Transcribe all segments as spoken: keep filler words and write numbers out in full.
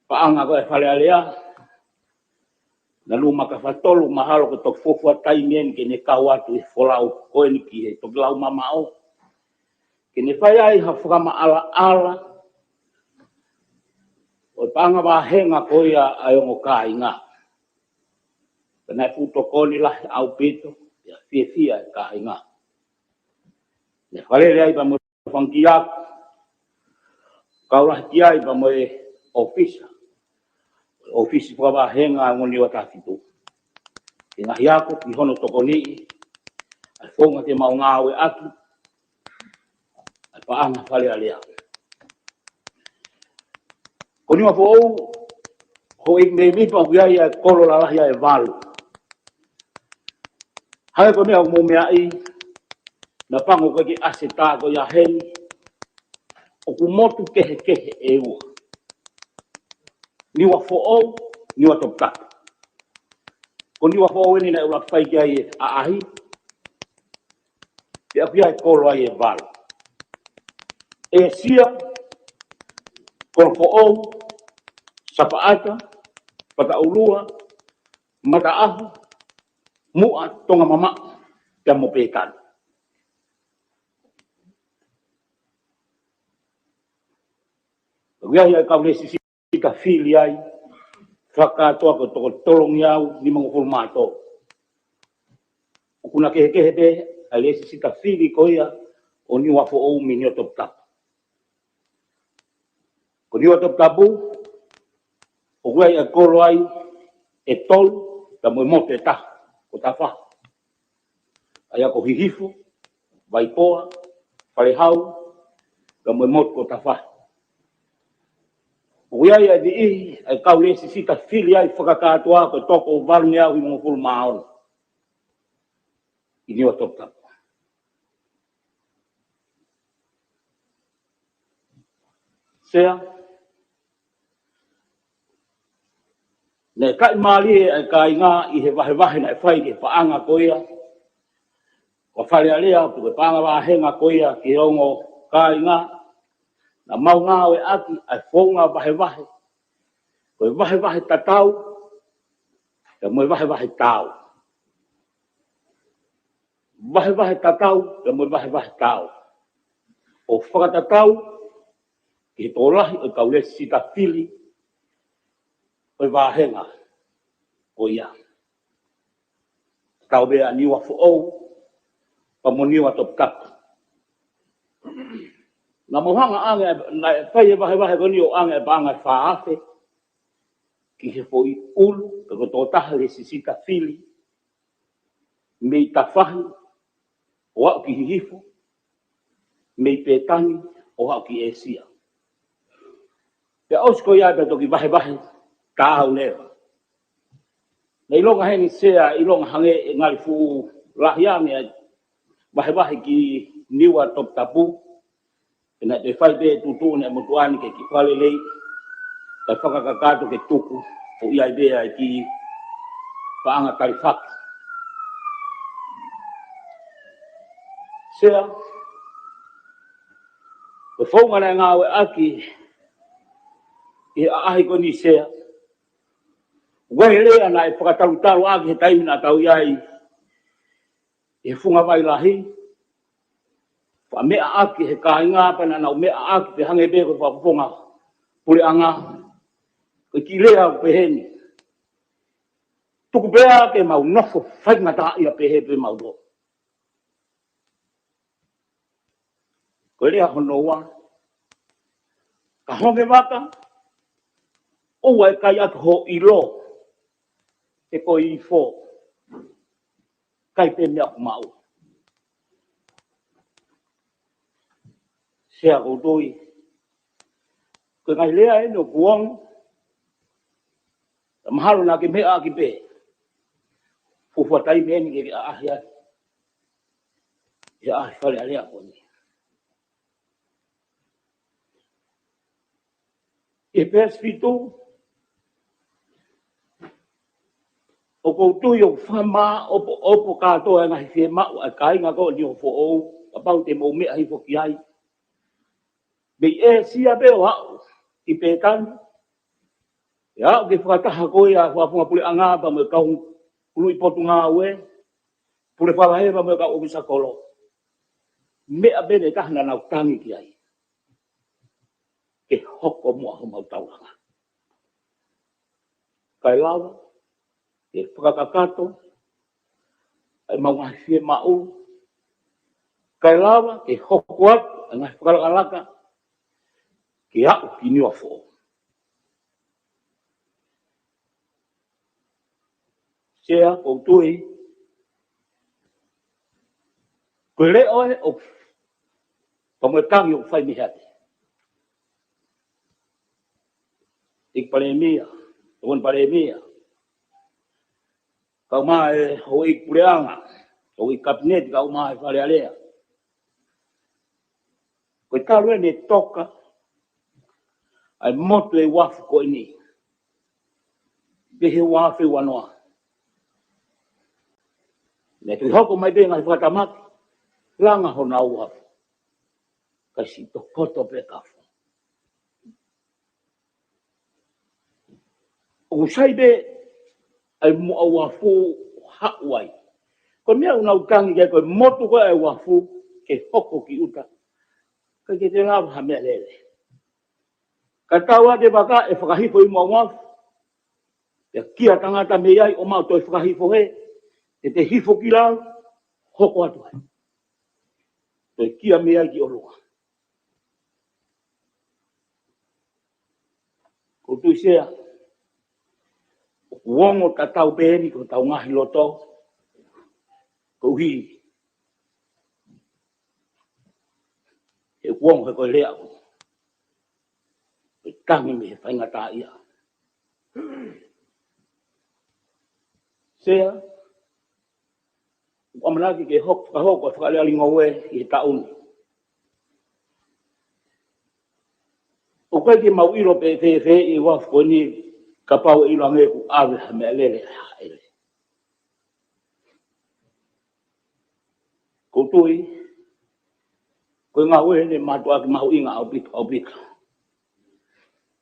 paʻanga ko ē Fale Alea, Nanumaka Fatolu, mahalo ko e toki fuofua taimi eni ke ne kau atu he folau ko eni ki he toki lau mamaʻo, ke ne fai ai ha fakamaʻalaʻala ʻo e paʻanga vāhenga ko ia ʻa e ongo kāinga. Pea naʻe fuʻu tokoni lahi ʻaupito, pea fiefia e kāinga. Ne fakalele ai pea mo e fanga kiʻi ako, kau lahi ki ai pea mo e ʻōfisa, ʻōfisi fakavāhenga ʻo e Niua Taha Fitu, ki he ngaahi ako ki hono tokoniʻi ʻa e founga te mau ngāueʻaki ʻa e paʻanga Fale Alea. Ko Niuafoʻou, houʻeiki mēmipa, ʻoku ʻi ai ʻa e kolo lalahi ʻe valu. Hangē ko e meʻa ʻoku mou meaʻi, naʻa pango ko ē ki he ʻaseta ko ia heni, ʻoku motu kehekehe ʻe ua: Niuafoʻou, Niuatoputapu. Ko Niuafoʻou eni naʻe ʻuluaki fai ki ai e ʻaʻahi, pea ʻoku ʻi ai e kolo ai ʻe valu: ʻĒsia, Kolofoʻou, Sapaʻata, Pataʻulua, Mataʻaho, Muʻa, Tongamamaʻo, pea mo Pētani. ʻOku ʻi ai ʻa e kau lēsisita fili ai, fakakātoa ko e toko tolungeau nimangofulu mā tolu. ʻOku na kehekehe pē ʻa e lēsisita fili ko ia ʻo Niuafoʻou mei Niuatoputapu. Ko Niuatoputapu, ʻoku ʻi ai e kolo ai ʻe tolu, pea mo e motu ʻe taha, ko Tafahi. ʻA ia ko Hihifo, Vaipoa, Falehau, pea mo e motu ko Tafahi. ʻOku ʻi ai e niʻihi ʻa e kau lēsisita fili ai, fakakātoa ko e toko valungeau nimangofulu mā ono ʻi Niuatoputapu. Sea, naʻe kaʻimālie ʻa e kāinga ʻi he vahevahe naʻe fai ki he paʻanga ko ia ʻo Fale Alea, pe ko e paʻanga vāhenga ko ia ki he ongo kāinga. Naʻa mau ngāueʻaki ʻa e founga vahevahe ko e vahevahe tatau pea mo e vahevahe taau. Vahevahe tatau pea mo e vahevahe taau, ʻo fakatatau ki he tokolahi ʻo e kau lēsisita fili ʻo e vāhenga ko ia. Tatau pē ʻa Niuafoʻou pea mo Niuatoputapu. Naʻa mau hanga ʻo ʻoange, naʻe fai e vahevahe ko eni ʻo ʻoange e paʻanga ʻe fā afe ki he foʻi ʻulu pe ko e tokotaha lēsisita fili mei Tafahi ʻo aʻu ki Hihifo, mei Pētani ʻo aʻu ki ʻĒsia. Pea ʻosi ko ia pea toki vahevahe taau leva. Naʻe ʻilonga heni Sea, ʻilonga hangē ʻe ngali fuʻu lahi ange ʻa e vahevahe ki Niuatoputapu. Pea naʻe toe fai pē tuʻutuʻuni ʻe he motuʻa ni ke kiʻi fakalelei, kae fakakakato ke tuku, ʻo ʻi ai pē ʻa e kiʻi paʻanga talifaki. Sea, ko e founga naʻe ngāueʻaki ʻi he ʻaʻahi ko eni Sea, ʻoku ʻi ai e lea naʻe fakatalutalo ʻaki he taimi naʻa tau ʻi ai ʻi he funga vai lahi, faʻa meʻaʻaki he kāinga, pea naʻa nau meʻaʻaki pē hangē pē ko e fakafofonga puleʻanga, ko e kiʻi lea ʻoku peheni: Tuku pē ke mau nofo faingataʻaʻia pehē pē mautolu. Ko e lea hono ua: Ka honge vaka, ʻoua ʻe kai ʻaki ho ʻilo, he ko e ifo, kai pē meʻa ʻoku maʻu. Sea, ʻoku ou tui ko e ngaahi lea eni ʻoku ongo, mahalo naʻa ke meʻaʻaki pē, fuofua taimi eni ke ke ʻaʻahi ai, ʻi he ʻaʻahi Fale Alea ko eni. ʻI he peesi fitu, ʻoku ou tui ʻoku fakamāʻopoʻopo kātoa e ngaahi fiemaʻu ʻa e kāinga ko eni ʻo Niuafoʻou, kapau te mou meʻa hifo ki ai. Mei ʻĒsia pē ʻo aʻu ki Pētani, ʻE aʻu ke fakataha ko ia ʻa e fakafofonga puleʻanga pea mo e kau kuluʻi potungāue, pule fakaheva mo e kau ʻōfisa kolo. Meʻa pē ʻe taha naʻa nau tangi ki ai. Ke hoko muʻa homau taulanga. Kae lava ke fakakakato ʻa e mau ngaahi fiemaʻu. Kae lava ke hoko atu ʻa e ngaahi fakalakalaka ke aʻu ki Niuafoʻou. Sea, ʻoku ou tui ko e leʻo ē ʻoku pea mo e tangi ʻoku fai mei he ʻEiki Palēmia, Tokoni Palēmia, kae ʻumaʻā e houʻeiki puleʻanga, houʻeiki kapineti, kae ʻumaʻā e Fale Alea. Ko e talu eni e toka ʻa e motu ʻo e uafu ko eni pē he ua afe ua noa. Naʻe toki hoko mai pē ngaahi fakatamaki, langa honau uafu, kae siʻi tokoto pē kafo. ʻOku sai pē ʻa e muʻa uafu haʻu ai. Ko e meʻa ʻoku nau tangi ki ai ko e motu ko ē ʻa e uafu ke hoko ki ʻuta, kae ʻikai ke lava ha meʻalele. Ka tau ake vaka ʻe fakahifo ʻi muʻa uafu, pea kia tangata mei ai ʻo maʻu toe fakahifo hē, te te hifo ki lalo, hoko atu ai. Toe kia mei ai ki ʻolunga. ʻOku ou tui Sea, ʻoku ongo tatau pē eni ki hotau ngaahi loto, koeʻuhi he ʻoku ongo he ko e lea ʻoku tangi mei he faingataʻaʻia. Sea, ʻoku ʻamanaki ke hoko, fakahoko ʻa e fakaʻaliʻali ngoue ʻi he taʻu ni. ʻOku ʻikai ke mau ʻilo pe fēfē ʻi he uafu ko eni kapau ʻe ʻilo ange kuo ʻave ha meʻalele ʻe hāʻele. ʻOku ou tui ko e ngāue eni ʻe mātuʻaki mahuʻinga ʻaupito, ʻaupito.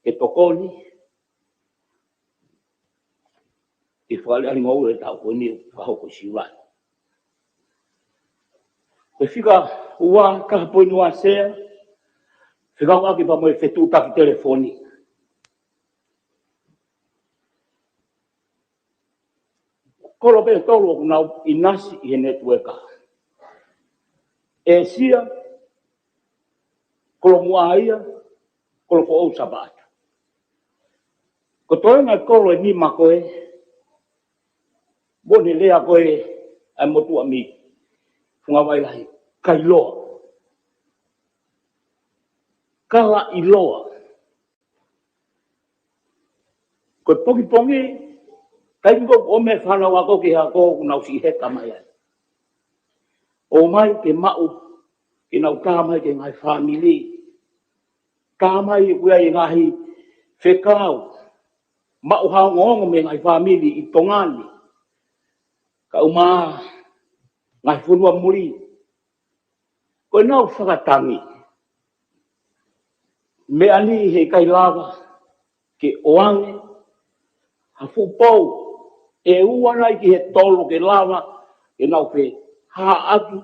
Ke tokoni ʻi he fakaʻaliʻali ngoue ʻo e taʻu ko eni ʻoku fakahoko ʻi Siulai. Ko e fika ua taha poini ua Sea, fekauʻaki pea mo e fetuʻutaki telefoni. Kolo pē ʻe tolu ʻoku nau ʻinasi ʻi he netiueka. ʻĒsia, Kolomuʻa ia, Kolofoʻou Sapaʻata. Ko e toenga e kolo ʻe nima ko ē, mo e lea ko ē ʻa e motuʻa mei Fungavailahi, Kailoa. Kalaʻiloa. Ko e pongipongi, taimi ko ē ʻoku ʻomai e fānau ako ki he ako ʻoku nau siʻi heka mai ai. ʻOmai ke maʻu, ke nau tā mai ki he ngaahi fāmili. Tā mai ʻoku ʻi ai e ngaahi fekau, maʻu ha ongoongo mei he ngaahi fāmili ʻi Tonga ni, kae ʻumaʻā ngaahi fonua muli. Ko ʻenau fakatangi, meʻa ni heʻikai lava ke ʻoange ha fuʻu pou ʻe ua nai ki he tolu ke lava ke nau fehāʻaki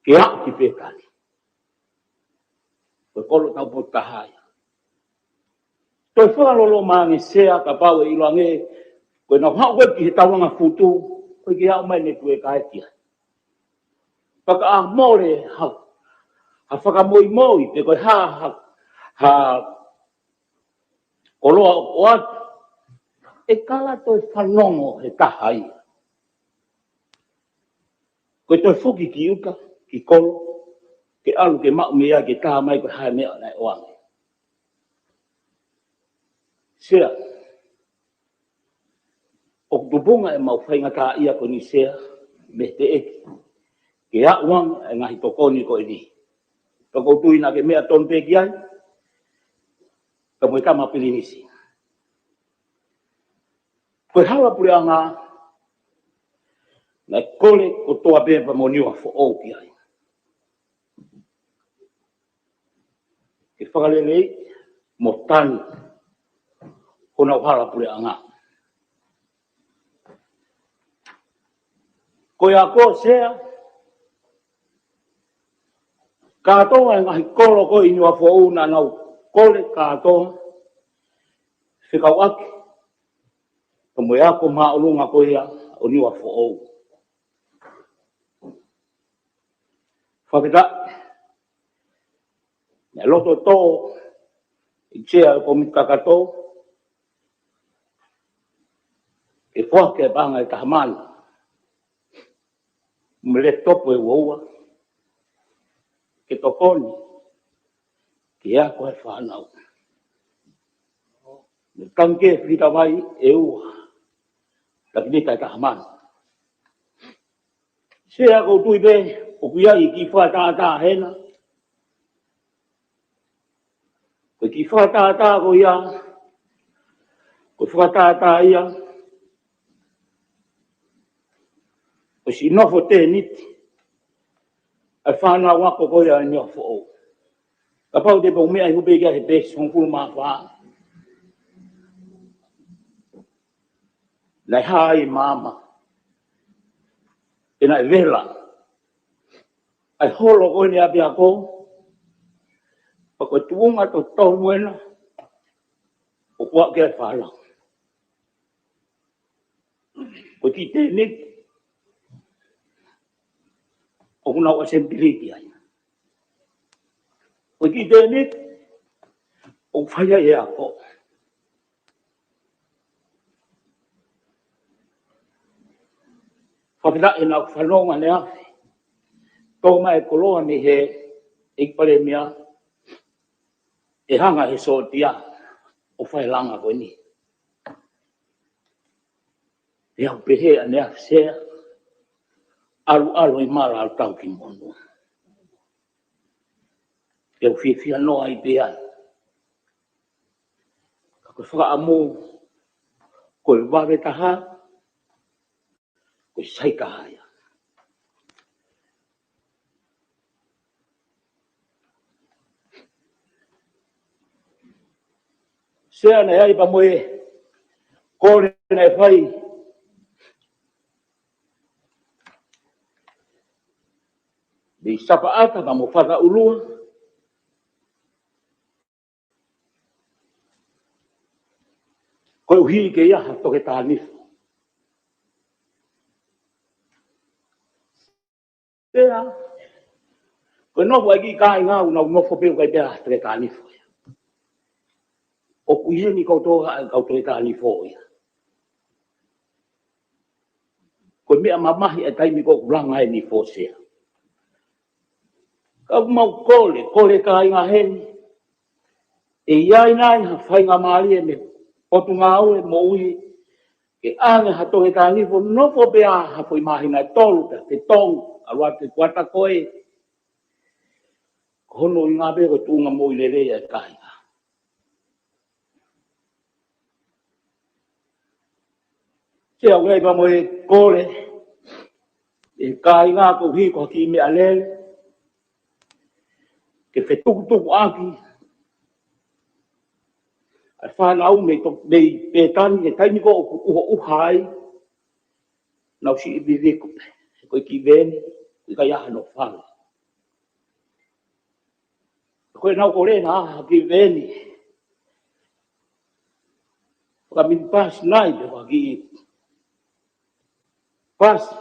ke aʻu ki Pētani. Ko e kolo taupotu taha ia. Toe fakaloloma ange Sea kapau ʻe ʻilo ange ko ʻenau haʻu ko ē ki he taulanga futu, ko e ke aʻu mai netiueka ē ki ai. Pea ka ʻa mole ha, ha fakamoimoi, pe ko e hā, ha, ha koloa ʻoku ʻoatu, ʻe kala toe fanongo he taha ia. Ko e toe foki ki ʻuta, ki kolo, ke ʻalu ke maʻu mei ai ke tā mai ko e hā e meʻa naʻe ʻoange. Sea, ʻoku tupunga ʻemau faingataʻaʻia ko eni Sea, mei he teʻeki ke aʻu ange e ngaahi tokoni ko eni. Pea ʻoku ou tui naʻa ke meʻa tonu pē ki ai, pea mo e tama pilinisi. Ko e hala puleʻanga, naʻe kole kotoa pē pea mo Niuafoʻou ki ai. Ke fakaleleiʻi mo tangi honau hala puleʻanga. Ko ia ko Sea, kātoa e ngaahi kolo ko ē ʻi Niuafoʻou naʻa nau kole kātoa fekauʻaki pea mo e ako māʻolunga ko ia ʻo Niuafoʻou. Fakafetaʻi. Naʻe loto tō e Sea ʻo e Kōmiti Kakato ke foaki e paʻanga ʻe taha mano mo e laptop ʻe ua ua ke tokoni ki he ako ʻa e fānau. Mo e tangikē fita vai ʻe ua, takinita ʻe taha mano. Sea, ʻoku ou tui pē ʻoku ʻi ai e kiʻi fakatātā hena. Ko e kiʻi fakatātā ko ia, ko e fakatātā ia ʻo e siʻi nofo tēniti ʻa e fānau ako ko ia ʻi Niuafoʻou. Kapau te mou meʻa ʻi hope ia he peesi hongofulu mā fā, naʻe hā ai e maama, pea naʻe vela ʻa e holo ko eni ʻapiako, pea ko e tuʻunga totonu ena ʻoku aʻu ki ai e fānau. Ko e kiʻi tēniti ʻoku nau ʻasempilī ki ai. Ko e kiʻi tēniti ʻoku fai ai e ako. Fakafetaʻi naʻa ku fanongo ʻaneafi, tō mai e koloa mei he ʻEiki Palēmia ʻe hanga ʻe he sōtia ʻo fai e langa ko eni. Pea u pehē ʻaneafi, Sea, ʻalu ʻalu ʻi mala ʻalu tau ki monū. Pea u fiefia noa ai pē ai. Ka ko e fakaʻamu, ko e vave taha, ko e sai taha ia. Sea, naʻe ʻi ai pē mo e kole naʻe fai mei Sapaʻata pea mo Fataʻulua, koeʻuhi ke ʻi ai ha toketā nifo. Pea ko e nofo ʻa e kiʻi kāinga ʻoku nau nofo pē ʻoku ʻikai pē ha toketā nifo. ʻOku ʻi heni koutou ʻa e kau toketā nifo ia. Ko e meʻa mamahi ʻa e taimi ko ē ʻoku langa ai e nifo, Sea. Ka ʻoku mau kole, kole kāinga heni, ʻe ʻi ai nai ha faingamālie mei he Potungāue Moʻui ke ʻange ha toketā nifo, nofo pē ʻa ha foʻi māhina ʻe tolu pea fetongi, ʻalu atu ki he kuata ko ē. Ko hono ʻuhinga pē ko e tuʻunga moʻui lelei ʻa e kāinga. Sea, ʻoku ʻi ai pē mo e kole ʻa e kāinga koeʻuhi ko ha kiʻi meʻalele ke fetukutukuʻaki ʻa e fānau mei to-, mei Pētani, he taimi ko ē ʻoku ʻuhoʻuha ai, nau siʻi vivili ko ē, ko e kiʻi veni, ʻikai ha hano fale. Ko ʻenau kole naʻa ha kiʻi veni, fakaminipasi nai pe fakakiʻi pasi,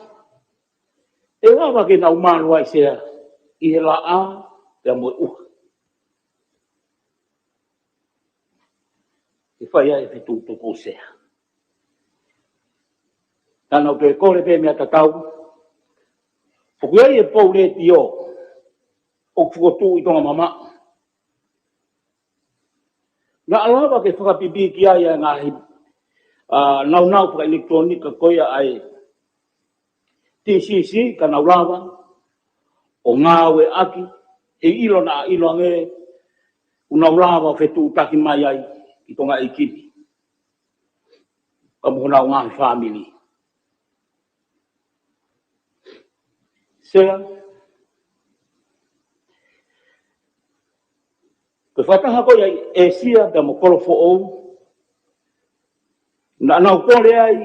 ʻe lava ke nau malu ai, Sea, ʻi he laʻā pea mo e ʻuha. ʻE fai ai e fetukutuku, Sea. Naʻa nau toe kole pē meʻa tatau. ʻOku ʻi ai e pou letiō ʻoku fokotuʻu ʻi Tonga mamaʻo. Naʻa lava ke fakapipiki ai ʻa e ngaahi, ʻa, naunau fakaʻilekitulōnika ko ia ʻa e T C C, ka nau lava ʻo ngāueʻaki, he ʻilo naʻa ʻilo ange ʻoku nau lava ʻo fetuʻutaki mai ai ki Tonga ʻi Kini, ka mo honau ngaahi fāmili. Sea, ko e fakataha ko ia ʻi ʻĒsia pea mo Kolofoʻou, Naʻa nau kole ai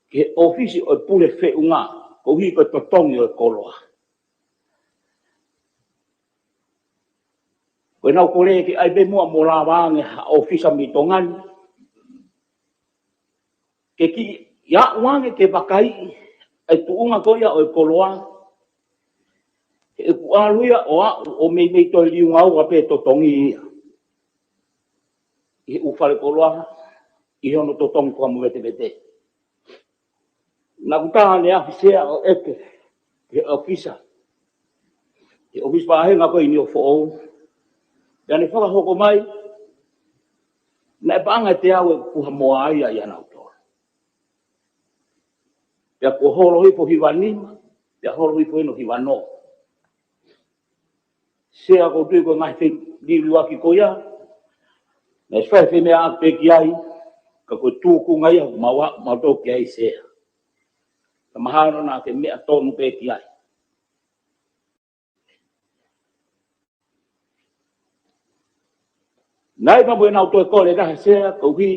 ki he ʻōfisi ʻo e pule feʻunga, koeʻuhi ko e totongi ʻo e koloa. Ko ʻenau kole ke ʻai pē muʻa mo lava ange ha ʻōfisa mei Tonga ni ke kiʻi aʻu ange ke vakaiʻi e tuʻunga ko ia ʻo e koloa, he ʻoku ʻalu ia ʻo aʻu ʻo meimei toe liunga ua pē totongi ia ʻi he ʻū fale koloa, ʻi hono totongi fakamovetevete. Naʻa ku tā ʻaneafi Sea ʻo ʻeke ki he ʻōfisa, ki he ʻōfisa vāhenga ko ē ʻi Niuafoʻou, pea ne fakahoko mai naʻe paʻanga ʻe teau e puha moa ia ʻia nautolu. Pea kuo holo hifo hiva nima, pea holo hifo ʻeni ʻo hiva noa. Sea, ʻoku ou tui ko e ngaahi feililiuaki ko ia naʻe fai e femeʻaʻaki pē ki ai, ka ko e tūkunga ia ʻoku mau aʻu mautolu ki ai Sea. Ka mahalo naʻa ke meʻa tonu pē ki ai. Naʻe ʻi ai pē mo ʻenau toe kole ʻe taha Sea koeʻuhi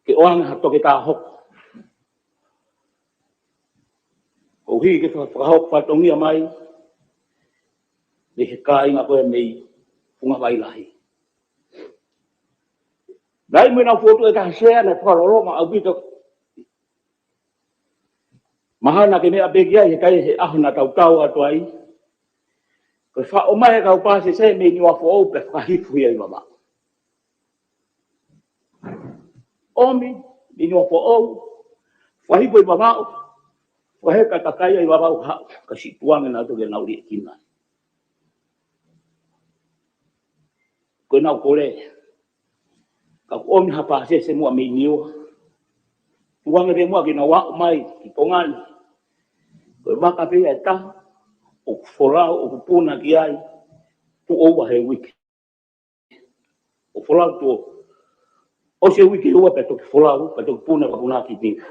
ke ʻoange ha toketā hoko, koeʻuhi ke faka-, fakahoko fatongia mai mei he kāinga ko ē mei Fungavailahi. Naʻe ʻi ai mo ʻenau fokotuʻu ʻe taha Sea naʻe fakaloloma ʻaupito. Mahalo naʻa ke meʻa pē ki ai he kai he ʻaho naʻa tau tau atu ai. Ko e faʻo mai e kau pāsese mei Niuafoʻou pea fakahifo ia ʻi Vavaʻu. ʻOmi mei Niuafoʻou, fakahifo ʻi Vavaʻu, fakaheka e kakai ʻi Vavaʻu haʻu, ka siʻi tukuange nautolu ke nau liʻekina. Ko ʻenau kole. Ka kuo ʻomi ha pāsese muʻa mei Niua. Tukuange pē muʻa ke nau aʻu mai ki Tonga ni. Ko e vaka pē ia ʻe taha ʻoku folau, ʻoku puna ki ai tuʻo ua he uike. ʻO folau tuʻo, ʻosi e uike ua pea toki folau, pea toki puna, pea puna ki Niua.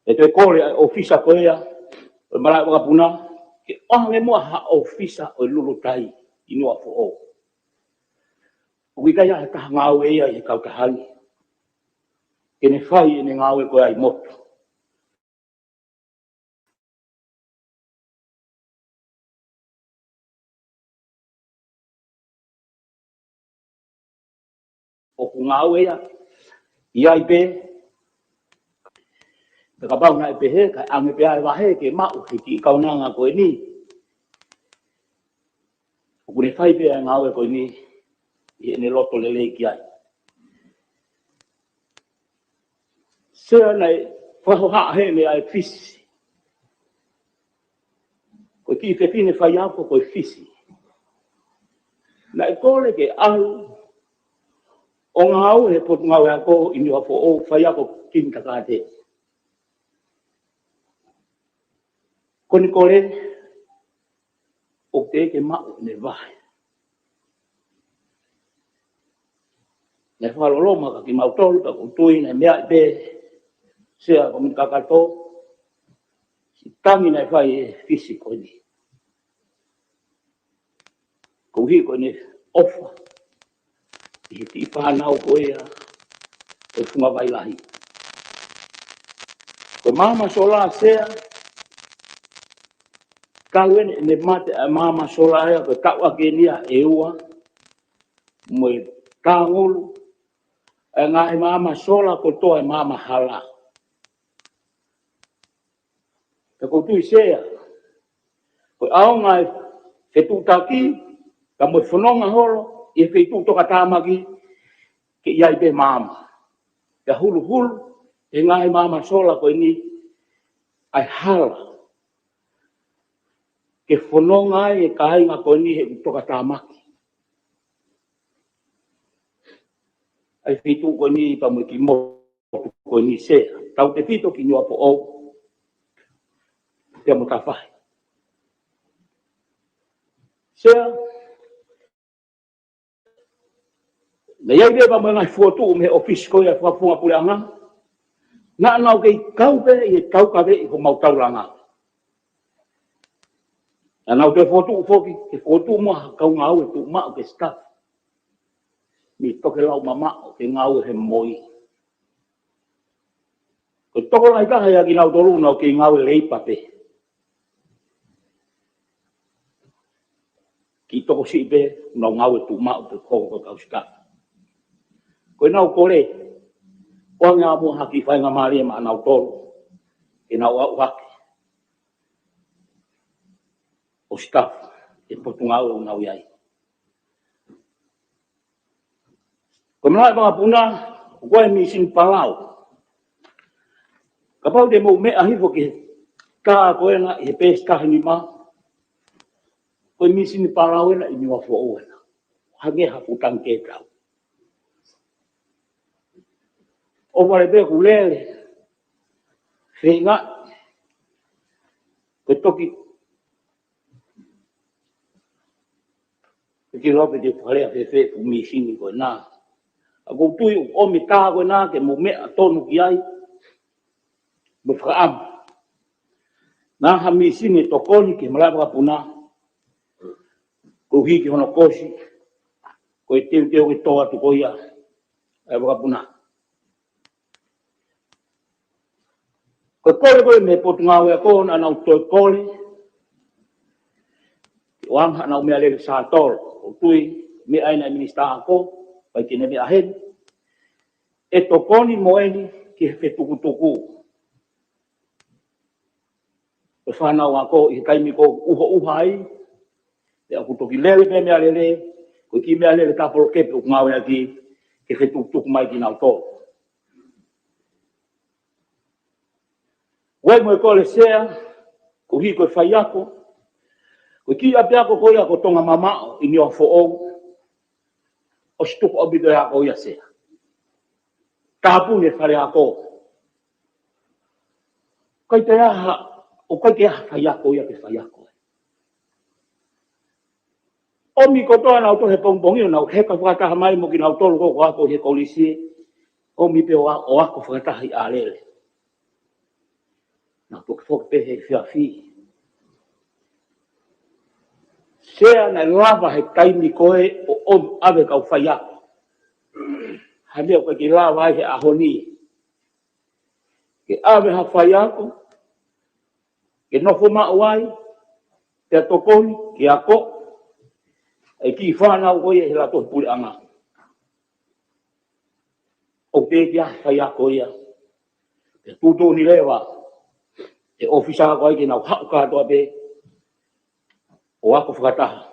ʻE toe kole ʻa e ʻōfisa ko ia ʻo e malaʻe vakapuna ke ʻoange muʻa ha ʻōfisa ʻo e lulutai ʻi Niuafoʻou. ʻOku ʻikai ha taha ngāue ia ʻi he kautaha ni ke ne fai ʻene ngāue ko ia ʻi motu. ʻOku ngāue ia ʻi ai pē, pea kapau naʻe pehē, kae ʻange pē ʻa e vahe ke maʻu he kiʻi kaunanga ko eni. ʻOku ne fai pē ʻa e ngāue ko eni ʻi heʻene loto lelei ki ai. Sea, naʻe fakahohaʻa heni ʻa e fisi. Ko e kiʻi fefine faiako ko e fisi. Naʻe kole ke ʻalu ʻo ngāue he potungāue ako ʻi Niuafoʻou, faiako kinitakāteni. Ko ʻene kole, ʻoku teʻeki ke maʻu ʻene vahe. Naʻe fakaloloma kimautolu, pea ʻoku ou tui naʻe meaʻi pē Sea ko mini kakato siʻi tangi naʻe fai ʻe he fisi ko eni. Koeʻuhi ko ʻene ʻofa ʻi he kiʻi fānau ko ia ʻo e Fungavailahi. Ko e maama sola Sea, ka ʻi heʻene, ʻene mate ʻa e maama sola ia, ko e taʻu ʻaki eni ia ʻe ua mo e tāngulu, ʻa e ngaahi maama sola kotoa ʻa e maama hala. Pea ʻoku ou tui Sea, ko e ʻaonga e fetuʻutaki, ka mo e fononga holo ʻi he feituʻu tokatāmaki, ke ʻi ai pē maama. Pea huluhulu ʻe he ngaahi maama sola ko eni ʻa e hala ke fononga ai e kāinga ko eni he ʻū tokatāmaki. ʻA e feituʻu ko eni pea mo e kiʻi motu ko eni Sea. Tautefito ki Niuafoʻou pea mo Tafahi. Sea, naʻe ʻi ai leva mo e ngaahi fokotuʻu mei he ʻōfisi ko ia ʻa e Fakafofonga Puleʻanga. Naʻa nau kei kau pē ʻi he taukaveʻi homau taulanga. Naʻa nau toe fokotuʻu foki, ke fokotuʻu muʻa ha kau ngāue tuʻumaʻu ke staff. mei he tokelau mamaʻo ke ngāue he moi. Ko e tokolahi taha ia kinautolu ʻoku nau kei ngāue leipa pē. Kiʻi tokosiʻi pē, nau ngāue tuʻumaʻu pē ko e kau sika. Ko ʻenau kole, ʻoange ā muʻa ha kiʻi faingamālie maʻanautolu ke nau aʻu hake ʻo sika he potungāue ʻoku nau ʻi ai. Ko e malaʻe vakapuna, ko e mīsini palau. Kapau te mou meʻa hifo ki he tā ko ena ʻi he peesi taha nima, ko e mīsini palau ena ʻi Niuafoʻou ena. Hangē ha fuʻu tangikē tau. ʻOku vale pē ʻoku lele. Feinga. Ko e toki ʻIkai ke u ʻilo pe te u fakalea fēfē e fuʻu mīsini ko ena. ʻOku ou tui ʻoku ʻomi e tā ko ena ke mou meʻa tonu ki ai. Mo fakaʻamu. Naʻa ha mīsini ʻe tokoni ki he malaʻe vakapuna. Koeʻuhi ko hono kosi. Ko e teuteu ke tō atu ko ia ʻa e vakapuna. Ko e kole ko ē mei he Potungāue Ako, naʻa nau toe kole ke ʻoange haʻanau meʻalele sātolo. ʻOku ou tui meʻa ena ʻa e Minisitā Ako, ʻikai ke ne meʻa heni, ʻe tokoni mo eni ki he fetukutuku ʻo e fānau ako ʻi he taimi ko ē ʻoku ʻuhoʻuha ai, pea ʻoku toki lele pē meʻalele, ko e kiʻi meʻalele tāpolo kepe ʻoku ngāueʻaki ke fetukutuku mai kinautolu. Ua mo e kole Sea, koeʻuhi ko e faiako, ko e kiʻi ʻapiako ko ia ko Tonga Mamaʻo ʻi Niuafoʻou, ʻosi tuku ʻaupito e ako ia Sea. Tāpuni e fale ako. ʻIkai ke ʻi ai ha, ʻoku ʻikai ke ʻi ai ha faiako ia ke faiako. ʻOmi kotoa nautolu he pongipongi ʻo nau heka fakataha mai mo kinautolu ko ē ʻoku ako he kolisi, ʻomi pē ʻo a-, ʻo ako fakataha ʻi ʻAlele. Nau toki foki pē he efiafi. Sea, naʻe lava he taimi ko ē ʻo ʻomi ʻave kau faiako. Ha meʻa ʻoku ʻikai ke lava ai he ʻaho ni. Ke ʻave ha faiako ke nofo maʻu ai, pea tokoni ke ako e kiʻi fānau ko ia he lato puleʻanga. ʻOku teʻeki ai ha faiako ia. Pea tuʻutuʻuni leva ʻe he ʻōfisa ko ia ke nau haʻu kātoa pē ʻo ako fakataha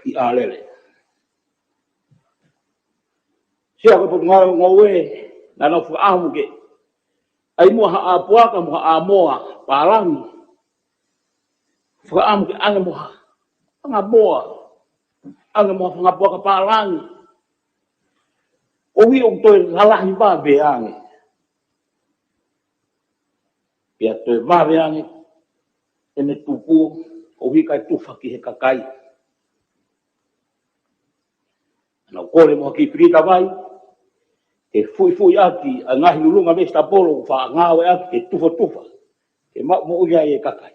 ʻi ʻAlele. Sea, ko e Potungāue Ngoue, naʻa nau fakaʻamu ke ʻai muʻa ha ʻā puaka mo ha ʻā moa pālangi. Fakaʻamu ke ʻange muʻa ha fanga moa, ʻange muʻa ha fanga puaka pālangi. Koeʻuhi ʻoku toe lalahi vave ange. Pea toe vave ange ʻene tupu, koeʻuhi kae tufa ki he kakai. Naʻa nau kole muʻa ha kiʻi pilita vai ke fuʻifuʻi ʻaki ʻa e ngaahi lulunga vesitapolo ʻoku faʻa ngāueʻaki ke tufatufa, ke maʻu moʻui ai e kakai.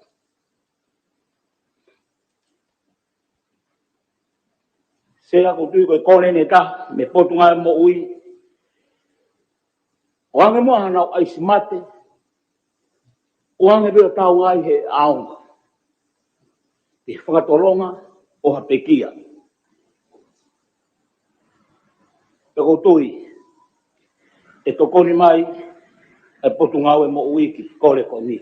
Sea, ʻoku ou tui ko e kole ʻe taha mei he Potungāue Moʻui, ʻoange muʻa haʻanau ʻaisi mate, ʻoange pē ʻo tau ai he ʻaonga, ke fakatolonga ʻo ha pekia. Pea ʻoku ou tui ʻe tokoni mai e Potungāue Moʻui ki he kole ko eni.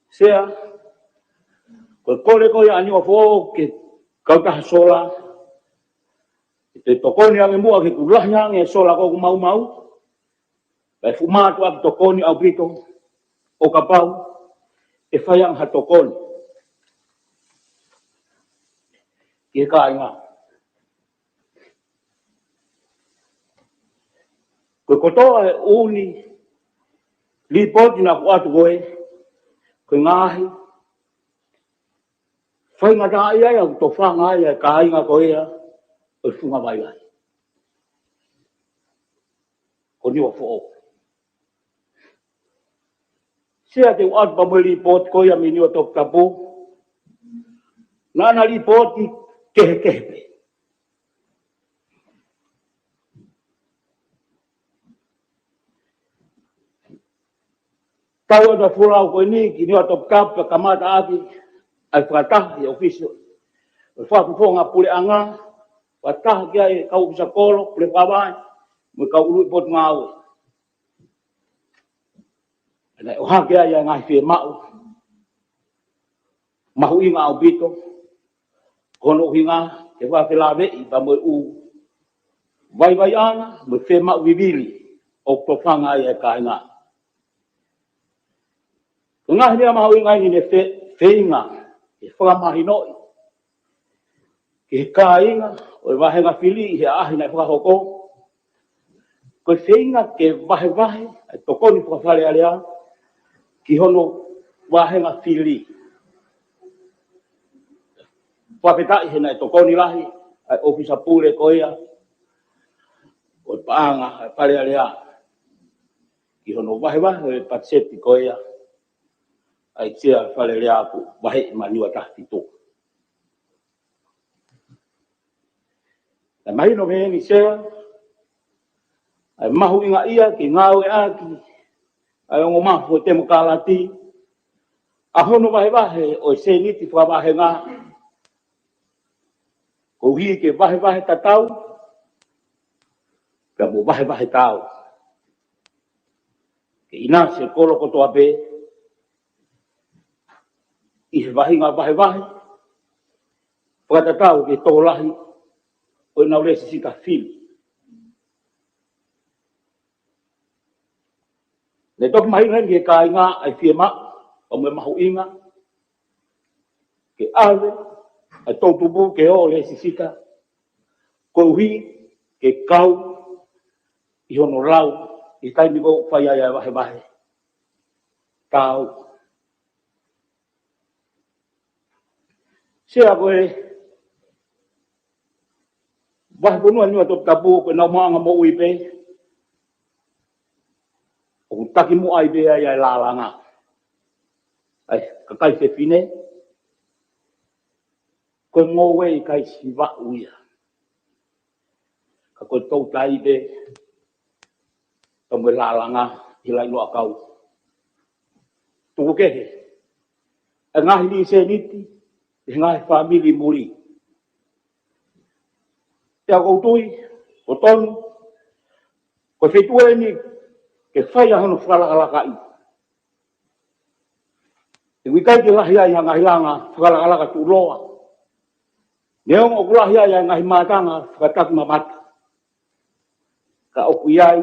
Sea, ko e kole ko ia ʻa Niuafoʻou ki he kautaha sola, ke tokoni ange muʻa ke kulahi ange e sola ko ē ʻoku maumau, kae fuʻu mātuʻaki tokoni ʻaupito ʻo kapau ʻe fai ange ha tokoni ki he kāinga. Ko e kotoa e ʻū līpooti naʻa ku ʻoatu ko ē, ko e ngaahi faingataʻaʻia ia ʻoku tofanga ai e kāinga ko ia ʻo e funga vaivai ko Niuafoʻou. Sea, te u ʻoatu pē mo e lipooti ko ia mei Niuatoputapu. Naʻa na lipooti kehekehe pē. Tau ʻa e folau ko eni ki Niuatoputapu, kamata ʻaki ʻa e fakataha ʻi he ʻōfisi ʻo e Fakafofonga Puleʻanga, fakataha ki ai e kau ʻōfisa kolo, pule fakavahe, mo e kau ʻuluʻi potungāue. Naʻe ʻohake ai ʻa e ngaahi fiemaʻu mahuʻinga ʻaupito, ko hono ʻuhinga ke fakafelaveʻi pea mo e ʻū vaivaiʻanga mo e fiemaʻu vivili ʻoku tofanga ai e kāinga. Ko e ngaahi meʻa mahuʻinga eni ne fe-, feinga ke fakamahinoʻi ki he kāinga ʻo e vāhenga fili ʻi he ʻaʻahi naʻe fakahoko, ko e feinga ke vahevahe ʻa e tokoni fakafalealea ki hono vāhenga fili. Fakafetaʻi he naʻe tokoni lahi ʻa e ʻōfisa pule ko ia ʻo e paʻanga ʻa e Fale Alea ki hono vahevahe ʻo e patiseti ko ia ʻa e Sea Fale Alea kuo vaheʻi maʻa Niuatahafitu. Naʻe mahino mei heni, Sea, ʻa e mahuʻingaʻia ke ngāueʻaki ʻa e ongo mafu ʻo e temokalati ʻa hono vahevahe ʻo e sēniti fakavāhenga, koeʻuhi ke vahevahe tatau pea mo vahevahe taau. Ke ʻinasi e kolo kotoa pē ʻi he vahenga vahevahe fakatatau ki he tokolahi ʻo ʻenau lēsisita fili. Ne toki mahino heni ki he kāinga ʻa e fiemaʻu pea mo e mahuʻinga ke ʻave ʻa e toʻutupu ke ō ʻo lēsisita, koeʻuhi ke kau ʻi hono lau ʻi he taimi ko ē ʻoku fai ai ʻa e vahevahe taau. Sea, ko e vahefonua Niuatoputapu ko e nau maʻuʻanga moʻui pē ʻoku takimuʻa ai pē ʻa e lālanga ʻa e kakai fefine. Ko e ngoue ʻikai siva ia, ka ko e toutai pē pea mo e lālanga ʻi he laʻiloʻakau. Tuku kehe ʻa e ngaahi lī sēniti ʻi he ngaahi fāmili muli. Pea ʻoku ou tui ʻoku tonu, ko e feituʻu eni ke fai ai hono fakalakalakaʻi. ʻOku ʻikai ke lahi ai ha ngaahi langa fakalakalaka tuʻuloa, neongo ʻoku lahi ai ʻa e ngaahi mātanga fakatakimamata. Ka ʻoku ʻi ai,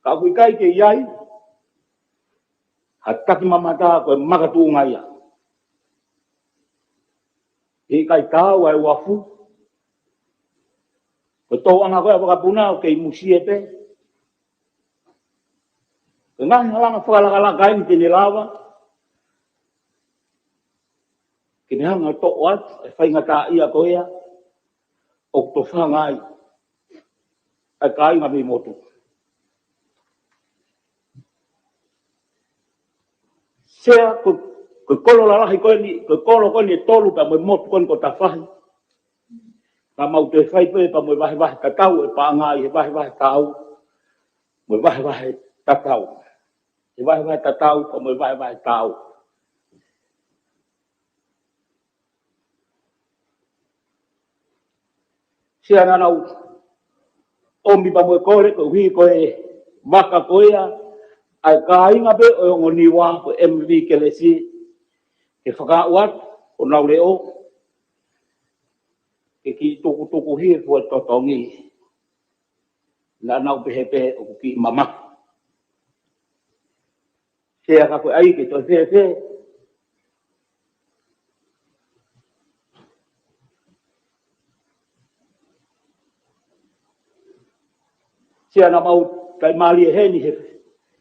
ka ʻoku ʻikai ke ʻi ai ha takimamata ko e makatuʻunga ia. ʻE ʻikai taau ʻa e uafu, ko e tōʻanga ko ē ʻa e vakapuna ʻoku kei musie pē. Ko e ngaahi langa fakalakalaka eni te ne lava ke ne hanga ʻo toʻo atu e faingataʻaʻia ko ia ʻoku tofanga ai ʻa e kāinga mei motu. Sea, ko, ko e kolo lalahi ko eni, ko e kolo ko eni ʻe tolu pea mo e motu ko eni ko Tafahi. Naʻa mau toe fai pē pea mo e vahevahe tatau ʻa e paʻanga ʻi he vahevahe taau mo e vahevahe tatau. ʻI he vahevahe tatau pea mo e vahevahe taau. Sea, naʻa nau ʻomi pea mo e kole koeʻuhi ko e vaka ko ia ʻa e kāinga pē ʻo e ongo Niua ko e M V Kelesi, ke fakaaʻu atu honau leʻo ke kiʻi tukutuku hifo e totongi. Naʻa nau pehē pē ʻoku kiʻi mamahi. Sea, ka ko e ʻai ke toe fēfē? Sea, naʻa mau taʻimālie heni he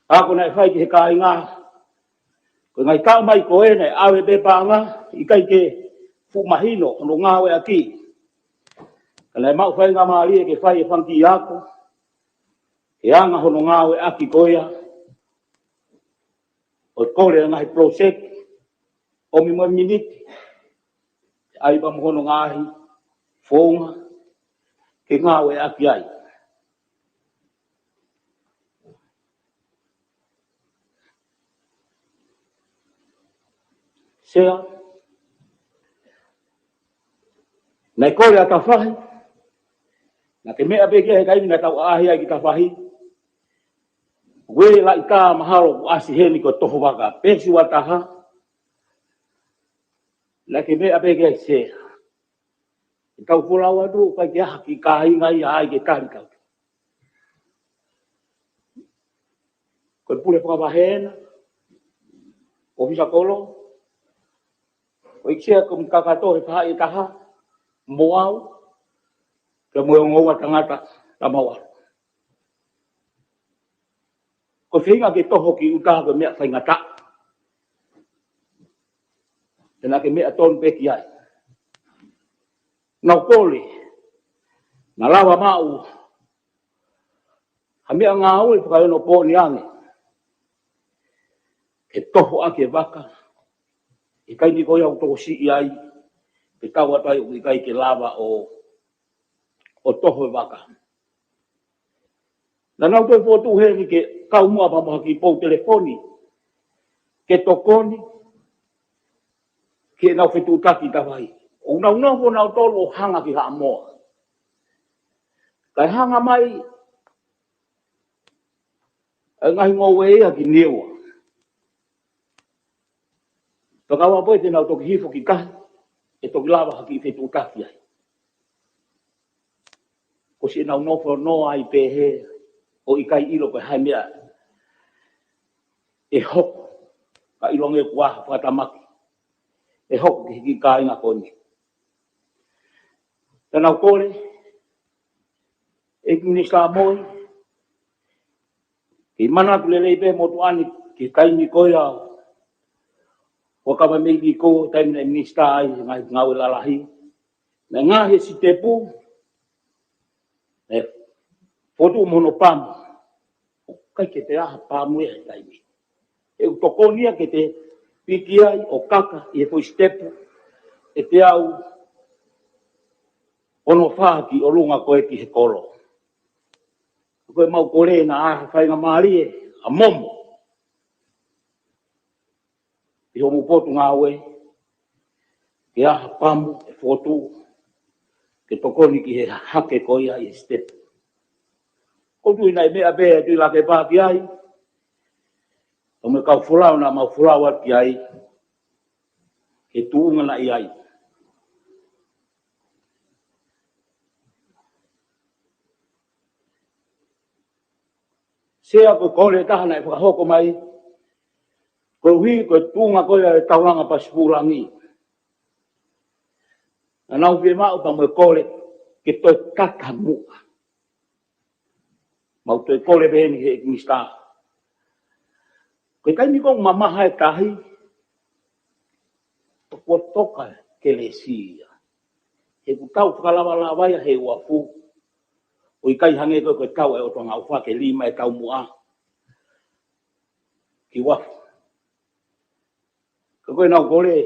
ako naʻe fai ki he kāinga. Ko e ngaahi taʻu mai ko ē naʻe ʻave pē paʻanga, ʻikai ke fuʻu mahino hono ngāueʻaki. Ka naʻe maʻu faingamālie ke fai e fanga kiʻi ako he anga hono ngāueʻaki ko ia ʻo kole e ngaahi project, ʻomi mo e miniti, ʻai pea mo hono ngaahi founga ke ngāueʻaki ai. Sea, naʻe kole ʻa Tafahi, naʻa ke meʻa pē ki he taimi naʻa tau ʻaʻahi ai ki Tafahi. Uē laʻi tā mahalo kuo ʻasi heni ko e toho vaka, peesi ua taha. Naʻa ke meʻa pē ki he Sea. ʻE tau folau atu, ʻikai ke ʻi ai ha kiʻi kāinga ia ai ke tali tau. Ko e pule fakavahe ena, ʻōfisa kolo, ʻo e Sea ko e kakato he faʻahi ʻe taha, mo au, pea mo e ongo ua tangata, tama ua. Ko e feinga ke toho ki ʻuta ko e meʻa faingataʻa. Te naʻa ke meʻa tonu pē ki ai. Naʻa ku kole, naʻa lava maʻu ha meʻangāue fakaeonopooni ange ke toho ʻaki e vaka. ʻIkai ni ko ia ʻoku tokosiʻi ai, ke tau atu ai ʻoku ʻikai ke lava ʻo, ʻo toho e vaka. Naʻa nau toe fokotuʻu heni ke kau muʻa pea mo ha kiʻi pou telefoni ke tokoni ki heʻenau fetuʻutaki ʻi Tafahi. ʻOku nau nofo nautolu ʻo hanga ki Haʻamoa. Kae hanga mai ʻa e ngaahi ngoue ia ki Niua. Pea kapau pē te nau toki hifo ki tahi, ʻe toki lava ha kiʻi fetuʻutaki ai. Ko siʻenau nofo noa ai pehē ʻo ʻikai ʻilo ko e hā e meʻa ʻe hoko, ka ʻiloange kuo ʻi ai ha fakatamaki ʻe hoko ki he kiʻi kāinga ko eni. Te nau kole, ʻEiki Minisitā Moi, ke manatu lelei pē motuʻa ni ki he taimi ko ia ʻo Kavameli Viko, taimi naʻe minisitā ai he ngaahi ngāue lalahi. Naʻe ngaohi e sitepu, naʻe fotu mo hono pamu. ʻOku ʻikai ke toe ʻi ai ha pamu ia he taimi. ʻE ʻoku tokoni ia ke te piki ai ʻo kaka ʻi he foʻi sitepu ʻe teau ono fā ki ʻolunga ko ē ki he kolo. Ko e mau kole naʻa faingamālie ʻa Momo ʻi hoʻomo potungāue, ke ʻi ai ha pamu ʻe fotu ke tokoni ki he hake ko ia ʻi he sitepu. ʻOku ou tui naʻe meʻa pē ʻe Tuʻilakepa ki ai, ʻo mo e kau folau naʻa mau folau atu ki ai, he tuʻunga naʻe ʻi ai. Sea, ko e kole ʻe taha naʻe fakahoko mai, koeʻuhi ko e tuʻunga ko ia ʻo e taulanga pasipūlangi. Naʻa nau fiemaʻu pea mo e kole ke toe tata muʻa. Mau toe kole pē heni he ʻEiki Minisitā. Ko e taimi ko ē ʻoku mamaha e tahi, toko toka kelesi ia. He ʻoku tau fakalavalava ia he uafu. ʻOku ʻikai hangē ko e, ko e tau ʻe ʻOtua ngaufake lima e taumuʻa ki uafu. Ka ko ʻenau kole,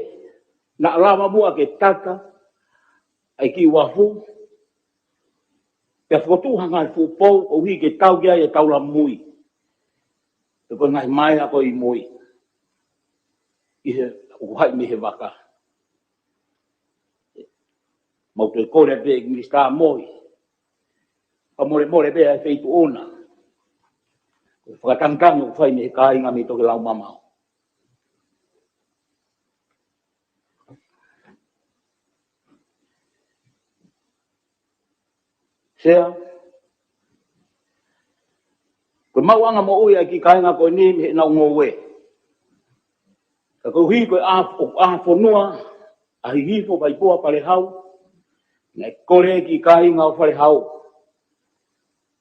naʻa lava muʻa ke tata ʻa e kiʻi uafu, pea fokotuʻu ha ngaahi fuʻu pou, koeʻuhi ke tau ki ai e taula mui. Pea ko e ngaahi maea ko ē ʻi mui. ʻI he, ʻoku haʻi mei he vaka. Mau toe kole pē ki he Minisitā Moi. Fakamolemole pē ʻa e feituʻu na. Ko e fakatangitangi ʻoku fai mei he kāinga mei Tokelau Mamao. Sea, ko e maʻuʻanga moʻui ʻa e kiʻi kāinga ko eni mei heʻenau ngoue. Ka koeʻuhi ko e ʻa, ʻa fonua, ʻa Hihifo, Vaipua, Falehau, naʻe kole e kiʻi kāinga ʻo Falehau.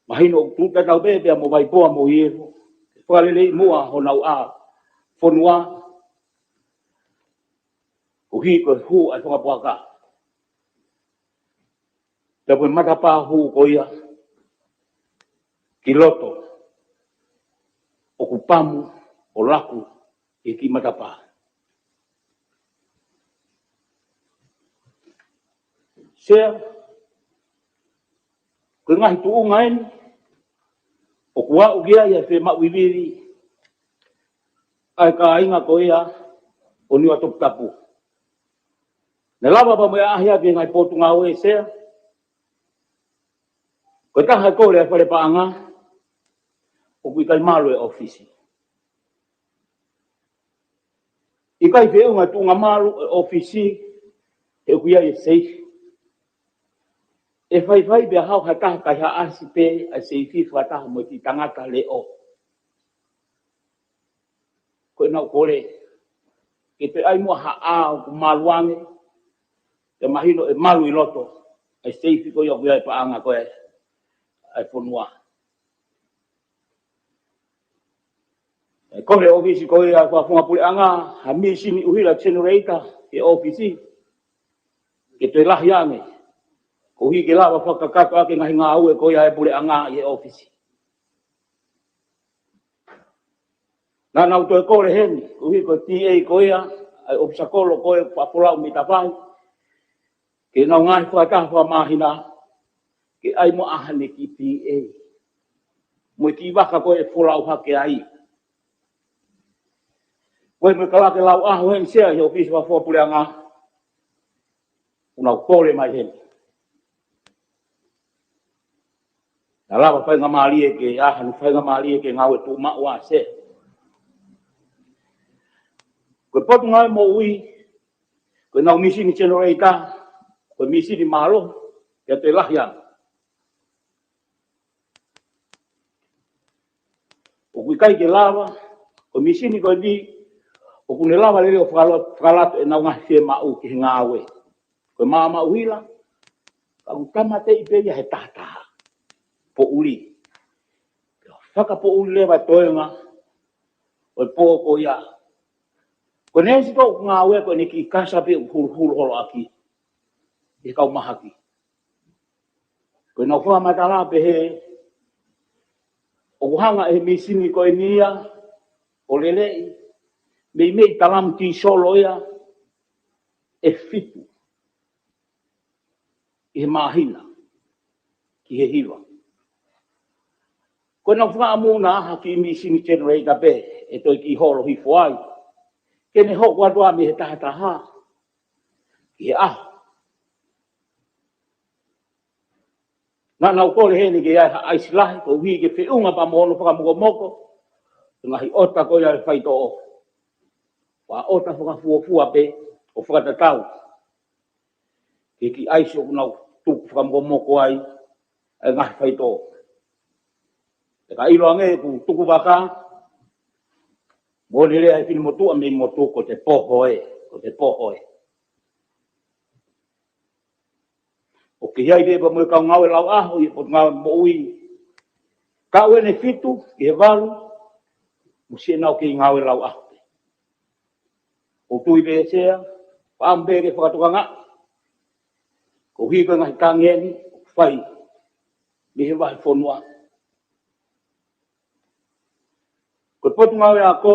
Mahino ʻoku tuʻu tatau pē pea mo Vaipua mo Hihifo. Fakaleleiʻi muʻa honau ʻa fonua, koeʻuhi ko e hū ʻa e fanga puaka. Pea ko e matapā hū ko ia ki loto, ʻoku pamu ʻo laku ʻi he kiʻi matapā. Sea, ko e ngaahi tuʻunga eni ʻoku aʻu ki ai ʻa e fiemaʻu ivivi ʻa e kāinga ko ia ʻo Niua Toputapu. Naʻe lava pē mo e ʻaʻahi ʻa e ngaahi potungāue, Sea. Ko e taha e kole ʻa e fale paʻanga, ʻoku ʻikai malu e ʻōfisi. ʻIkai feʻunga e tuʻunga malu e ʻōfisi, he ʻoku ʻi ai e seifi. ʻE faifai pē ha taha, kae haʻasi pē ʻa e seifi fakataha mo e kiʻi tangata leʻo. Ko ʻenau kole ke toe ʻai muʻa ha ʻā ʻoku malu ange, ke mahino ʻe malu ʻi loto ʻa e seifi ko ia ʻoku ʻi ai e paʻanga ko ē ʻa e fonua. ʻE kole ʻe he ʻōfisi ko ia ʻa e fakafofonga puleʻanga ha mīsini ʻuhila, generator, ʻi he ʻōfisi, ke toe lahi ange, koeʻuhi ke lava fakakakato ʻaki e ngaahi ngāue ko ia ʻa e puleʻanga ʻi he ʻōfisi. Naʻa nau toe kole heni, koeʻuhi ko e T A ko ia ʻa e ʻōfisa kolo ko ē ʻoku faʻa folau mei Tafahi, ke nau ngaahi fakataha fakamāhina, ke ʻai muʻa haʻane kiʻi T A mo e kiʻi vaka ko ē ʻe folau hake ai. Ko e meʻa kalake lau ʻaho heni, Sea, ʻi he ʻōfisi fakafofonga puleʻanga, ʻoku nau kole mai heni. Naʻa lava faingamālie ke, ʻa, hano faingamālie ke ngāue tuʻumaʻu ʻa, Sea. Ko e potungāue moʻui, ko ʻenau mīsini generator, ko e mīsini mālohi, ke toe lahi ange. ʻOku ʻikai ke lava, ko e mīsini ko eni, ʻoku ne lava lelei ʻo fakalo-, fakalato ʻenau ngaahi fiemaʻu ki he ngāue. Ko e maama ʻuhila, ka ʻoku tāmateʻi pē ia he tahataha. Poʻuli. Fakapoʻuli leva e toenga ʻo e pō ko ia. Ko e neesi ko ē ʻoku ngāue, ko ʻene kiʻi kasa pē ʻoku huluhulu holo ʻaki ʻe he kau mahaki. Ko ʻenau fakamatala pehē, ʻoku hanga ʻe he mīsini ko eni ia ʻo leleʻi, meimei talamu tīsolo ia ʻe fitu ʻi he māhina ki he hiva. Ko ʻenau fakaʻamu naʻa ha kiʻi mīsini generator pē ʻe toe kiʻi holo hifo ai, ke ne hoko atu ʻa mei he tahataha ki he ʻaho. Naʻa nau kole heni ke ʻai ha ʻaisi lahi, koeʻuhi ke feʻunga pea mo hono fakamokomoko e ngaahi ʻota ko ia ʻa e faitoʻo. Pea ʻota fakafuofua pē ʻo fakatatau ki he kiʻi ʻaisi ʻoku nau tuku fakamokomoko ai ʻa e ngaahi faitoʻo. ʻE ka ʻilo ange ʻoku tuku vaka, mo e lea ʻa e finemotuʻa mei motu, ko te poho ē, ko te poho ē. ʻOku ʻi ai pē pea mo e kau ngāue lau ʻaho ʻi he potungāue moʻui, kae ʻoua ʻe fitu ki he valu, mo siʻenau kei ngāue lau ʻaho. ʻOku ou tui pē, Sea, pea ʻamu pē ke fakatokangaʻi, koeʻuhi ko e ngaahi tangi eni ʻoku fai mei he vahefonua. Ko e potungāue ako,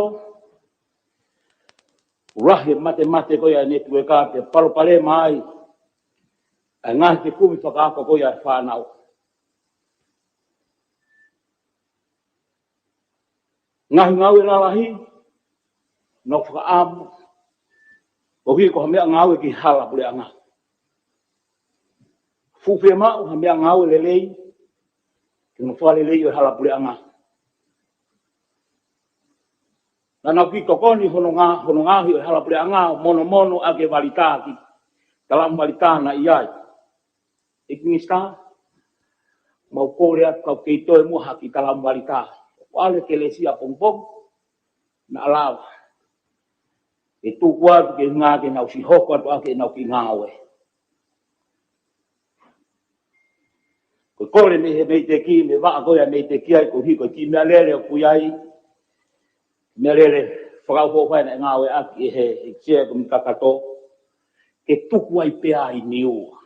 ʻoku lahi e matemate ko ia ʻa e netiueka, pea palopalema ai ʻa e ngaahi fekumi fakaako ko ia ʻa e fānau. Ngaahi ngāue lalahi naʻa ku fakaʻamu, koeʻuhi ko ha meʻangāue ki he hala puleʻanga. Fuʻu fiemaʻu ha meʻangāue lelei ke ne fakaleleiʻi ʻo e hala puleʻanga. Naʻa nau kiʻi tokoni hono ngā-, hono ngaohi ʻo e hala puleʻanga ʻo monomono ʻaki e valita, kiʻi talamu valita naʻe ʻi ai. ʻEiki Minisitā, mau kole atu kau kei toe muʻa ha kiʻi talamu valita. ʻOku ʻalu e kelesi ʻapongipongi, naʻa lava ke tuku atu ke ngā ke nau siʻi hoko atu ʻaki ʻenau kiʻi ngāue. Ko e kole mei he Meiteki, mei he vaʻa ko ia ʻa Meiteki ai, koeʻuhi ko e kiʻi meʻalele ʻoku ʻi ai, meʻalele fakaʻofoʻofa naʻe ngāueʻaki ʻe he ʻEiki Sea Kōmiti Kakato, ke tuku ai pē ʻa Niua.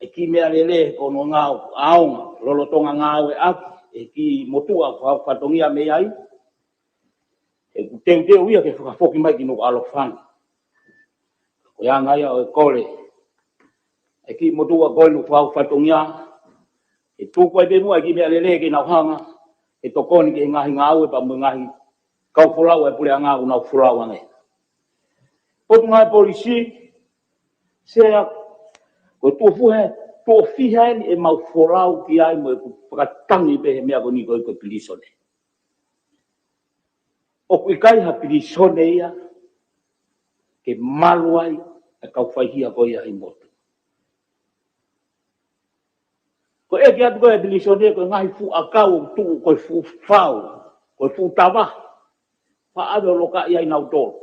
ʻE kiʻi meʻalele ko hono ngāue ʻaonga, lolotonga ngāueʻaki ʻe he kiʻi motuʻa fakafatongia mei ai, ʻoku teuteu ia ke fakafoki mai ki Nukuʻalofa ni. Ko e anga ia ʻo e kole ʻa e kiʻi motuʻa ko eni ʻoku fau fatongia, ʻe tuku ai pē muʻa e kiʻi meʻalele ke nau hanga ʻo tokoni ki he ngaahi ngāue pea mo e ngaahi kau folau ʻa e puleʻanga ʻoku nau folau ange. Potungāue Polisi, Sea, ko e tuʻo fiha, tuʻo fiha eni ʻemau folau ki ai mo ʻeku fakatangi pē he meʻa ko eni ko e, ko e pilīsone. ʻOku ʻikai ha pilīsone ia ke malu ai e kau faihia ko ia ʻi motu. Ko e ʻeke atu ko e pilīsone ko e ngaahi fuʻu ʻakau ʻoku tuʻu, ko e fuʻu fau, ko e fuʻu tava, faʻa ʻave ʻo lokaʻi ai nautolu.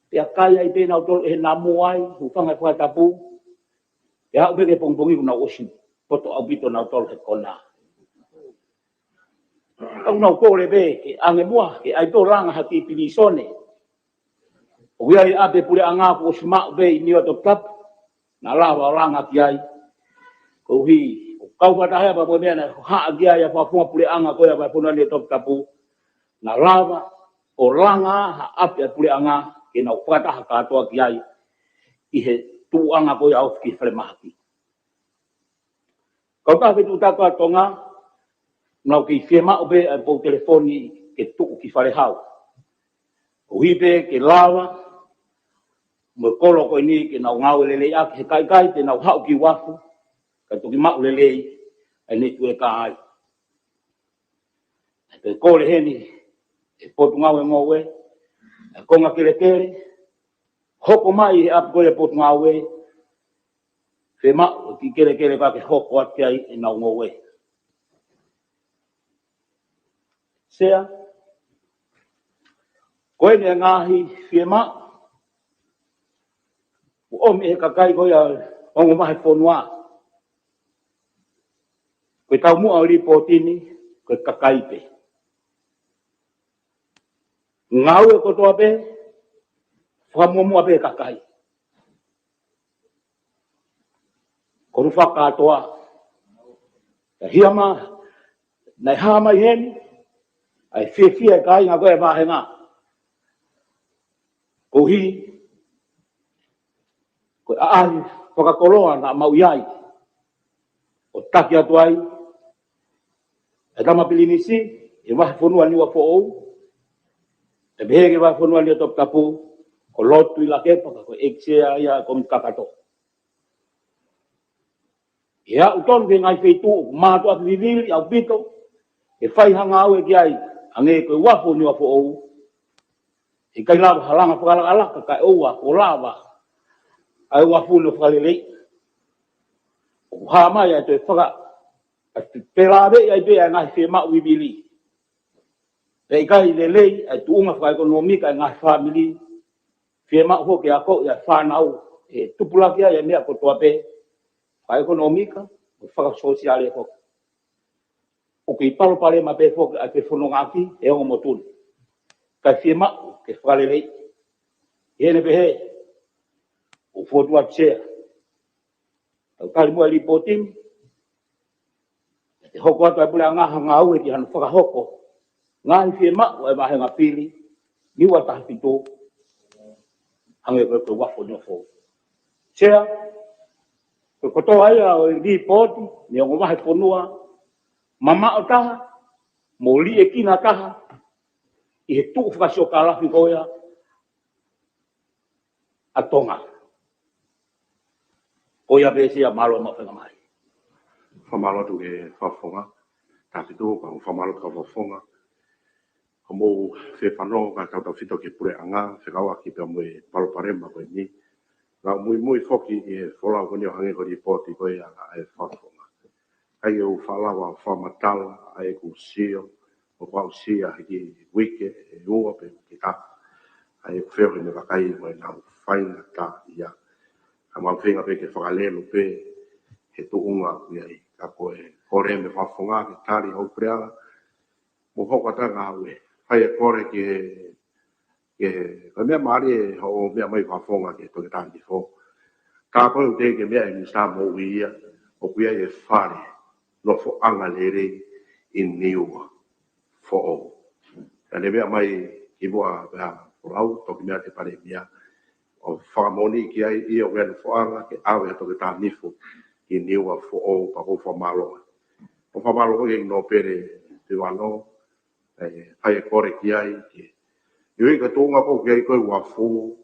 Pea kai ai pē nautolu ʻe he namu ai, hūfanga he fakatapu. Pea aʻu pē ki he pongipongi kuo nau ʻosi poto ʻaupito nautolu he kona. Ka ʻoku nau kole pē ke ʻange muʻa, ke ʻai pē ʻo langa ha kiʻi pilīsone. ʻOku ʻi ai ʻa e puleʻanga kuo ʻosi maʻu pē ʻi Niua Toputapu, naʻa lava ʻo langa ki ai. Koeʻuhi, ʻoku kau fakataha pea mo e meʻa naʻe haʻa ki ai ʻa e fakafofonga puleʻanga ko ia ʻa e fonua Niua Toputapu, naʻa lava ʻo langa ha ʻapi ʻa e puleʻanga ke nau fakataha kātoa ki ai ʻi he tuʻuʻanga ko ia ʻo e ofi ki falemahaki. Kautaha Fetuʻutaki ʻa Tonga, nau kei fiemaʻu pē ʻa e pou telefoni ke tuʻu ki Falehau. ʻUhi pē ke lava mo e kolo ko eni ke nau ngāue lelei ʻaki, he ka ʻikai te nau haʻu ki uafu, kae toki maʻu lelei ʻa e netiueka ai. ʻE kole heni ʻe he Potungāue Ngoue, ʻa e konga kelekele, hoko mai he ʻapi ko ia ʻa e Potungāue, fiemaʻu e kiʻi kelekele ka ke hoko atu ai ʻenau ngoue. Sea, ko eni e ngaahi fiemaʻu kuo ʻomi ʻe he kakai ko ia ʻo e ongo vahefonua. Ko e taumuʻa ʻo e lipooti ni, ko e kakai pē. Ngāue kotoa pē, fakamuʻomuʻa pē kakai. Ko e fakakātoa. Ka hia ma, naʻe hā mai heni ʻa e fiefia ʻa e kāinga ko e vāhenga. Koeʻuhi, ko e ʻaʻahi fakakoloa naʻa mau ʻi ai, ʻo taki atu ai ʻa e tama pilinisi ʻi he vahefonua Niuafoʻou, ʻe pehē ki he vahefonua Niuatoputapu, ko Lotu ʻi Lakepa, ka ko e ʻEiki Sea ia ʻo e Kōmiti Kakato. ʻE aʻu tonu ki he ngaahi feituʻu ʻoku mātuʻaki vivili ʻaupito ke fai ha ngāue ki ai, hangē ko e uafu ʻo Niuafoʻou. ʻIkai lava ha langa fakalakalaka kae ʻoua kuo lava ʻa e uafu ni ʻo fakaleleiʻi. ʻOku hā mai ʻa e toe faka-, ʻa e toe laveʻi ai pē ʻa e ngaahi fiemaʻu vivili. Pea ʻikai lelei ʻa e tuʻunga fakaʻekonōmika ʻa e ngaahi fāmili. Fiemaʻu foki ke akoʻi ʻa e fānau ʻe tupulaki ai ʻa e meʻa kotoa pē, fakaʻekonōmika mo e fakasōsiale foki. ʻOku kei palopalema pē foki ʻa e fefonongaʻaki ʻa e ongo motu ni. Kae fiemaʻu ke fakaleleiʻi. ʻI heʻene pehē, ʻoku fokotuʻu atu Sea, tau tali muʻa e lipooti ni, te hoko atu ʻa e puleʻanga ha ngāue ki hano fakahoko ngaahi fiemaʻu ʻa e vāhenga fili Niua taha fitu, hangē ko e, ko e uafu ʻo Niuafoʻou. Sea, ko e kotoa ia ʻo e lipooti mei he ongo vahefonua mamaʻo taha mo liʻekina taha ʻi he tuʻu fakasiokālafi ko ia ʻa Tonga. Ko ia pē Sea, mālō e maʻu faingamālie. Fakamālō atu ki he fakafofonga, taha fitu, pea mo e fakamālō atu ki he fakafofonga. Ko hoʻomou fie fanongo kae tautautefito ki he puleʻanga, fekauʻaki pea mo e palopalema ko eni. Naʻa ku muimui foki ʻi he folau ko eni ʻo hangē ko e lipooti ko ia ʻa e fakafofonga. ʻIkai ke u faʻa lava ʻo fakamatala ʻa ʻeku sio, ʻoku aʻusia he kiʻi uike ʻe ua pe uike taha ʻa ʻeku feohi mo e kakai mo ʻenau faingataʻaʻia. Ka mau feinga pē ke fakalelu pē he tuʻunga ʻoku ʻi ai. Ka ko e kole mei he fakafofonga ke tali hoʻo puleʻanga, mo hoko atu ʻa e ngāue. Fai e kole ki he, ki he, ko e meʻa mālie hoʻo meʻa mai fakafofonga ki he Toketā Nifo. Ka ko e ʻuhi ke meʻa ʻe Minisitā Moʻui ia, ʻoku ʻi ai e fale nofoʻanga lelei ʻi Niuafoʻou. Ka ne meʻa mai kimuʻa pea folau, toki meʻa ki he Palēmia ʻo fakamoʻoni ki ai ʻio ke ʻi ai ha nofoʻanga ke ʻave ha toketā nifo ki Niuafoʻou, pea ʻoku ou fakamālō. ʻOku ou fakamālō ki he Nōpele Tevano, ʻe, fai e kole ki ai, ke, ʻio ʻi he tuʻunga ko ē ʻoku ʻi ai ko ē uafu,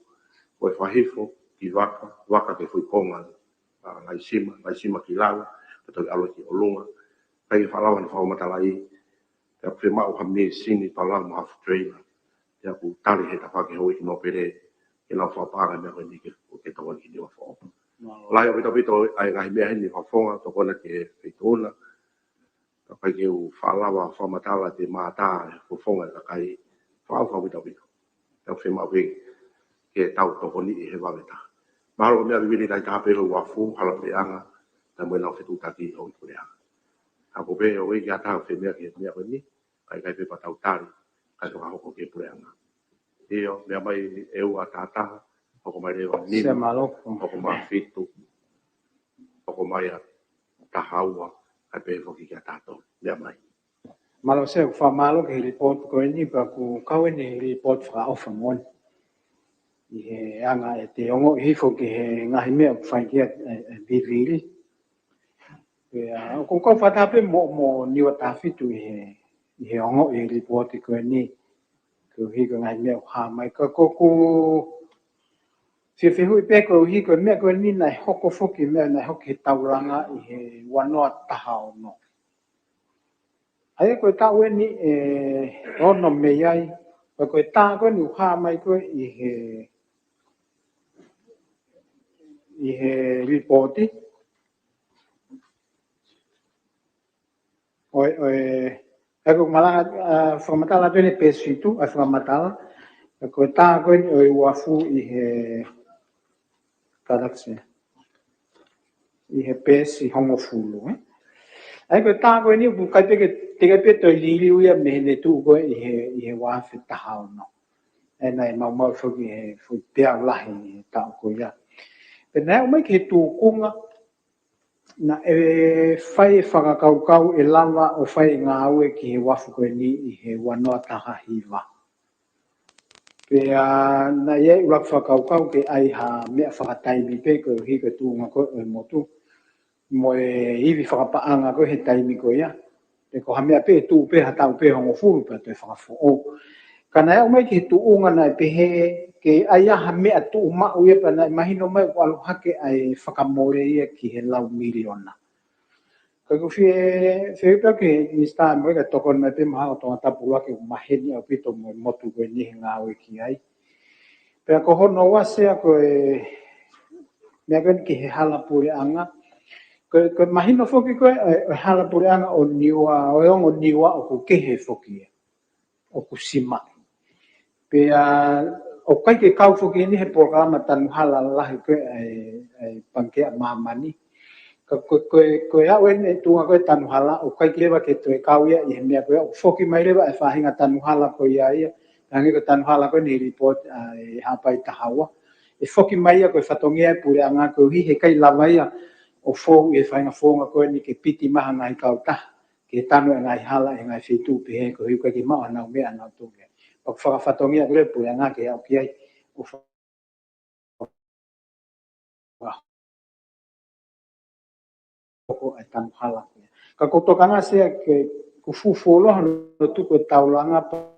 ko e fakahifo ki Vaka, Vaka ki he foʻi konga, ʻa, Naisima, Naisima ki lalo, pea toki ʻalu ki ʻolunga, ʻikai ke faʻa lava ʻene fakamatalaʻi, pea ʻoku fiemaʻu ha mīsini pea lava mo ha trailer, pea ʻoku tali he tafaʻaki ʻa e houʻeiki nōpele, ke nau fakapaʻanga e meʻa ko eni ke, ke tokoni ki Niuafoʻou. Mālō. Lahi ʻaupito ʻaupito ʻa e ngaahi meʻa heni fakafofonga, tokoni ki he feituʻu na, ka ʻikai ke u faʻa lava fakamatala pe mātā e fakafofonga ʻa e kakai, fakaʻau fakaʻaupito ʻaupito. Pea ʻoku fiemaʻu ke, ke tau tokoniʻi he vave taha. Mahalo ko e meʻa vivili lahi taha pē ko e uafu, hala puleʻanga, pea mo ʻenau fetuʻutaki ʻa e puleʻanga. Ka ko e pehē ʻoku ʻikai ke ʻi ai ha taha ʻoku fiemaʻu ke meʻa ko eni, ka ʻikai pē pea tau tali, kae fakahoko ki he puleʻanga. ʻIo, meʻa mai ʻe ua ʻa taha taha, hoko mai leva ʻa nima, Sea Maloku. Hoko mai ʻa fitu, hoko mai ʻa taha ua, kae pehē foki ki ha taha tolu. Meʻa mai. Mālō Sea, ʻoku fakamālō ki he lipooti ko eni, pea ʻoku kau eni he lipooti fakaʻofa moʻoni. ʻI he anga ʻete ongoʻi hifo ki he ngaahi meʻa ʻoku fai ki ai e, e vivili. Pea, ʻoku ou kau fakataha pē mo, mo Niua Tahafitu ʻi he, ʻi he ongoʻi e lipooti ko eni, koeʻuhi ko e ngaahi meʻa ʻoku hā mai. Ka ʻoku ou fie fehuʻi pē koeʻuhi ko e meʻa ko eni naʻe hoko foki, meʻa naʻe hoko he taulanga ʻi he ua noa taha ono. ʻA ia ko e taʻu eni ʻe ono mei ai, ko e tā ko eni ʻoku hā mai ko ē ʻi he, ʻi he lipooti. ʻOi, ʻoi, ʻa ia ko e malanga, ʻa, fakamatala atu eni peesi fitu, ʻa e fakamatala. Ko e tā ko eni ʻo e uafu ʻi he, kātaki Sea, ʻi he peesi hongofulu, ē? ʻA ia ko e tā ko eni ʻoku ʻikai pē ke, teʻeki ai pē toe liliu ia mei heʻene tuʻu ko ē ʻi he, ʻi he ua afe taha ono. ʻE naʻe maumau foki he foʻi peau lahi he taʻu ko ia. Pea naʻe aʻu mai ki he tūkunga, naʻe fai e fakakaukau ʻe lava ʻo fai e ngāue ki he uafu ko eni ʻi he ua noa taha hiva. Pea naʻe ʻi ai e ʻuluaki fakakaukau ke ʻai ha meʻa fakataimi pē koeʻuhi ko e tuʻunga ko ē ʻo e motu, mo e ivi fakapaʻanga ko ē he taimi ko ia. Pe ko ha meʻa pē ʻe tuʻu pē ha taʻu pē hongofulu pea toe fakafoʻou. Ka naʻe aʻu mai ki he tuʻunga naʻe pehē ke ʻai ha meʻa tuʻumaʻu ia pea naʻe mahino mai ʻoku ʻalu hake ʻa e fakamole ia ki he lau miliona. Ka ʻoku ou fie, fie pehē ki he Minisitā mo e kakai tokoni mai pē mahalo Tongatapu ʻuluaki ʻoku maheni ʻaupito mo e motu ko eni he ngāue ki ai. Pea ko hono ua Sea ko e meʻa ko eni ki he hala puleʻanga. Ko e, ko e mahino foki ko ē, ʻo e, ʻo e hala puleʻanga ʻo Niua, ʻo e ongo Niua ʻoku kehe foki ia. ʻOku simaʻi. Pea ʻoku ʻikai ke kau foki eni he polokalama tanu hala lahi ko ē ʻa e, ʻa e Pangikē ʻa Māmani. Ka ko, ko, ko e aʻu eni e tuʻunga ko ē tanu hala, ʻoku ʻikai ke lava ke toe kau ia ʻi he meʻa ko ia, ʻoku foki mai leva e faʻahinga tanu hala ko ia ia, hangē ko e tanu hala ko eni he lipooti ʻa e Haʻapai taha ua. ʻE foki mai ia ko e fatongia e puleʻanga koeʻuhi he ʻikai lava ia ʻo fou ʻi he faʻahinga founga ko eni ke piti mai ha ngaahi kautaha ke tanu e ngaahi hala ʻi he ngaahi feituʻu pehē koeʻuhi ʻoku ʻikai ke maʻu hanau meʻa ʻanautolu ia. Pea ʻoku fakafatongia ko ē e puleʻanga ke aʻu ki ai ʻo fa-, fakahoko e tanu hala ko ia. Ka ʻoku ou tokanga Sea ke ʻoku fuʻu fuoloa hono tuku e taulanga pea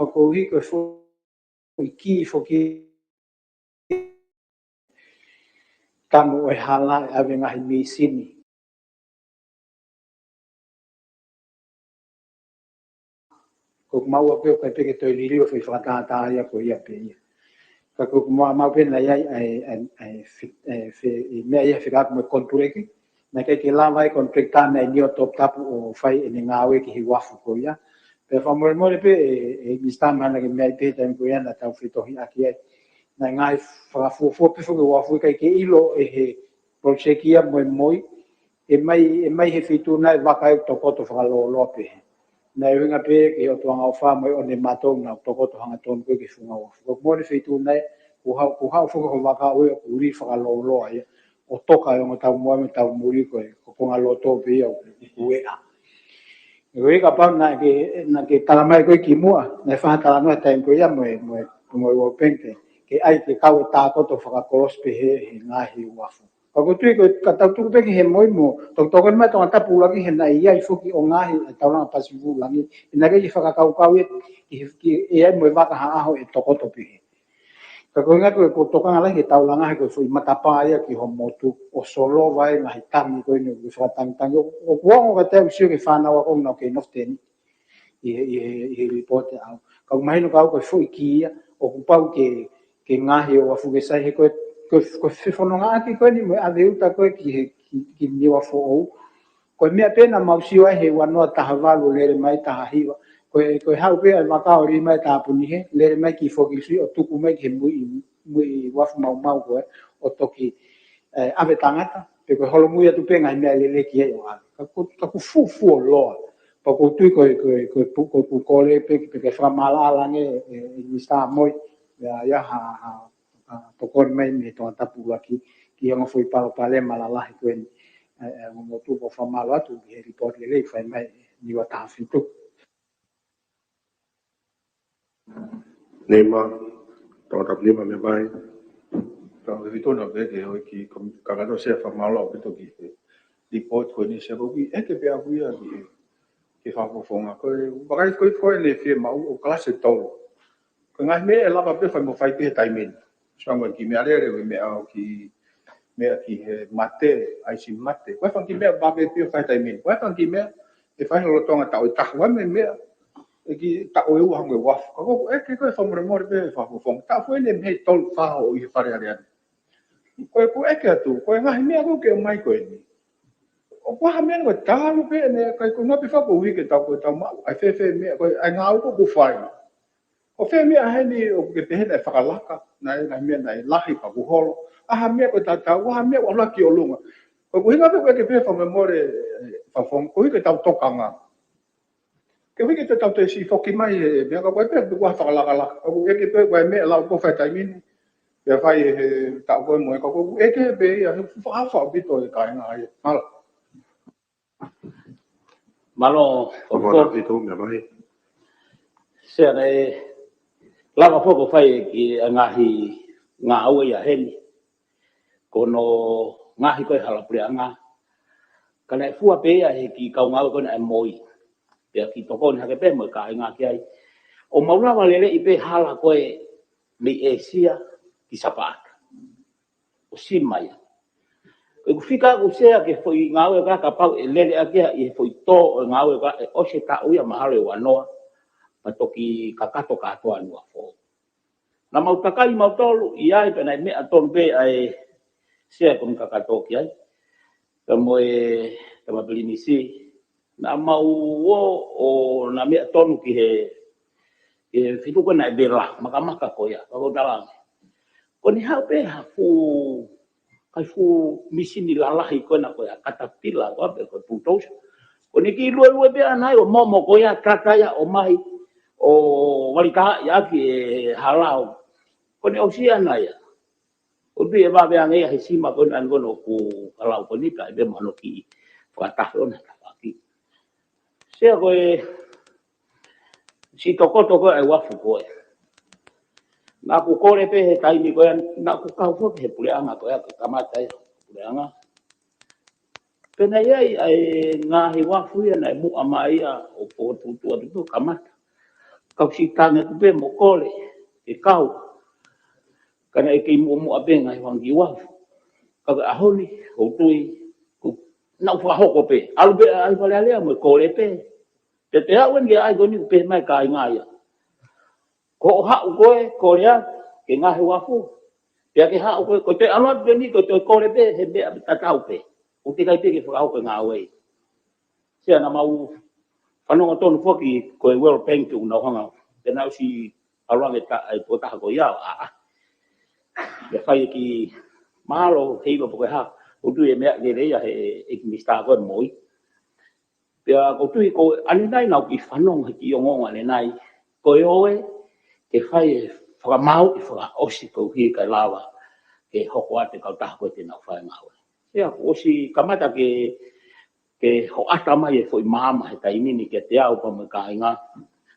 koeʻuhi ko e foʻi kī foki tanu ʻo e hala ʻe ʻave ngaahi mīsini. Ko ʻeku maʻu ʻaupito ʻoku ʻikai pē ke toe liliu e foʻi fakatātā ia ko ia pē ia. Ka ko ʻeku maʻu, maʻu pē naʻe ʻi ai ʻa e, ʻa e, ʻa e fe-, ʻa e fe-, ʻa e meʻa ia fekauʻaki mo e konituleki. Naʻe ʻikai ke lava e contractor naʻe ʻi Niua Toputapu ʻo fai ʻene ngāue ki he uafu ko ia. Pea fakamolemole pē ʻe, ʻe Minisitā mahalo naʻa ke meaʻi pē he taimi ko ia naʻa tau fetohiʻaki ai. Naʻe ngaahi fakafuofua pē foki e uafu ʻikai ke ʻilo ʻe he project ia mo e moi, ʻe mai, ʻe mai he feituʻu nai e vaka ʻoku tokoto fakalōloa pē. Naʻe ʻuhinga pē ki he ʻOtua ʻofa mo e ʻonematō naʻa nau tokoto hangatonu ko ē ki he funga uafu. Ko e moʻoni feituʻu nai, kuo haʻu, kuo haʻu foki ho vaka ʻo e ʻoku lī fakalōloa ia. ʻO toka e ongo taumuʻa mo e taumuli ko ē, ko e konga loto pē ia ʻoku, ʻoku eʻa. Ko ia kapau naʻa ke, naʻa ke tala mai ko ē kimuʻa, naʻe fai ha talanoa he taimi ko ia mo e, mo e, mo e World Bank ke, ke ʻai ke kau e tākoto fakakolosi pē he, he ngaahi uafu. Ka ʻoku ou tui ko e ka tau tuku pē ki he MOI mo, tokotoko mai Tongatapu ʻUluaki he naʻe ʻi ai foki ʻo ngaahi e taulanga Pasifiki ʻUluaki, ʻi he naʻe ʻikai ke fakakaukau ia ki, ki, ʻe ʻi ai mo e vaka ha ʻaho ʻe tokoto pē he. Ka ko e ʻuhinga ko e, ko e tokanga lahi ki he taulanga he ko e foʻi matapā ia ki ho motu ʻo solova e ngaahi tangi ko eni ʻoku fakatangitangi. ʻOku, ʻoku ongo ka te u sio ki he fānau ako ʻoku nau kei nofo teni ʻi he, ʻi he, ʻi he lipooti ʻaʻau. Ka ʻoku mahino ka ʻoku ko e foʻi kī ia, ʻoku pau ke, ke ngaahi e uafu ke sai he ko e, ko e, ko e fefonongaʻaki ko eni mo e ʻave uta ko ē ki he, ki, ki Niua Foʻou. Ko e meʻa pē naʻa mau sio ai he ua noa taha valu lele mai taha hiva. Ko e, ko e haʻu pē ʻa e vaka ʻo lī mai tāpuni he, lele mai ki Fokisui ʻo tuku mai ki he muiʻi, muiʻi uafu maumau ko ē, ʻo toki, ē, ʻave tangata, pe ko e holomui atu pē ngaahi meʻa lele ki ai ʻo ʻave. Ka ʻoku, ka ʻoku fuʻu fuoloa. Pea ʻoku ou tui ko e, ko e, ko e pu-, ko e pu kole pē, pe ke fakamaʻalaʻala ange, ē, ʻe Minisitā MOI, ia, ia ha, ha, ha tokoni mai mei Tongatapu ʻUluaki, ki he ongo foʻi palopalema lalahi ko eni. Ē, ē, mo tupu fakamālō atu ki he lipooti lelei fai mai ʻe Niua taha fitu. Nima, Tongatapu Nima, meʻa mai. Tau ke fitona pē ke hoi ki, ko, kakato Sea, fakamālō ʻaupito ki he lipooti ko eni Sea, ko e kiʻi ʻeke pē ʻaku ia ki he, ki he fakafofonga. Ko e, vakai ko e, ko e ne fiemaʻu ʻo kalasi ʻe tolu. Ko e ngaahi meʻa ʻe lava pē fai mo fai pē he taimi ni. Sio ange ki he meʻalele, ko e meʻa ʻo ki, meʻa ki he mate, ʻaisi mate. Ko e fanga kiʻi meʻa ʻe lava pē ʻo fai he taimi ni. Ko e fanga kiʻi meʻa ʻe fai he lolotonga taʻu ʻe taha, ko e meʻa, ʻe ki taʻu ʻe ua hangē uafu. Ka ko e ʻeke ko e fakamolemole pē fakafofonga. Taʻu foʻou eni mei he tolu fā ʻo ʻi he Fale Alea ni. Ko e ʻoku ʻeke atu, ko e ngaahi meʻa ko ē ke ʻomai ko eni. ʻOku ʻi ai ha meʻa ko e talu pē ʻene, ʻikai ko e ngaahi pē fakaʻuhi ke tau ko e tau maʻu, ʻa e fēfē meʻa, ko e, ʻa e ngāue ko ē ʻoku fai. Ko e fē meʻa heni ʻoku ke pehē naʻe fakalaka, naʻe, naʻe meʻa naʻe lahi pea kuo holo. ʻA ha meʻa ko e tatau, ʻa ha meʻa ʻoku ʻalu ki ʻolunga. Ko e ʻuhinga pē ʻoku ʻeke pē fakamolemole, ē, fakafofonga, koeʻuhi ke tau tokanga. Koeʻuhi ke tau toe siʻi foki mai, ē, meʻa ka ko e pē, pē ʻoku ʻi ai ha fakalakalaka. ʻOku ʻeke pē ko e meʻa lau ko e fai taimi ni. Pea fai ʻe he taʻu ko ē mo e ka ko e ʻeke pē ia, he fuʻu fakaʻaufuli ʻaupito e kāinga ia. Mālō. Mālō, Tongatapu Nima, meʻa mai. Sea, naʻe lava foki ʻo fai e kiʻi ngaahi ngāue ia heni. Ko hono ngaahi ko ē hala puleʻanga. Ka naʻe fua pē ia he kiʻi kau ngāue ko ē naʻe MOI. Pea kiʻi tokoni hake pē mo e kāinga ki ai. ʻO mau lava leleʻi pē hala ko ē mei ʻĒsia ki Sapaʻata. ʻO Sima ia. Ko ʻeku fika ʻaku Sea ki he foʻi ngāue ko ē kapau ʻe lele ʻaki ia ʻi he foʻi tō ʻo e ngāue ko ē ʻe ʻosi e taʻu ia mahalo ʻe ua noa. Pea toki kakato kātoa Niua Foʻou. Naʻa mau takai mautolu ʻi ai pea naʻe meʻa tonu pē ʻa e Sea ko eni kakato ki ai. Pea mo e Tama Pilinisi. Naʻa mau ō ʻo naʻa meʻa tonu ki he, ki he fitu ko ē naʻe vela, makamaka ko ia, ka ko e tala ange. Ko ʻene haʻu pē ha fuʻu, kai fuʻu mīsini lalahi ko ena ko e katapila ko ē pe ko e bulldozer. Ko ʻene kiʻi luelue pē ʻana ia ʻo momo ko ia tata ia ʻo mai ʻo vali taha ia ki he hala. Ko ʻene ʻosi ʻana ia. ʻOku tui ʻe vave ange ia he Sima ko ena ko ena ʻoku hala ko eni ka ʻe pē mahalo kiʻi fakataha ʻona tapaʻaki. Sea ko e siʻi tokoto ko ē ʻa e uafu ko ē. Naʻa ku kole pē he taimi ko ē, naʻa ku kau foki he puleʻanga ko ē, ka kamata ia puleʻanga. Pea naʻe ʻi ai ʻa e ngaahi uafu ia naʻe muʻa mai ia ʻo potu tuʻa tuʻa kamata. Kau siʻi tangi atu pē mo kole ke kau. Ka naʻe kei muʻomuʻa pē ngaahi fanga kiʻi uafu. Ka ko e ʻaho ni, ʻoku ou tui, ʻoku nau fakahoko pē. ʻAlu pē ʻa e Fale Alea mo e kole pē. Pea te aʻu eni ke ʻai ko eni pē mai kāinga ia. Ko hoʻo haʻu ko ē, kole ā, ke ngaahi uafu. Pea ke haʻu ko ē, ko e toe ʻalu atu pē ni, ko e toe kole pē, he meʻa tatau pē. ʻOku teʻeki ai pē ke fakahoko e ngāue. Sea naʻa mau fanongo tonu foki ko e World Bank ʻoku nau hanga. Pea nau ʻosi ʻalu ange ta, e, tuʻo taha ko ia, ʻa, ʻa. Pea fai e kiʻi mahalo, he iwa pe ko e hā. ʻOku ou tui ʻe meʻa lelei ia he, ʻEiki Minisitā ko ē MOI. Pea ʻoku ou tui ko ʻanenai naʻa ku kiʻi fanongo he kiʻi ongoongo ʻanenai. Ko e ʻoua ke fai e fakamāuʻi fakaʻosi koeʻuhi kae lava ke hoko atu e kautaha ko ē te nau fai e ngāue. Sea, kuo ʻosi kamata ke, ke hoʻata mai e foʻi maama he taimi ni kiate au pea mo e kāinga.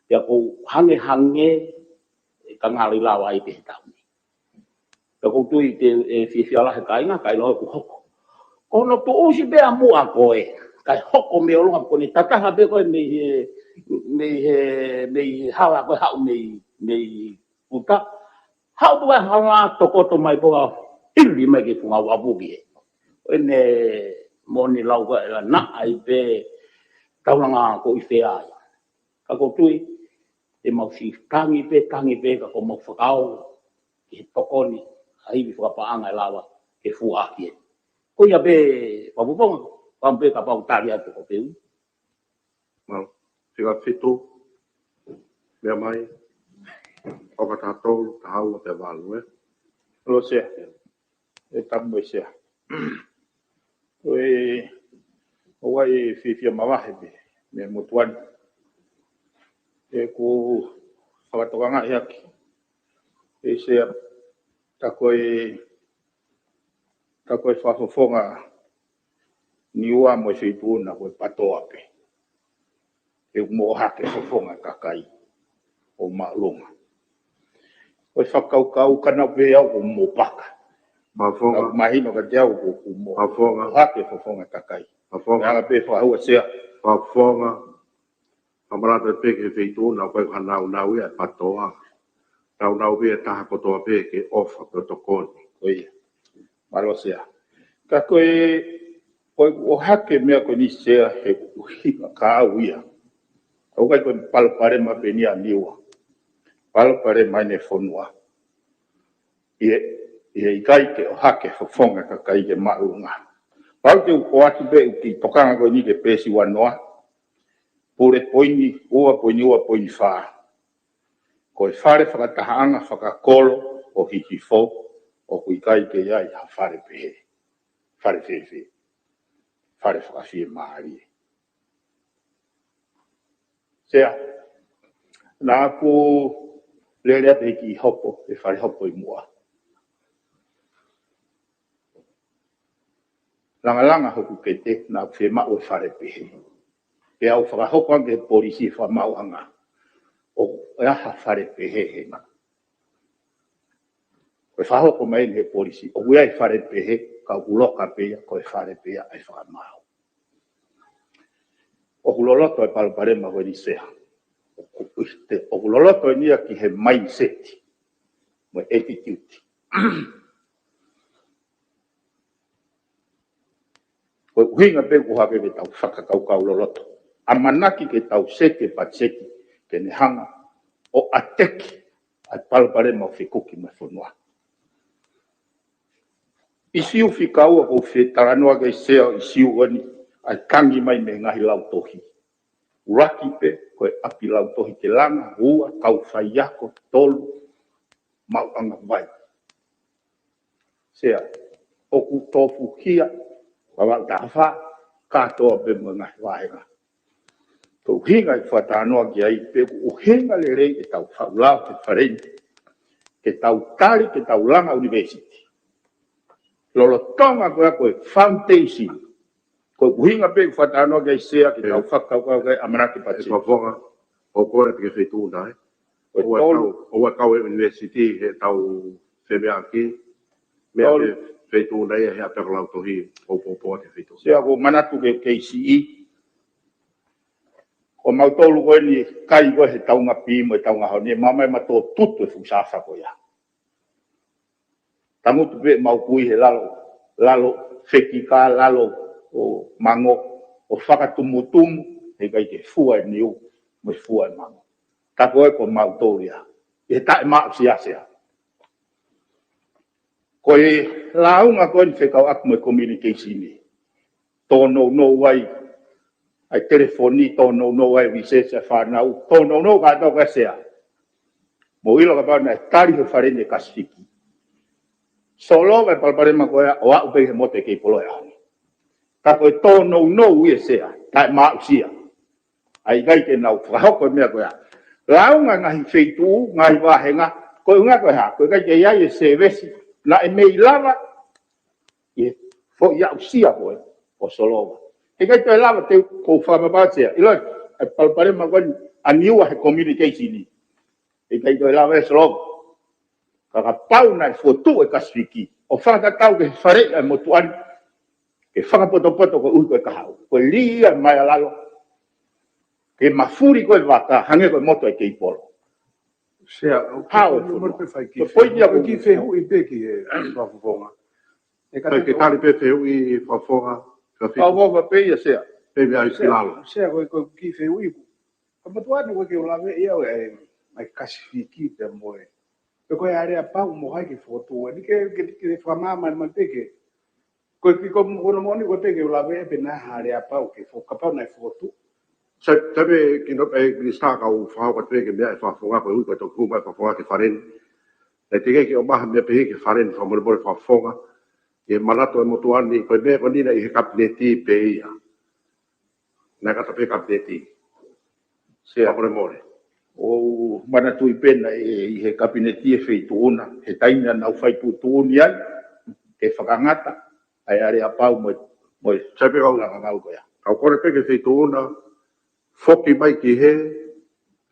Pea ʻoku ou hangehangē ka ngalo ʻi lava ai pē he taʻu ni. Pea ʻoku ou tui te, ʻe fiefia lahi e kāinga, kae ʻiloa ʻoku hoko. Ko hono tuʻusi pē ʻa muʻa ko ē, kae hoko mei ʻolunga, ko ʻene tataha pē ko ē mei he, mei he, mei he hala ko ē haʻu mei, mei ʻuta. Haʻu pē ʻa e hala tokoto mai pea hili mai ki he funga uapu ki he. Ko ʻene moʻoni lau ko ē ʻa e naʻa ai pē taulanga ko ʻi fē ai. Ka ʻoku ou tui, te mau siʻi tangi pē, tangi pē, ka ko mau fakaongo ki he tokoni ʻa e ivi fakapaʻanga ʻe lava ke fua ʻaki ē. Ko ia pē, Fakafofonga, pam pē kapau tali atu ko pē ui. Mau, fika fitu, meʻa mai, ʻoka taha tolu, taha ua pea valu, ē. Losea. ʻE tamu e sea. Ko e, ʻoua ʻe fiefia mavahe pē, meʻa motuʻa ni. ʻE ku fakatokangaʻi ʻaki. ʻE sea, tā ko e, tā ko e Fakafofonga Niua mo e Feituʻuna ko e PATOA pē. ʻE mo ʻohake fofonga kakai ʻo māʻolunga. Ko e fakakaukau ka naʻa pē au ko mo paka. Fakafofonga. Ka mahino kiate au ko, ko mo Fakafofonga. ʻOhake fofonga kakai. Fakafofonga. Anga pē fakaua sea. Fakafofonga. Kamalata pē ki he Feituʻuna ko e ka naunau ia e PATOA. Naunau pē e taha kotoa pē ke ʻofa pē ʻo tokoni. Ko ia. Mālō sea. Ka ko e, ko e ʻohake meʻa ko eni sea he ʻuhinga ka au ia. ʻOku ʻikai ko e palopalema pē eni ʻa Niua. Palopalema eni e fonua. ʻI he, ʻi he ʻikai ke ʻohake fofonga kakai ke māʻolunga. Pau te u ʻoatu pē ʻeku kiʻi tokanga ko eni ki he peesi ua noa. Pule poini ua, poini ua, poini fā. Ko e fale fakatahaʻanga fakakolo ʻo Hihifo, ʻoku ʻikai ke ʻi ai ha fale pehē. Fale fēfē. Fale fakafiemālie. Sea, naʻa ku lele atu he kiʻi hopo, he fale hopo ʻi muʻa. Langalanga hoku kete, naʻa ku fiemaʻu e fale pehē. Pea u fakahoko ange he polisi e fakamaauʻanga. ʻOku ʻi ai ha fale pehē hena. Ko e fakahoko mai eni he polisi. ʻOku ʻi ai e fale pehē, ka ʻoku loka pē ia, ko e fale pē ia ʻa e fakamaau. ʻOku loloto e palopalema ko eni sea. ʻOku, ʻoku loloto eni ia ki he mindset. Mo e attitude. Ko e ʻuhinga pē ʻoku ʻohake ke tau fakakaukau loloto. ʻAmanaki ke tau seti e patiseti ke ne hanga ʻo ʻateki ʻa e palopalema ʻoku fekuki mo e fonua. ʻIsiu fika ua ʻoku ou fetalanoa ki ai sea ʻo ʻisiu ʻeni ʻa e tangi mai mei he ngaahi lautohi. ʻUluaki pē, ko e ʻapi lautohi ke langa, ua, kau faiako, tolu, maʻuʻanga vai. Sea, ʻoku tofuhia, Vavaʻu taha fā, kātoa pē mo e ngaahi vāhenga. Ko e ʻuhinga ʻeku fakatalanoa ki ai pē ʻoku ʻuhinga lelei ʻetau faʻu lao he fale ni. Ke tau tali, ke tau langa ʻunivēsiti. Lolotonga ko ia ko e foundation. Ko e ʻuhinga pē ʻeku fakatalanoa ki ai sea ke tau fakakaukau ki ai ʻamanaki pati. Fakafofonga, ʻoku ou kole pē ki he Feituʻuna, ē. Ko e ʻoua tolu. Tau, ʻoua tau e ʻunivēsiti he tau femeaʻaki. Meʻa tolu. Pē Feituʻuna ia he ʻapiako lautohi, ʻoku ou poupou atu ki he Feituʻuna. Sea ʻoku ou manatu ki he K C E. Ko mautolu ko eni kai ko ē he taunga pī mo e taunga hao ni, ʻe maumau ʻe mautolu tutu e fuʻu safa ko ia. Tangutu pē mau kui he lalo, lalo fekika, lalo ʻo mango, ʻo fakatumutumu, he ʻikai ke fua e niu, mo e fua e mango. Tā ko ē ko mautolu ia. ʻI he taʻemaʻu siasi ia. Ko e lāunga ko eni fekauʻaki mo e communication ni. Tōnounou ai, ʻa e telefoni, tōnounou ai, visesi ʻa e fānau, tōnounou kātoa ko ē sea. Mou ʻilo kapau naʻe tali he fale ni e Kasifiki. Solova e palopalema ko ia, ʻo aʻu pē he motu ʻe kei polo e ʻaho ni. Ka ko e tōnounou ia sea, taʻemaʻu sia. ʻA ia ʻikai ke nau fakahoko e meʻa ko ia. Lāunga ngaahi feituʻu, ngaahi vāhenga, ko e ʻuhinga ko e hā, ko e ʻikai ke ʻi ai e sēvesi, naʻe mei lava, ʻi he foʻi aʻusia ko ē, ʻo solova. ʻIkai toe lava te u ʻoku ou fakapapau, Sea, ʻiloʻi, ʻa e palopalema ko eni ʻa Niua he communication ni. ʻIkai toe lava e solo. Ka kapau naʻe fokotuʻu e Kasifiki ʻo fakatatau ki he faleʻi ʻa e motuʻa ni, ke fakapotopoto koeʻuhi ko e kahaʻu. Ko e lī ia mai ʻa lalo, ke mafuli ko e vaka, hangē ko e motu ʻa e keipolo. Sea, ʻoku Hao e ʻoku fonua. Ko e poini ia ko e kiʻi fehuʻi pē ki he fakafofonga. ʻE Sai, ke tali pē fehuʻi fakafofonga, ka fika. Fakafofonga pē ia, Sea. Pē meʻa ʻi Sea, lalo. Sea, ko e, ko e kiʻi fehuʻi ku. Ka motuʻa ni ko e ke u lave ia ʻe, ʻa e Kasifiki pea mo e. Pe ko e aleapau mo hai ke fokotuʻu. Ni ke, ke, ke fakamāmani mai pē ke. Ko e kiʻi ko mo kono moni ko e pē ke u lave ʻe pē naʻe ha aleapau ke fo-, kapau naʻe fokotuʻu. Sai, taimi ki no e Minisitā ka u fakahoko atu pē ke meʻa e fakafofonga koeʻuhi ko e toki hū mai e fakafofonga ki he fale ni. Naʻe teʻeki ke ʻomai ha meʻa pehē ki he fale ni fakamolemole fakafofonga. ʻI he manatu ʻa e motuʻa ni, ko e meʻa ko eni naʻe ʻi he kapineti pē ia. Naʻe kata pē kapineti. Sea. Fakamolemole. ʻOku ou manatuʻi pē naʻe ʻi he kapineti e feituʻu na, he taimi naʻa nau fai tuʻutuʻuni ai, ke fakangata, ʻa e aleapau mo e, mo e Sai pē kau. Ngangau ko ia. Kau kole pē ki he feituʻu na, foki mai ki hē,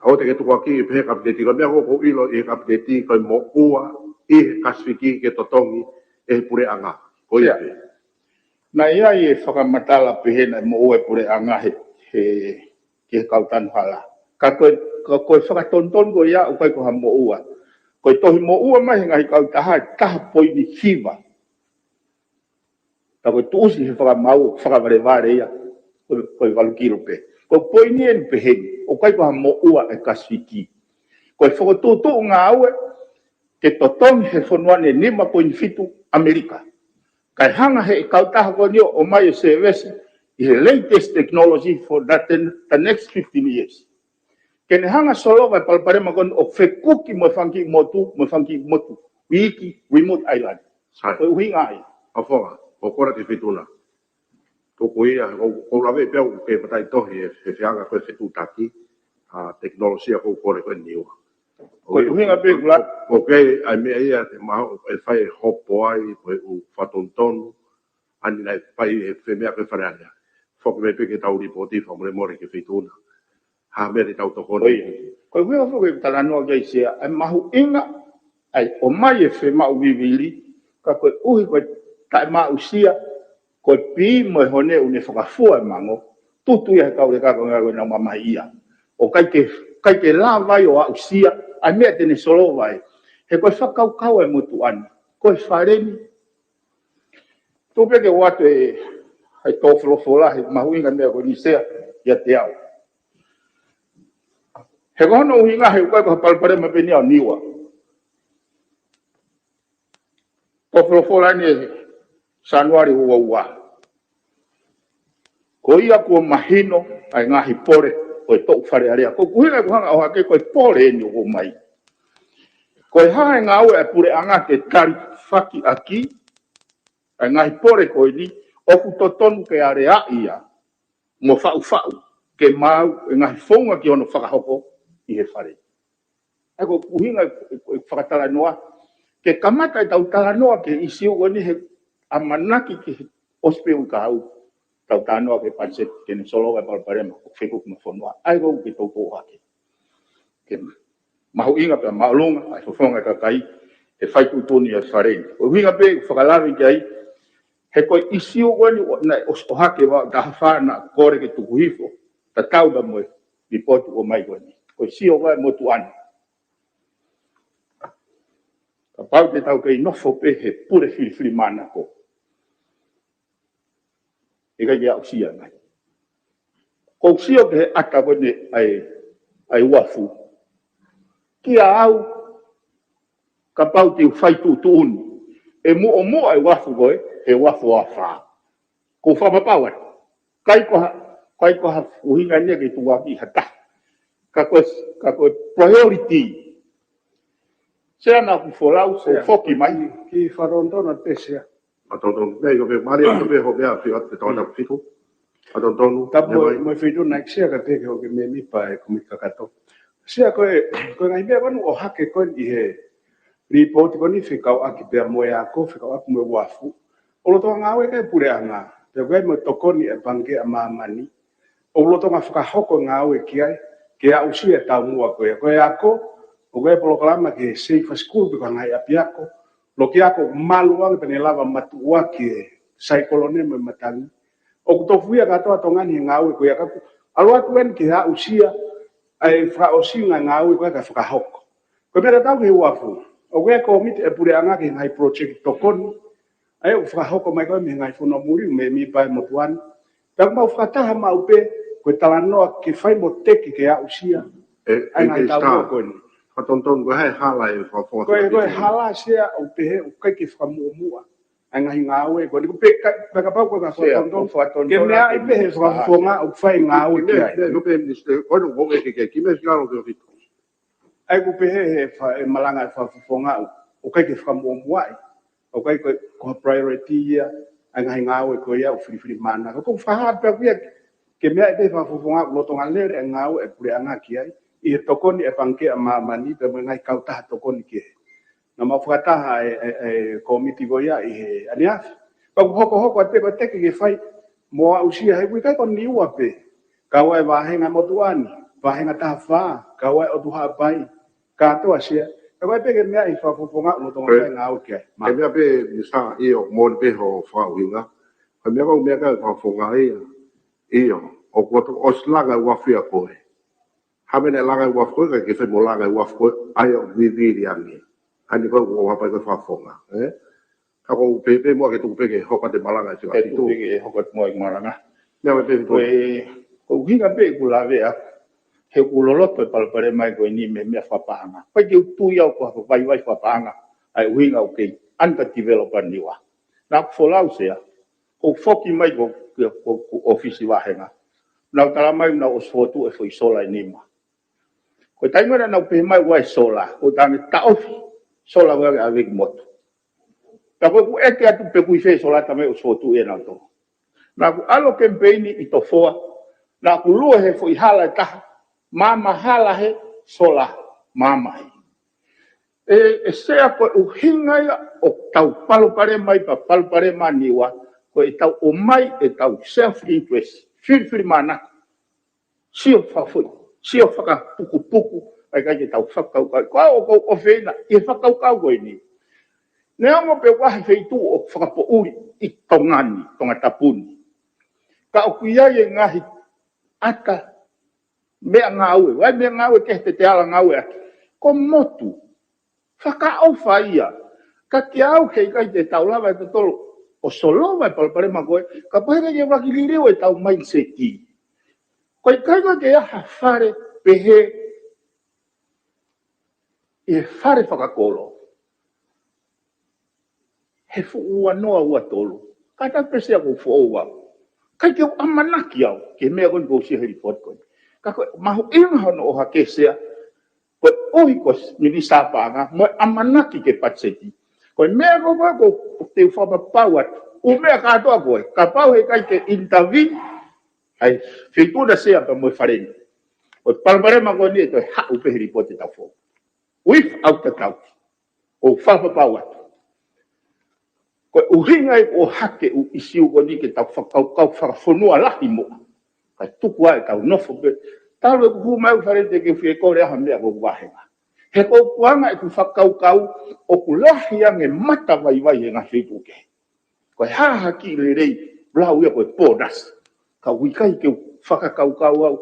ʻoua te ke tukuakiʻi pē he kapineti, ko e meʻa ʻoku ou ʻilo ʻi he kapineti, ko e moʻua ʻi he Kasifiki ke totongi ʻe he puleʻanga. Ko ia Sea. Pē. Naʻe ʻi ai e fakamatala pehē naʻe moʻua e puleʻanga he, he, ki he kau tanu hala. Ka ko e, ka ko e fakatonutonu ko ia ʻoku ʻikai ko ha moʻua. Ko e tohi moʻua mai he ngaahi kautaha, taha poini hiva. Ka ko e tuʻusi he fakamaau, fakavalevale ia, ko e, ko e valu kilo pē. Ko e poini eni pehē ni, ʻoku ʻikai ko ha moʻua e Kasifiki. Ko e fokotuʻutuʻu ngāue, ke totongi he fonua ni nima poini fitu ʻAmelika. Kae hanga he kautaha ko eni ʻo ʻomai e sevesi ʻi he latest technology for that, the next fifteen years. Ke ne hanga solova e palopalema ko eni ʻo fekuki mo e fanga kiʻi motu, mo e fanga kiʻi motu. Uiki, remote island. Sai. Ko e ʻuhinga ia. ʻA fonga, ʻoku kole ki he feituʻu na. Ko ko ia, ko, ko lave pē au ke matai tohi e, e feʻunga ko e fetuʻutaki, ʻa e tekinolosia ko e kole ko e Niua. Ko e ʻuhinga pē kula. Ko, ko e, ʻa e meʻa ia, te mau, ʻe fai e hopo ai, ko e ʻū fakatonutonu, ʻa eni naʻe fai e femeʻa ko e Fale Alea. Foki mai pē ke tau lipooti fakamolemole ki he feituʻu na. Ha meʻa te tau tokoni. Ko ia. Ko e ʻuhinga foki e talanoa ki ai Sea, ʻa e mahuʻinga, ʻa e ʻomai e femaʻu vivili, ka koeʻuhi ko e taʻemaʻusia, ko e pī mo e hone ʻoku ne fakafua e mango, tutu ia he kau leka ko e ngaahi ko e nau mamahi ia. ʻOku ʻikai ke, ʻikai ke lava ai ʻo aʻusia, ʻa e meʻa te ne solova ai. He ko e fakakaukau ʻa e motuʻa ni, ko e fale ni, Tuku pē ke u ʻoatu e, ʻa e tō folofola, he mahuʻinga meʻa ko eni Sea, ʻiate au. He ko hono ʻuhinga he ʻoku ʻikai ko ha palopalema pē eni ʻa Niua. Tō folofola eni Sānuali ua ua. Ko ia kuo mahino ʻa e ngaahi pole ʻo e toʻu Fale Alea. Ko e ʻuhinga ʻeku hanga ʻo ʻohake ko e pole eni ʻoku ʻomai. Ko e hā e ngāue ʻa e puleʻanga ke tali fakiʻaki ʻa e ngaahi pole ko eni ʻoku totonu ke aleaʻi ia mo faʻufaʻu ke maau e ngaahi founga ki hono fakahoko ʻi he fale. ʻA ia ko e ʻuhinga e, e, e fakatalanoa, ke kamata ʻetau talanoa ki he ʻīsiu ko eni he ʻamanaki ke ʻosi pē ʻo kau, tau talanoa ki he patiseti ke ne solova e palopalema ʻoku fekuki mo e fonua. ʻA ia ko e ke tau tō hake. Ke mahuʻinga pea māʻolunga ʻa e fofonga e kakai he fai tuʻutuʻuni ʻa e fale ni. Ko e ʻuhinga pē ʻeku fakalave ki ai, he ko e ʻīsiu ko eni ʻo, naʻe ʻosi ʻohake ʻe he taha fā naʻa ku kole ke tuku hifo, tatau pē mo e lipooti ʻoku ʻomai ko eni. Ko e sio ko ē ʻa e motuʻa ni, kapau te tau kei nofo pē he pule filifilimānako, ʻikai ke aʻusia mai. Ko u sio ki he ʻata ko eni ʻa e, ʻa e uafu. Kia au, kapau te u fai tuʻutuʻuni, ʻe muʻomuʻa e uafu ko ē, he uafu ʻo afā. Ko u fakapapau ai. ʻIkai ko ha, ʻikai ko ha ʻuhinga eni ke tukuakiʻi ha taha. Ka ko e, ka ko e priority. Sea, naʻa ku folau, ko u Sea, foki mai. Ki, ki Farontona pē Sea. Farontona pē, ko pē mali, ko pē ho pē a fio atu te tona fiko. Farontona, Tapu mo, mo e feituʻu naʻe ʻikai Sea ka pē ke hoke mēmipa e komiti kakato. Sea ko e, ko e ngaahi meʻa ko eni ʻoku ʻohake ko eni ʻi he lipooti ko eni fekauʻaki pea mo e ako, fekauʻaki mo e uafu. ʻOku lolotonga ngāue ʻa e puleʻanga. Pea ko e mo e tokoni ʻa e Pangikē ʻa Māmani, ʻoku lolotonga fakahoko e ngāue ki ai, ke aʻusia e taumuʻa ko ia. Ko e ako, ʻoku ʻi ai e polokalama ki he Safe School pe ko e ngaahi ʻapiako, loki ako malu ange pea ne lava matuʻuaki e saikolone mo e matangi. ʻOku tofuhia kātoa Tonga ni he ngāue ko ia, ka ʻoku ʻalu atu eni ke aʻusia ʻa e fakaʻosinga e ngāue ko ia kae fakahoko. Ko e meʻa tatau ki he uafu, ʻoku ʻi ai e kōmiti ʻa e puleʻanga ki he ngaahi project tokoni, ʻa ia ʻoku fakahoko mai ko ia mei he ngaahi fonua muli, mei he mīpae motuʻa ni. Pea ʻoku mau fakataha maʻu pē, ko e talanoa ke fai mo teke ke aʻusia ʻa e ngaahi taumuʻa ko eni. Fakatonutonu, ko e hā e hala e fakafofonga? Ko e, ko e hala, Sea, ʻoku pehē ʻoku ʻikai ke fakamuʻomuʻa ʻa e ngaahi ngāue ko eni, ko e pē ka, pea kapau ko e fakatonutonu, ke meaʻi pē he fakafofonga ʻoku fai e ngāue ki ai. Ko e meʻa, ko e meʻa, Minisitā, ko e, ko e, ke, ke, ki me fika lo ke fito. ʻA ia ʻoku pehē he fa-, e malanga e fakafofonga ʻoku ʻikai ke fakamuʻomuʻaʻi, ʻoku ʻikai ko, ko ha priority ia ʻa e ngaahi ngāue ko ia ʻoku filifilimānako. Ko e fakahā pē ʻaku ia ke meaʻi pē he fakafofonga ʻoku lolotonga lele e ngāue e puleʻanga ki ai, ʻi he tokoni e Pangikē ʻa Māmani pea mo e ngaahi kautaha tokoni kehe. Naʻa mau fakataha e, e, e kōmiti ko ia ʻi he ʻaneafi. Pea ʻoku hokohoko atu pē ko e teke ke fai mo aʻusia, he ʻoku ʻikai ko Niua pē, kau ai e vāhenga motuʻa ni, vāhenga taha fā, kau ai e ʻOtu Haʻapai, kātoa, Sea. Pea ko e pē ke meaʻi he fakafofonga ʻoku lolotonga fai e ngāue ki ai. Ko e meʻa pē, Minisitā, ʻio, moʻoni pē hoʻo fakaʻuhinga. Ko e meʻa ko e meʻa ko e fakafofonga ia. ʻIo, ʻoku ʻosi langa e uafu ia ko ē. Hā e meʻa naʻe langa e uafu ko ē, ka ke fai mo langa e uafu ko ē, ʻa ia ʻoku vivili ange. ʻA eni ko e ʻoku ʻalu atu pē ko e fakafofonga, ē? Ka ʻoku ou pehē pē muʻa ke tuku pē ke hoko atu e malanga ʻe fika fitu. Ke tuku pē ke hoko atu muʻa e malanga. Meʻa mai pē fitu. Ko e, ko e ʻuhinga pē ʻeku lavea, he ʻoku loloto e palopalema ko eni mei he meʻa fakapaʻanga. ʻIkai ke u tui au ko ha vaivai fakapaʻanga, ʻa e ʻuhinga ʻoku kei underdevelop ʻa Niua. Naʻa ku folau, Sea, ʻo foki mai ko, ko, ko, ko ʻōfisi vāhenga. Naʻa ku tala mai naʻa ku ʻosi fokotuʻu e foʻi sola ʻe nima. Ko e taimi naʻa nau pehē mai ʻoku ʻi ai e sola, ʻoku tangi taʻofi sola ʻoku ʻave ki motu. Pea ko ʻeku ʻeke atu pe ʻoku ʻi fē e sola, talamai ʻoku ʻosi fokotuʻu ʻe nautolu. Naʻa ku ʻalu ʻo kemipeini ʻi Tofoa, naʻa ku lue he foʻi hala ʻe taha, maama hala he sola, maama he. ʻE, ʻe Sea, ko e ʻuhinga ia ʻoku tau palopalema ai pea palopalema ʻa Niua, ko ʻetau ʻomai ʻetau self interest, filifilimānako. Sio fakafoʻi, sio fakapukupuku, ʻa ia ʻikai ke tau fakakaukau. Ko au ʻoku ou ʻofeina ʻi he fakakaukau ko eni. Neongo pē ʻoku ʻi ai e feituʻu ʻoku fakapoʻuli ʻi Tonga ni, Tongatapu ni, ka ʻoku ʻi ai e ngaahi ʻata meʻangāue, ʻa e meʻangāue kehe te te ala ngāueʻaki. Ko motu, fakaʻofa ia. Ka kiate au heʻikai te tau lava ʻe tautolu ʻo solova e palopalema ko ē, kapau heʻikai ke vaki liliu ʻetau mindset. Ko e ʻikai ko ē ke ʻi ai ha fale pehē ʻi he fale fakakolo he fuʻu ua noa ua tolu. Kātaki pē, Sea, ʻoku ou foʻou au. ʻIkai ke u ʻamanaki au ki he meʻa ko eni ʻoku ou sio he lipooti ko eni. Ka ko e mahuʻinga hono ʻohake, Sea, koeʻuhi ko e Minisitā Paʻanga mo e ʻamanaki ke patiseti. Ko e meʻa ko ē ʻoku ou, ʻoku ou fakapapau atu, ʻū meʻa kātoa ko ē, kapau heʻikai ke intervene ʻa e feituʻu na, Sea, pea mo e fale ni, ko e palopalema ko eni ʻe toe haʻu pē he lipooti ʻe taha foʻou. Without a doubt. ʻOku ou fakapapau atu. Ko e ʻuhinga ia ʻoku ʻohake e ʻū ʻisiū ko eni ke tau fakakaukau fakafonua lahi muʻa, kae tuku ai ʻetau nofo pē. Talu ʻeku hū mai ʻi Falete ke u fie kole ha meʻa ki hoku vāhenga. He ko ʻeku anga ʻeku fakakaukau ʻoku lahi ange mata vaivai he ngaahi feituʻu kehe. Ko e hā ha kiʻi lelei, lau ia ko e bonus. Ka ʻoku ʻikai ke u fakakaukau au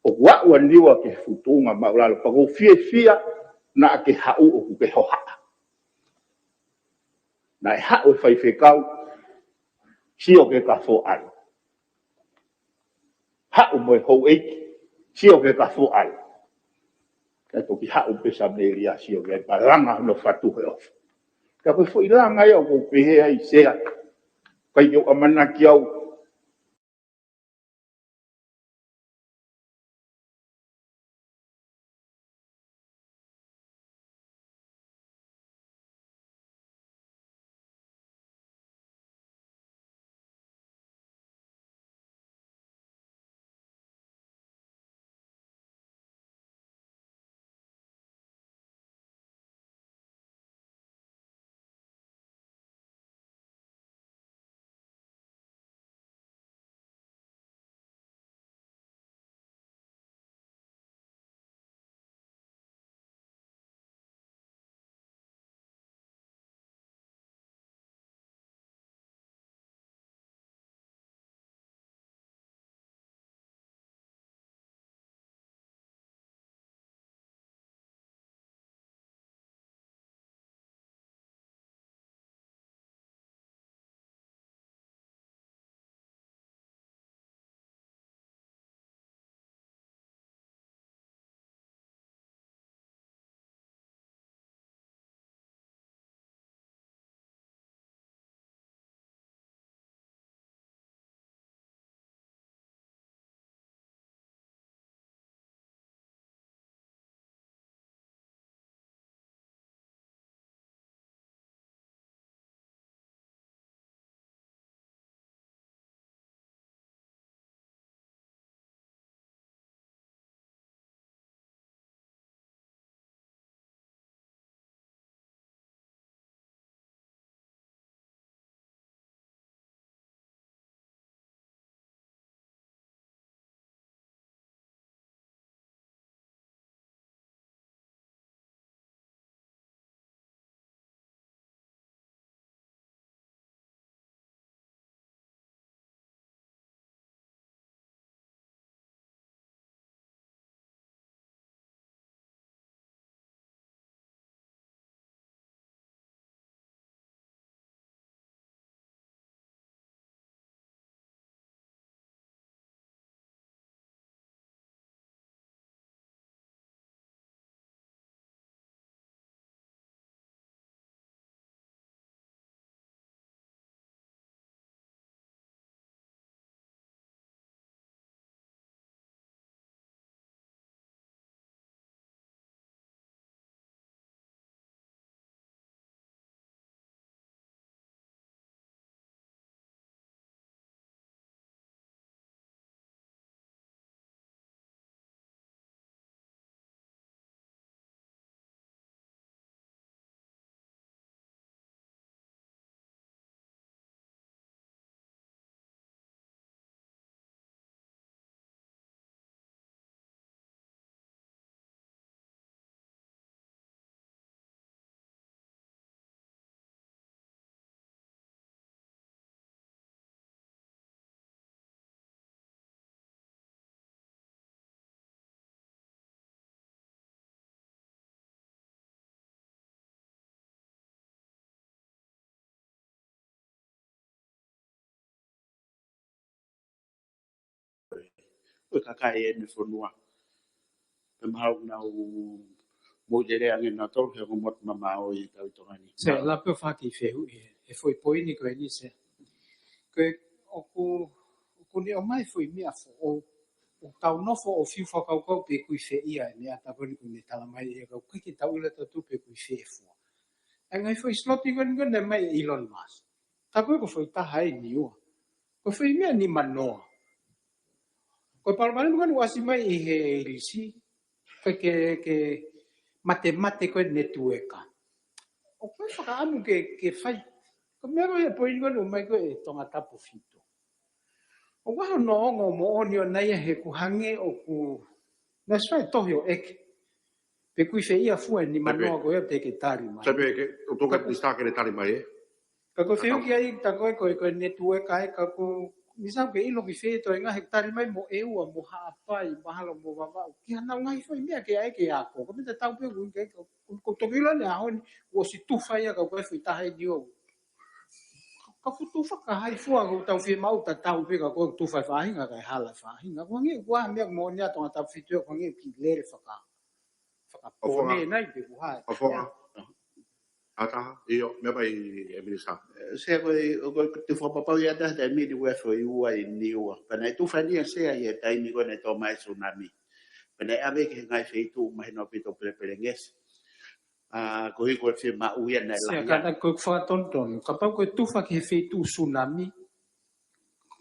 ʻoku aʻu ʻa Niua ki he fuʻu tuʻunga māʻulalo, pea ʻoku ou fiefia naʻa ke haʻu ʻoku ke hohaʻa. Naʻe haʻu e faifekau, sio ki he kafo ʻalu. Haʻu mo e houʻeiki, sio ki he kafo ʻalu. Kae toki haʻu pē Samēlia, sio ki ai, pea langa hono fatu he ʻofa. Ka ko e foʻi langa ia ʻoku ou pehē ai, Sea, ʻikai ke u ʻamanaki au ko e kakai ʻene fonua. Pea mahalo ʻoku nau moʻui lelei ange nautolu he ongo motu mamao ʻi he tau ʻi Tonga ni. Sea, la pe faki fehu e, e foʻi poini ko eni Sea. Ko e, ʻoku, ʻoku ne ʻomai foʻi meʻa foʻou, ʻoku tau nofo ʻo fiu fakakaukau pe ʻoku ʻi fē ia e meʻa tā ko eni ʻoku ne tala mai ʻe kau kiki tau ʻilo tautolu pe ʻoku ʻi fē fua. ʻA e ngaahi foʻi slot ko eni ko eni mai ʻe Elon Musk. Tā ko e ko e foʻi taha ʻi Niua. Ko e foʻi meʻa nimanoa. Ko e palopalema ko eni ʻoku ʻasi mai ʻi he lisi, ko e ke, ke matemate ko e netueka. ʻOku ou fakaʻamu ke, ke fai. Ko e meʻa ko e poini ko eni ʻomai ko e Tongatapu fitu. ʻOku ʻi ai hono ongo moʻoni ʻona ia he ʻoku hangē ʻoku, naʻe ʻosi fai tohi ʻo ʻeke pe ʻoku ʻi fē ia fua e nimanoa ko ia pe ke tali mai. Sai pē ke, ʻo toka Ka- pistake le tali mai, ē? Ka ko e fehuʻi ai, tā ko e, ko e, ko e netueka ē, ka ko, ni sau ke ʻilo ki fē toe ngaahi tali mai mo ʻEua, mo Haʻapai, mahalo mo Vavaʻu. Ki hano ngaahi foʻi meʻa ke ʻai ke ako. Ko e meʻa tatau pē ʻoku ke, ko, ko toki ʻilo ne ʻaho ni, ʻosi tufa ia ka ko e foʻi taha ʻi Niua. Ka ʻoku tufa ka hai fua, ko tau fiemaʻu tatau pē ka ko e tufa e faʻahinga, ka e hala e faʻahinga. Ko e hangē ʻoku ʻi ai ha meʻa moʻoni ʻa Tongatapu fitu ē, ko e hangē ʻoku lele faka, fakapō ʻOfonga. Mei nai pe kuo hā. ʻOfonga. ʻA taha, ʻio, meʻa mai e Minisitā. Sea ko e, ko e tufa papau ia taha taimi ni ʻoku ʻi ai foʻi ua ʻi Niua. Pea naʻe tufa ni ʻa Sea ʻi he taimi ko ē naʻe tō mai e sunami. Pea naʻe ʻave ki he ngaahi feituʻu mahino ʻaupito pelepelengesi. ʻA, ko e hiko e fiemaʻu ia naʻe Sea lahi ka ai. Naʻe ko e fakatonutonu. Kapau ko e tufa ki he feituʻu sunami,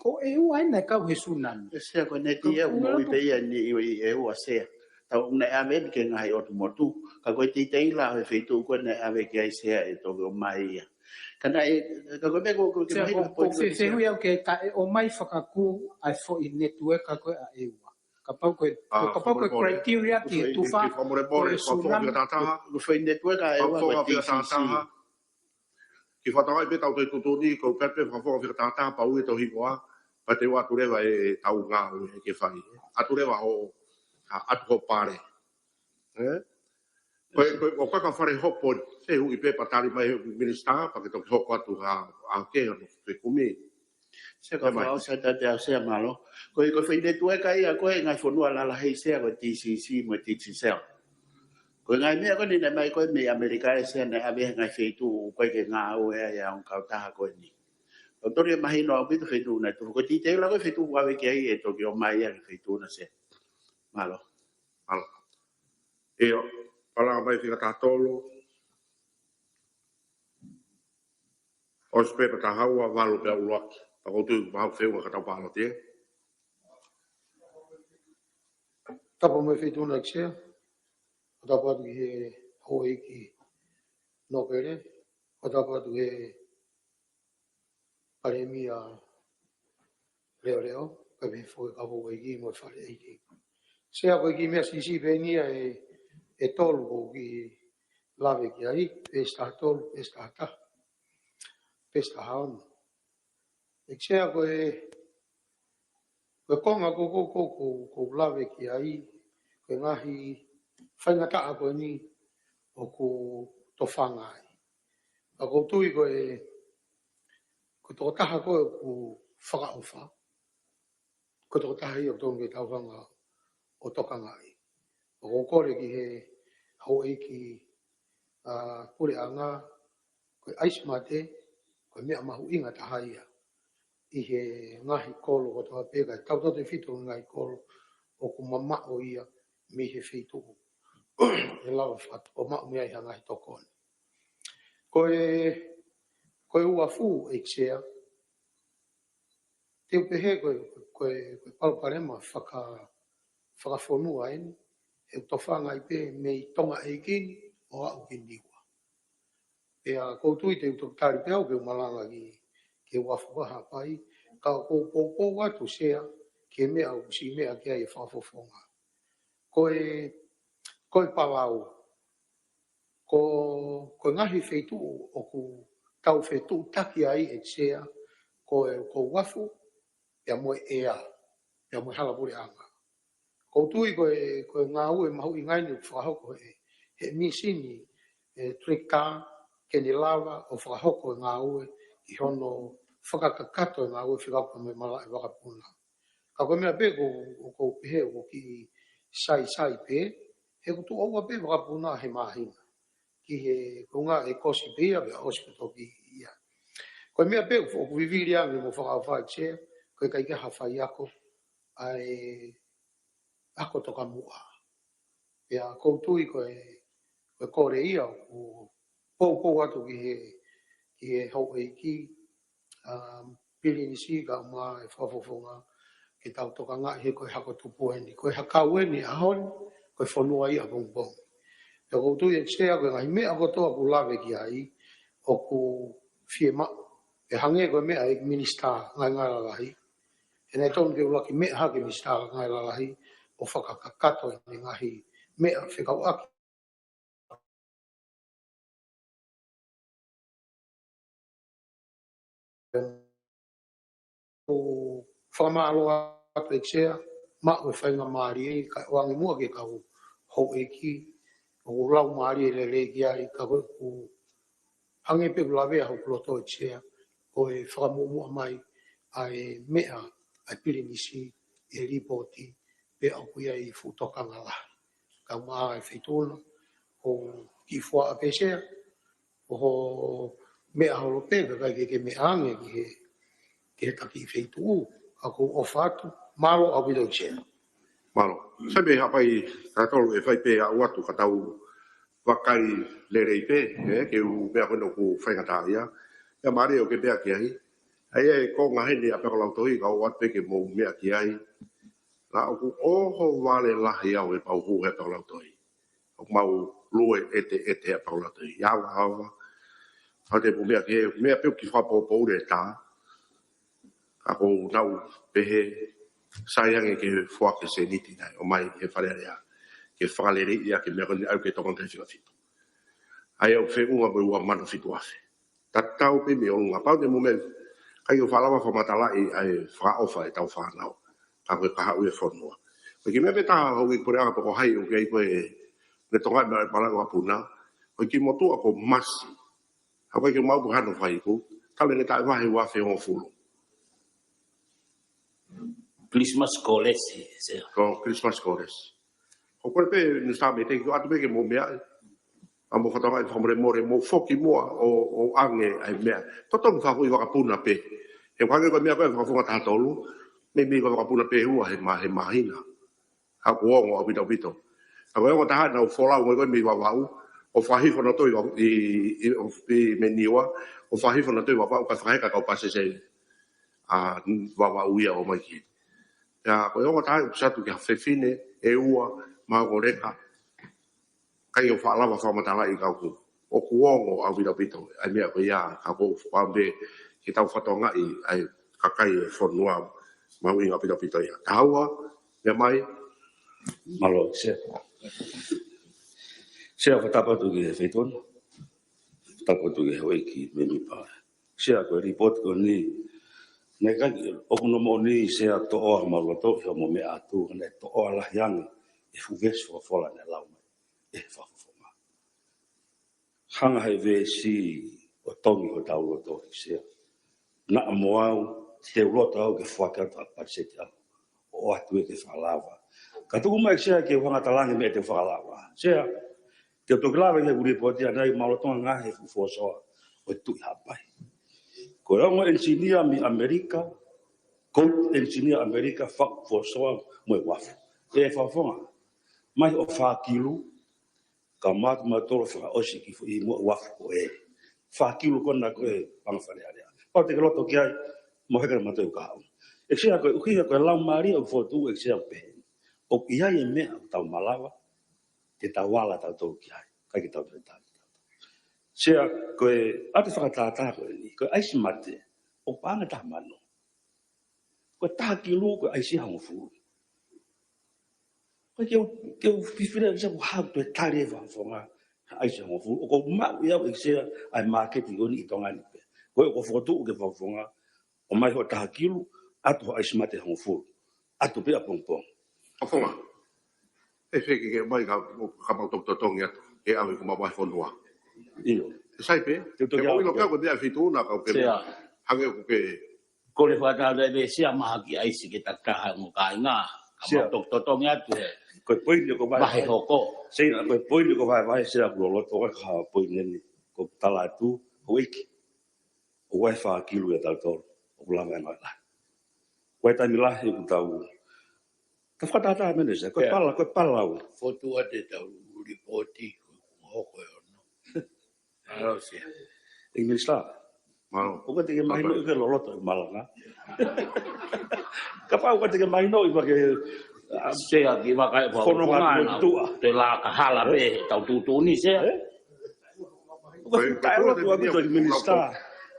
ko ʻEua ē naʻe kau he sunami. ʻE Sea ko e neti Ka ia, ʻoku ʻi ai moʻui pē ia ni ʻi, ʻi ʻEua Sea. Tau naʻe ʻave ni ki he ngaahi ʻotu motu. Ka ko e teiteila ʻo e feituʻu ko ē naʻe ʻave ki ai Sea ʻe toki ʻomai ia. Ka naʻe, ka ko e meʻa ko, ko, ke Sea mahino ko, ko e poini ko e Sea. Fehuʻi au ke ka ʻe ʻomai fakakū ʻa e foʻi netueka ko ē ʻa ʻEua. Kapau ko e, ʻA, kapau ko e fakamolemole. Criteria ki he Ko e, tufa, ki he fakamolemole, ko e ko e fakafoʻi sunami. Fika taha taha. Ko e foʻi netueka ʻa ʻEua Fakafoʻi ko e fika taha taha. T C C. Ke fakatauange pē tau toe tuʻutuʻuni, ko e pē pē fakafoʻi fika taha taha pau ʻi he tohi koa, pea te u ʻatu leva e tau ngāue ke fai. ʻAtu leva ho, ʻa, ʻatu ho pale. Ē? Ko e, ko e, ʻoku ʻikai ke fale hopo, fehuʻi pē pea tali mai he Minisitā, pea ke toki hoko atu ha, ʻa, ke hano fekumi. Sea ka Ē mai. Fakaʻosi atu ʻa Sea mālō. Ko e, ko e foʻi netueka ia ko e ngaahi fonua lalahi Sea ko e T C C mo e Digicel. Ko e ngaahi meʻa ko eni naʻe ʻomai ko ē mei ʻAmelika ʻe Sea naʻe ʻave he ngaahi feituʻu ʻoku ʻikai ke ngāue ai ʻa e ongo kautaha ko eni. ʻOku totonu ke mahino ʻaupito feituʻu naʻe tufa. Ko e teiteila ko e feituʻu ʻoku ʻave ki ai ʻe toki ʻomai ia ki he feituʻu na Sea. Mālō. Mālō. ʻIo, palanga mai fika taha tolu. ʻOsi pē pea taha ua, valu pea ʻuluaki. Pea ʻoku ou tui ʻoku maʻu feʻunga ka tau pāloti, ē? Tapu mo e feituʻu na ʻEiki Sea. ʻO tapu atu ki he houʻeiki Nōpele. ʻO tapu atu ki he Palēmia Leʻoleʻo, kae pehē foki ki he kau houʻeiki mo e fale ʻeiki. Sea ko e kiʻi meʻa siʻisiʻi pē eni ia ʻe, ʻe tolu ʻoku ou kiʻi lave ki ai, peesi taha tolu, peesi taha taha, peesi taha ono. ʻEiki Sea ko e, ko e konga ko, ko, ko, ko, ʻoku ou lave ki ai, ko e ngaahi faingataʻa ko eni ʻoku tofanga ai. Ka ʻoku ou tui ko e, ko e tokotaha ko ē ʻoku fakaʻofa, ko e tokotaha ia ʻoku totonu ke tau hanga ʻo tokangaʻi. ʻOku ou kole ki he houʻeiki, ʻa, puleʻanga, ko e ʻaisi mate, ko e meʻa mahuʻinga taha ia ʻi he ngaahi kolo kotoa pē, kae tautautefito ki he ngaahi kolo ʻoku mamaʻo ia mei he feituʻu ʻe lava fat-, ʻo maʻu mei ai ha ngaahi tokoni. Ko e, ko e uafu ʻEiki Sea, te u pehē ko e, ko e, ko e palopalema faka-, fakafonua eni, ʻoku tofanga ai pē mei Tonga ʻEiki ni ʻo aʻu ki Niua. Pea ʻoku ou tui te u toki tali pē au ke u malanga ki, ki he uafu ʻa Haʻapai, ka ʻoku ou poupou atu Sea, ki he meʻa ʻoku siʻi meʻa ki ai e fakafofonga. Ko e, ko e Palau, ko, ko e ngaahi feituʻu ʻoku tau fetuʻutaki ai ʻEiki Sea, ko e, ko e uafu, pea mo e ʻea, pea mo e hala puleʻanga. ʻOku ou tui ko e, ko e ngāue mahuʻinga eni ʻoku fakahoko he, he misini, e tractor, ke ne lava ʻo fakahoko e ngāue ʻi hono fakakakato e ngāue fekauʻaki mo e malaʻe vakapuna. Ka ko e meʻa pē ʻoku ou pehē ʻoku kiʻi saisai pē, he ʻoku tuʻo ua pē vakapuna he māhina. Ki he konga ʻe kosi pē ia, pea ʻosi ko e toki ia. Ko e meʻa pē ʻoku vivili ange mo fakaʻofa ʻEiki Sea, ko e ʻikai ke ha faiako ʻa e ako tokamuʻa. Pea ʻoku ou tui ko e, ko e kole ia ʻoku poupou atu ki he, ki he houʻeiki, um, Pilinisi kae ʻumaʻā e Fakafofonga ke tau tokangaʻi he ko e hako tupu eni, ko e hakau eni ʻaho ni, ko e fonua ia pongipongi. Pea ʻoku ou tui ʻEiki Sea ko e ngaahi meʻa kotoa ʻoku lave ki ai, ʻoku fiemaʻu. Pea hangē ko e meʻa ʻa e Minisitā Ngaahi Ngāue Lalahi, he naʻe tonu ke ʻuluaki meʻa hake Minisitā Ngaahi Lalahi ʻo fakakakato ʻene ngaahi meʻa fekauʻaki. ʻOku fakamālō atu ʻEiki Sea, maʻu e faingamālie, kae ʻoange muʻa ki he kau houʻeiki, ʻoku laumālie lelei ki ai, ka ko e ʻoku hangē pē ʻoku lavea hoku loto ʻEiki Sea, ko e fakamuʻomuʻa mai ʻa e meʻa ʻa e Pilinisi ʻi he lipooti pea ʻoku ʻi ai e fuʻu tokanga lahi. Kae ʻumaʻā e Feituʻu na, ʻoku kiʻi fuaʻa pē Sea, ʻo ho meʻa holo pē, kae ʻikai ke ke meʻa ange ki he, ki he taki feituʻu, ka ʻoku ou ʻofa atu, mālō ʻaupito ʻEiki Sea. Mālō. Sai pē, hapai, ka tolu ʻe fai pē ʻa e ʻoatu ka tau vakai lelei pē, ē, ke u pea ko ena ʻoku faingataʻaʻia. Ia mālie ʻoku ke pea ki ai. ʻA ia e konga heni ʻa Pekalautohi, ka ʻoatu pē ke mou meʻa ki ai. Naʻa ʻoku ʻohovale lahi au he pau hū he Pekalautohi. ʻOku mau lue ʻeteʻete he Pekalautohi. Ia ava, ava. Fate pu meʻa ki he, meʻa pē ʻoku kiʻi fakapoupou le tā. Ka ʻoku ou nau pehē, sai ange ke foaki e sēniti naʻe ʻomai he Fale Alea. Ke fakaleleiʻi ʻaki e meʻa ko eni ʻoku ʻi ai e toko taha fitu fitu. ʻA ia ʻoku feʻunga mo e ua mano fitu afe. Tatau pē mei ʻolunga, pau te mo meʻa, ʻikai ke u faʻa lava fakamatalaʻi ʻa e fakaʻofa ʻetau fānau. Ka ko e kahaʻu e fonua. Ko e kiʻi meʻa pē taha houʻeiki puleʻanga pe ko hai ʻoku ʻi ai ko e, ne tonga e meʻa pala ua puna. Ko e kiʻi motuʻa ko Masi. ʻOku ʻikai ke mau pu hano fai ku. Tala ne taʻe vahe ua afe hongofulu. Christmas College, Sea. Ko Christmas College. Ko kore pē, ne sa me te ko atu pē ke mo meʻa, ʻa mo fakatonga e fakamolemole, mo foki muʻa ʻo, ʻo ʻange ʻa e meʻa. Totonu fakafoʻi vakapuna pē. He ʻoku hangē ko e meʻa ko e Fakafofonga taha tolu, meimei ko e vakapuna pē ʻe ua he mā-, he māhina. ʻOku ongo ʻaupito ʻaupito. ʻA ko e ongo taha naʻa ku folau mo e ko e mei Vavaʻu, ʻo fakahifo nautolu ʻi, ʻi, ʻi, ʻi mei Niua, ʻo fakahifo nautolu ʻi Vavaʻu, kae fakaheka kau pāsese ʻa Vavaʻu ia ʻo mai ki. Ia, ko e ongo taha ʻoku satu ki ha fefine ʻe ua, maʻu ko Leka, ʻikai ke u faʻa lava fakamatalaʻi ka ʻoku, ʻoku ongo ʻaupito ʻaupito ʻa e meʻa ko ia, ka ʻoku ou fakaʻamu pē ke tau fakatongaʻi ʻa e kakai e fonua mahuʻinga ʻaupito ʻaupito ia. Taha ua, meʻa mai. Mālō, Sea. Sea, fakatapu atu ki he Feituʻu na. Fakatapu atu ki he houʻeiki mēmipa. Sea, ko e lipooti ko eni, naʻe ʻikai, ʻoku nau moʻoni Sea, toʻoa mo loto ʻi hoʻomo meʻa atu, naʻe toʻoa lahi ange e fuʻu veesi folofola naʻe lau mai ʻe he Fakafofonga. Hanga ʻe he veesi ʻo tongi hotau loto ʻEiki Sea. Naʻa mo au, te u loto au ke foaki atu ʻa e patiseti ʻaʻaku, ʻo ʻoatu ia ke fakalava. Ka tuku mai Sea ke u hanga ʻo talaange e meʻa te u fakalava. Sea, te u toki lave ki he lipooti ʻanenai, maʻu lolotonga ngaahi fuʻu fōsoa ʻo e Tuʻi Haʻapai. Ko e ongo ʻenisinia mei ʻAmelika, ko e ʻenisinia ʻAmelika, faʻu fōsoa mo e uafu. ʻE Fakafofonga, mai hoʻo fā kilu, ka mātu mautolu fakaʻosi ki fuʻu muʻa uafu ko ē. Fā kilu ko ena ko e paʻanga Fale Alea. Pau te ke loto ki ai, mo heka na mautolu ka au. ʻEiki Sea, ko e ʻuhinga ko e laumālie ʻoku fotu ʻEiki Sea pē. ʻOku ʻi ai e meʻa ʻoku tau malava, te tau ala tautolu ki ai, ʻikai ke tau toe tali. Sea, ko e ʻatu fakatātā ko eni, ko e ʻaisi mate, ʻoku paʻanga taha mano. Ko e taha kilu, ko e ʻaisi hongofulu. Ko e ke u, ke u fifili ʻEiki Sea ko e hā ʻoku toe tali ʻe he Fakafofonga ha ʻaisi hongofulu. ʻOku ou maʻu ia ʻEiki Sea ʻa e māketi ko eni ʻi Tonga ni pē. Ko e ʻoku fokotuʻu ki he Fakafofonga, ʻomai hoʻo taha kilu, ʻatu hoʻo ʻaisi mate hongofulu. ʻAtu pē ʻapongipongi. Fakafofonga. ʻE fekeke mai ka, ka mau toki totongi atu. Ke ʻave ko mau mai fonua. ʻIo. ʻE sai pē. Te u toki ʻe mau ʻilo pē au ko e meʻa Feituʻu na ka ʻoku ke Sea. Hangē ʻoku ke Ko e fakatātā ʻe Sea, mahaki ʻaisi ke takitaha mo kāinga. Ka Sea, mau toki totongi atu he Ko e poini ko e vahe vahe hoko. Sea, ko e poini ko e vahe vahe, Sea, ʻoku loloto ʻa e poini ni. Ko e tala atu, houʻeiki, ʻoku ʻi ai e fakakilu ʻia tautolu ʻoku lava e ngaahi lahi. Ko e taimi lahi ʻoku tau, tau fakatātā mene, Sea, ko e pala, ko e pala au. Fotu ate tau lipooti, ko hoko e ono. Mālō, Sea. ʻEiki Minisitā. Mālō. ʻOku ʻikai te ke mahino ʻi he loloto e malanga. Kapau ʻoku ʻikai te ke mahino ʻi he, ʻa, Sea, ki he vakai ʻo e fononga fononga atu ʻi tuʻa. Te laka hala pē, tau tuʻutuʻuni, Sea. ʻE? ʻOku fuʻu taʻelotu ʻaupito ʻEiki Minisitā.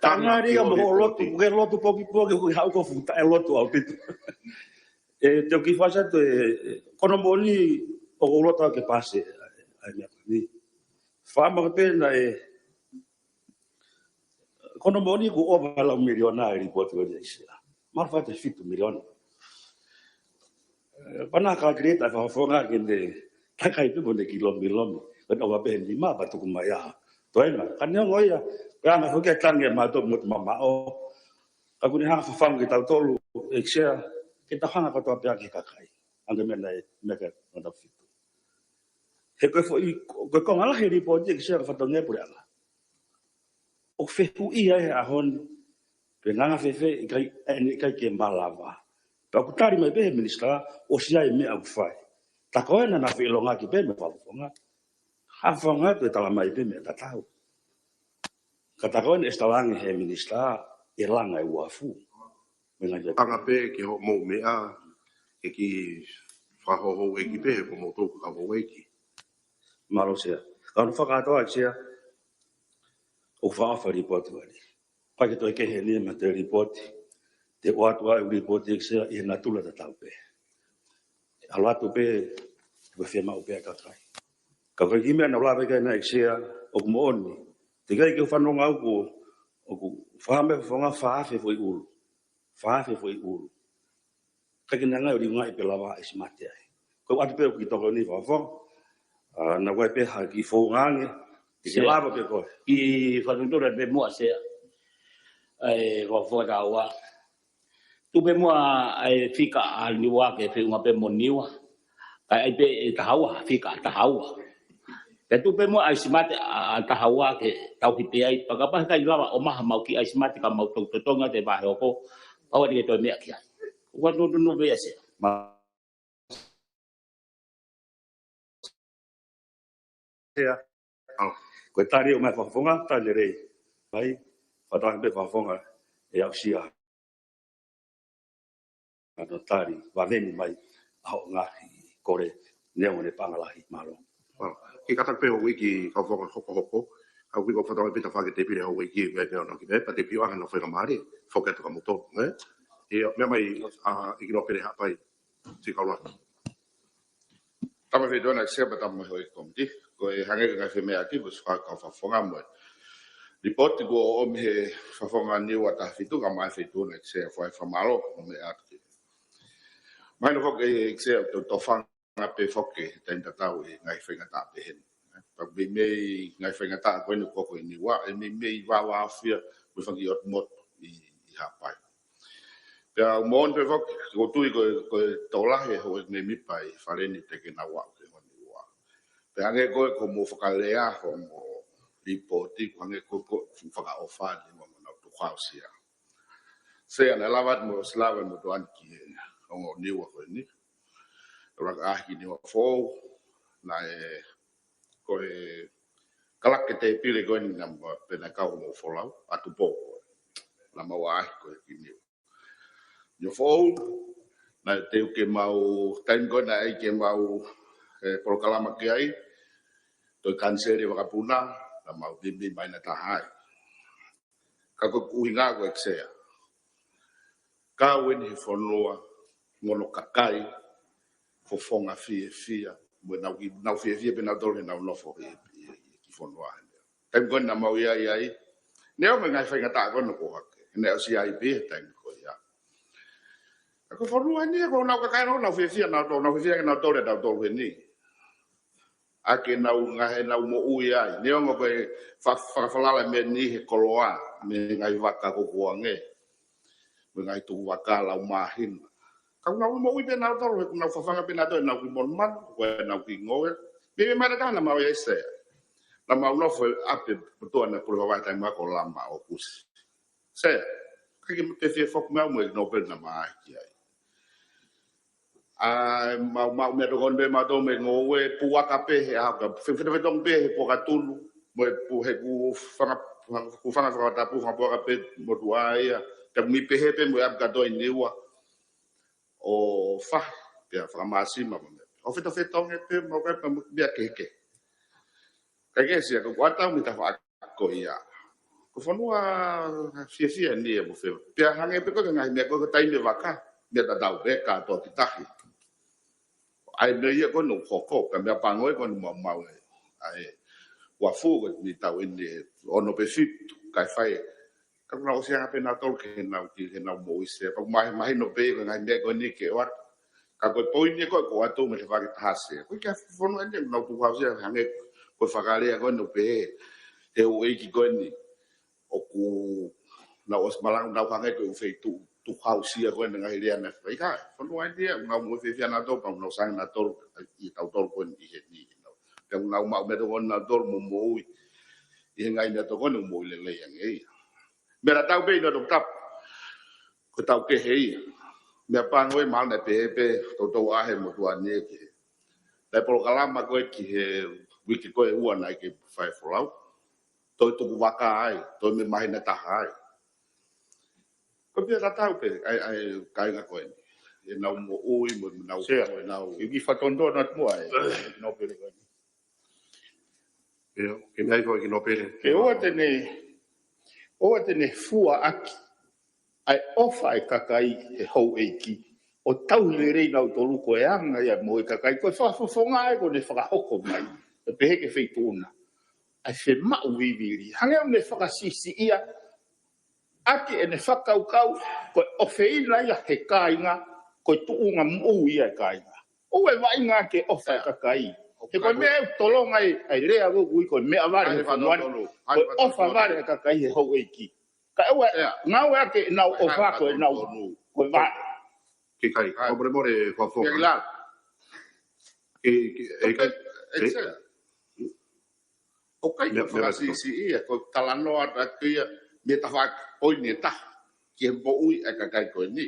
Tangari ia mo hoʻo lotu, ke lotu pokipoki, ʻoku ʻi ai haʻo fuʻu taʻelotu ʻaupito. ʻE, te u kiʻi fai atu e, e, ko hono moʻoni ʻoku ou loto ke paasi ʻa e meʻa ni. Faʻa maʻu pē naʻe, ko hono moʻoni kuo ʻova lau miliona e lipooti ʻo e ʻEiki Sea. Mahalo fai atu e fitu miliona. ʻE, pana ka kiri ta fa fonga ke ne takai pē mo ne kiʻi lomilomi. Pea ʻova pē he nima pea tuku mai ʻa e toenga. Ka neongo ia, pea ʻoku anga foki e tangi ʻa mātou mo te mamaʻo. Ka ʻoku ne hanga fafangu kitautolu, ʻEiki Sea, ke tau hanga kotoa pē ʻaki e kakai. Ange meʻa naʻe, meʻa ke ngata fitu. He ko e foʻi, ko e konga lahi e lipooti ʻEiki Sea, ko e fatongia e puleʻanga. ʻOku fehuʻia he ʻaho ni, pe nganga fēfē, ʻikai, ʻe, ʻikai ke malava. Pea ʻoku tali mai pē he Minisitā, ʻosi ʻi ai e meʻa ʻoku fai. Tā ko ena naʻa feʻilongaki pē mo e fakafofonga. Fakafofonga atu e tala mai pē meʻa tatau. Ka tā ko ena ʻe talaange he Minisitā, ʻe langa e uafu. Meʻa ngaahi Anga pē ki hoʻomou meʻa, ke kiʻi fakahouhouʻeiki pē he ko moutolu ko e kau houʻeiki. Mālō Sea. Ka hono fakakātoa ʻEiki Sea, ʻoku fakaʻofa e lipooti ko eni. ʻIkai ke toe kehe eni mei he lipooti. Te u ʻoatu ʻa e lipooti ʻEiki Sea ʻi he natula tatau pē. ʻAlu atu pē, ko e fiemaʻu pē ʻa e kakai. Ka ko e kiʻi meʻa naʻa ku lave ki ai ʻEiki Sea, ʻoku moʻoni. Teʻeki ai ke u fanongo au ko, ʻoku fai mai e fakafofonga fā afe foʻi ʻulu. Fā afe foʻi ʻulu. Ka ke nangai ʻo liungaʻi pē lava e ʻaisi mate ai. Ko e ʻoatu pē ʻoku kiʻi tokoni fakafofonga. ʻA, naʻa ku ʻai pē ha kiʻi founga ange. Ke Sea. Lava pē koe. Kiʻi fakatotolo pē muʻa Sea. ʻE, ko e fakatātā ua. Tuku pē muʻa ʻa e fika ʻa Niua ke feʻunga pē mo Niua. Kae ʻai pē ʻe taha ua, fika ʻa taha ua. Pea tuku pē muʻa ʻa e ʻaisi mate ʻa, ʻa taha ua ke tauhi pē ai. Pea kapau ʻe ʻikai lava ʻo ʻomai haʻamau kiʻi ʻaisi mate ka mau toki totongi atu he vahe hoko. Pau ʻe toe meʻa ki ai. Ua tonu tonu pē ia Sea. Ma- Sea. ʻAu. Ko e tali ʻo e fakafofonga, tali lelei. Mai, fakatauange pē fakafofonga, ʻe aʻusia ʻa hono tali, vaveni mai, ʻa hoʻo ngaahi kole, neongo ʻene paʻanga lahi, mālō. ʻAu. Kiʻi kātaki pē houʻeiki kau fakafofonga hokohoko, ʻa ui ko fakatauange pē ta fake te pile houʻeiki, meʻa pē ʻo nau ki meʻa, pea te pio anga na fai ka mare, foki atu ka moto, ē? ʻIo, meʻa mai, ʻa, ʻEiki Nōpele Haʻapai. Siʻi kau laki. Tama Feituʻuna ʻEiki Sea pea tama houʻeiki komiti. Ko e hangē ko e ngaahi femeʻaʻaki, ko e suka kau fakafofonga mo e lipooti kuo ʻomi he fakafofonga Niua taha fitu ka mai Feituʻuna ʻEiki Sea fai fakamālō mo e meʻa atu ki. Mahino foki ʻEiki Sea ʻoku tau tofanga pē foki he taimi tatau e ngaahi faingataʻa pehē ni. Pea meimei ngaahi faingataʻa ko eni ʻoku hoko ʻi Niua, ʻe meimei vāvāofia mo e fanga kiʻi ʻotu motu ʻi, ʻi Haʻapai. Pea ʻoku moʻoni pē foki, ʻoku ou tui ko e, ko e tokolahi e houʻeiki mēmipa ʻi fale ni teʻeki ke nau aʻu ki Niua. Pea hangē ko e, ko hoʻomou fakalea, hoʻomou lipooti, ko e hangē ko e, ko e fuʻu fakaʻofa ni mo, mo nau tuku hao Sea. Sea naʻe lava atu mo ʻosi lava mo tuʻu ʻeni ki he ongo Niua ko eni. Laka ʻaʻahi ki Niuafoʻou, naʻe ko e kalake tēpile ko eni naʻa ma pē naʻe kau mo Folau, ʻa Tupou. Naʻa mau ʻaʻahi ko ē ki Niu. Niuafoʻou, naʻe teu ke mau, taimi ko ē naʻe ʻai ke mau, ʻe, polokalama ki ai, toe kaniseli vakapuna, naʻa mau vimi mai na taha ai. Ka ko e ʻuhinga ko e ʻEiki Sea. Kau eni he fonua, mo hono kakai, fofonga fiefia, mo nau ki, nau fiefia pē nautolu he nau nofo he, he, he kiʻi fonua heni. Taimi ko ē naʻa mau ʻi ai ai, neongo e ngaahi faingataʻa ko ē naʻe hoko hake, naʻe ʻosi ʻi ai pē he taimi ko ia. Ka ko e fonua ni, ko honau kakai naʻa nau fiefia nautolu, nau fiefia ke nau tole nautolu heni. ʻA ē naʻa nau, ngaahi naʻa nau moʻui ai. Neongo ko e fa-, fakafalala mei he koloa, mei he ngaahi vaka ko ē ʻoku ange. mo e ngaahi tuku vaka lau māhina. Ka ʻoku nau moʻui pē nautolu, he ʻoku nau fafanga pē nautolu ʻenau kiʻi monumanu, ko ʻenau kiʻi ngoue. Meimei mai lata naʻa mau ʻi ai, Sea. Naʻa mau nofo ʻi ʻapi ʻo tuʻu ʻana pule vavai taimi ko Lama ʻo Kusi. Sea, ʻikai ke ma te fie foki mai mo e nōpele naʻa ma ʻai ki ai. ʻA, mau, mau meʻa tokoni pē mautolu mo e ngoue puaka pē he ʻaho ka, fe-, fe-, fetongi pē he puaka tunu, mo e pu-, he kuo fanga, kuo fanga fakatapu, fanga puaka pē motuʻa ia, te mi pehē pē mo e ʻapi kātoa ʻi Niua, ʻo fahi, pea fakamāsima mo e meʻa. ʻO feto-, fetongi pē, mau kai pē mo e meʻa kehekehe. Kae kehe, Sea, ko ʻeku ʻatā mo e tafaʻaki ko ia. Ko e fonua fiefia eni ʻe mo feo. Pea hangē pē ko e ngaahi meʻa ko e, ko e taimi vaka, meʻa tatau pē kātoa ki tahi. ʻA e meʻa ia ko eni ʻoku hoko, ka meʻa pango ia ko eni maumau ē. ʻA e uafu ko e meʻa tau eni ʻe ono pe fitu, kae fai. Ka ʻoku nau ʻosi anga pē nautolu ke nau ki, ke nau moʻui, Sea. Pea ʻoku mahi-, mahino pē ko e ngaahi meʻa ko eni ke ʻoatu. Ka ko e poini ko ē ʻoku ʻoatu mei he tafaʻaki ʻe taha, Sea. Ko e kiʻi fonua eni ʻoku nau tukuhausia hangē ko e fakalea ko eni ʻoku pehē he houʻeiki ko eni ʻoku nau ʻosi malanga, nau hangē ko e feituʻu tukuhausia ko eni ngaahi lea naʻe fai. Ka ko e fonua eni ʻoku nau moʻui fiefia nautolu, pea ʻoku nau sanga nautolu, ʻi tautolu ko eni ʻi heni. Pea ʻoku nau maʻu meʻa tokoni nautolu mo moʻui ʻi he ngaahi meʻa tokoni, moʻui lelei ange ia. Meʻa tatau pē ʻi Notongatapu. Ko e tau kehe ia. Meʻa pango ia, mahalo naʻe pehē pē, toutou ʻahe motuʻa ni ē ki he. Naʻe polokalama ko ē ki he uike ko ē ʻe ua naʻe ʻikai ke fai folau. Toe tuku vaka ai, toe meʻa māhina ʻe taha ai. Ko e meʻa tatau pē, ʻa e, ʻa e kāinga ko eni. ʻEnau moʻui, mo ʻenau, Sea, mo ʻenau. ʻIkai fakatonutonu atu muʻa ē, nōpele ko eni. ʻIo, ke meʻa ai ko e kiʻi nōpele. Ke ʻoua te ne, ʻoua te ne fua ʻaki ʻa e ʻofa ʻa e kakai he houʻeiki. ʻO tauhi lelei nautolu ko e anga ia mo e kakai. Ko e fakafofonga ē ʻoku ne fakahoko mai. ʻE pehē ki he feituʻu na. ʻA e femaʻu vivili. Hangē ʻoku ne fakasiʻisiʻia ʻaki ʻene fakakaukau, ko e ʻofeina ia he kāinga, ko e tuʻunga moʻui ia e kāinga. ʻOua ʻe vaʻinga ke ʻofa e kakai. He ko e meʻa ʻoku tolonga ai, ʻa e lea ʻoku ui ko e meʻavale he fonua ni. Ko e ʻofa vale e kakai he houʻeiki. Ka ʻoua ʻe ngāueʻaki ʻenau ʻofa ko ʻenau, ko e vale. Ke kai, ko mole mole ko fo. Ke, ke, e kai, e, ʻOku ʻikai ke fakasiʻisiʻi ia, ko e talanoa atu ia, mei he tafaʻaki poini ʻe taha, ki he moʻui ʻa e kakai ko eni.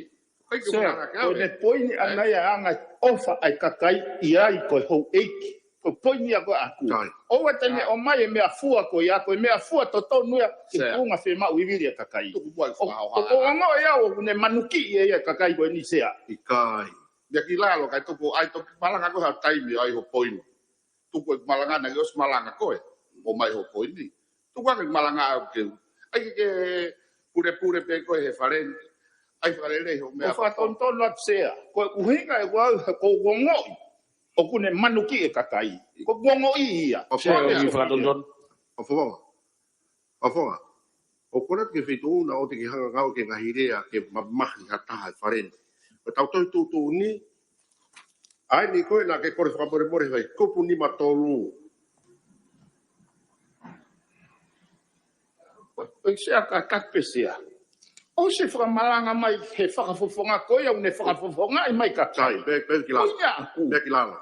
ʻOku ʻikai ke Sea, fakahā ko e ʻe he poini ʻana ia ʻa e anga ʻofa ʻa e kakai ʻi ai ko e houʻeiki. Ko e poini ia ko ē ʻaku. ʻOua te ne ʻomai e meʻa fua ko ia, ko e meʻa fua totonu ia, ke tuʻunga femaʻu vivili ʻa e kakai. Tuku muʻa e fakahoha. ʻOku ou ongoʻi au ʻoku ne manukiʻi ia e kakai ko eni, Sea. ʻIkai. Meʻa ki lalo, kae tuku ai toki malanga ko ē ha taimi ai ho poini. Tuku e malanga naʻa ke ʻosi malanga ko ē, ʻomai ho poini. Tuku ake malanga au ke u. ʻAi ke pulepule pē ko ē he fale ni. ʻAi fakalelei ho meʻa. ʻO fakatonutonu atu, Sea. Ko e ʻuhinga ʻeku ʻai he ʻoku ou ongoʻi ʻoku ne manukiʻi e kakai. Ko ʻeku ongoʻi ia. ʻOfa, Sea, ʻoku fakatonutonu. ʻOfa. ʻOfa. ʻOku ou kole atu ki he feituʻu na ʻoua te ke hanga ngāueʻaki e ngaahi lea ke mamahi ha taha he fale ni. Ko ʻetau tohi tuʻutuʻuni, ʻa eni ko ē naʻa ke kole fakamolemole he vahe kupu nima tolu. ʻOi, Sea, ka, ka pe Sea. ʻOsi fakamalanga mai he fakafofonga ko ia ʻoku ne fakafofongaʻi mai ka. Sai, pea, pea ki lalo. Ko ia ʻaku. Pea ki lalo.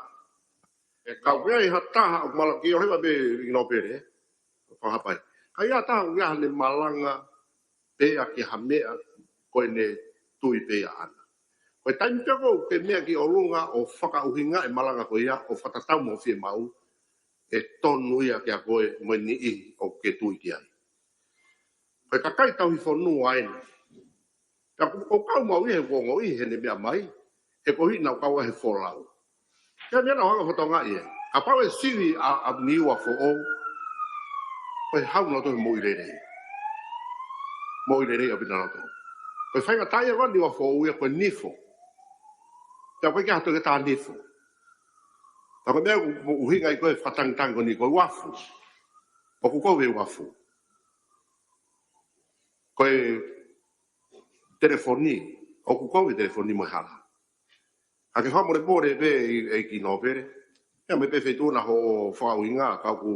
Ka ʻoku ʻi ai ha taha ʻoku malanga ki ʻo he va me i nōpele. Fakahapai. Ka ʻi ai ha taha ʻoku ʻi ai haʻane malanga pea ki ha meʻa ko ʻene tui pē ia ʻana. Ko e taimi pē ko ē ʻoku ke meʻa ki ʻolunga ʻo fakaʻuhinga e malanga ko ia ʻo fakatatau mo e fiemaʻu, ʻe tonu ia kia koe mo e niʻihi ʻoku ke tui ki ai. Ko e kakai tauhi fonua eni. Pea ʻoku ou kau maʻu ia he ʻoku ou ongoʻi heʻene meʻa mai, he ko e ʻuhinga ʻoku kau ai he folau. Pea meʻa naʻa ku hanga ʻo fakatokangaʻi ē. Kapau ʻe sivi ʻa, ʻa Niua foʻou, ko e hau nautolu he moʻui lelei. Moʻui lelei ʻaupito nautolu. Ko e faingataʻaʻia ko ē ʻa Niua foʻou ia ko e nifo. Pea ʻoku ʻikai ke ʻi ai ha toketā nifo. Pea ko e meʻa ʻoku, ʻoku ʻuhinga ai ko ē fakatangitangi ko eni ko e uafu. ʻOku kovi e uafu. Ko e telefoni, ʻoku kovi e telefoni mo e hala. Ka ke fakamolemole pē ʻe, ʻe ki nōpele. Ia mai pē feituʻu na hoʻo fakaʻuhinga, ka ʻoku,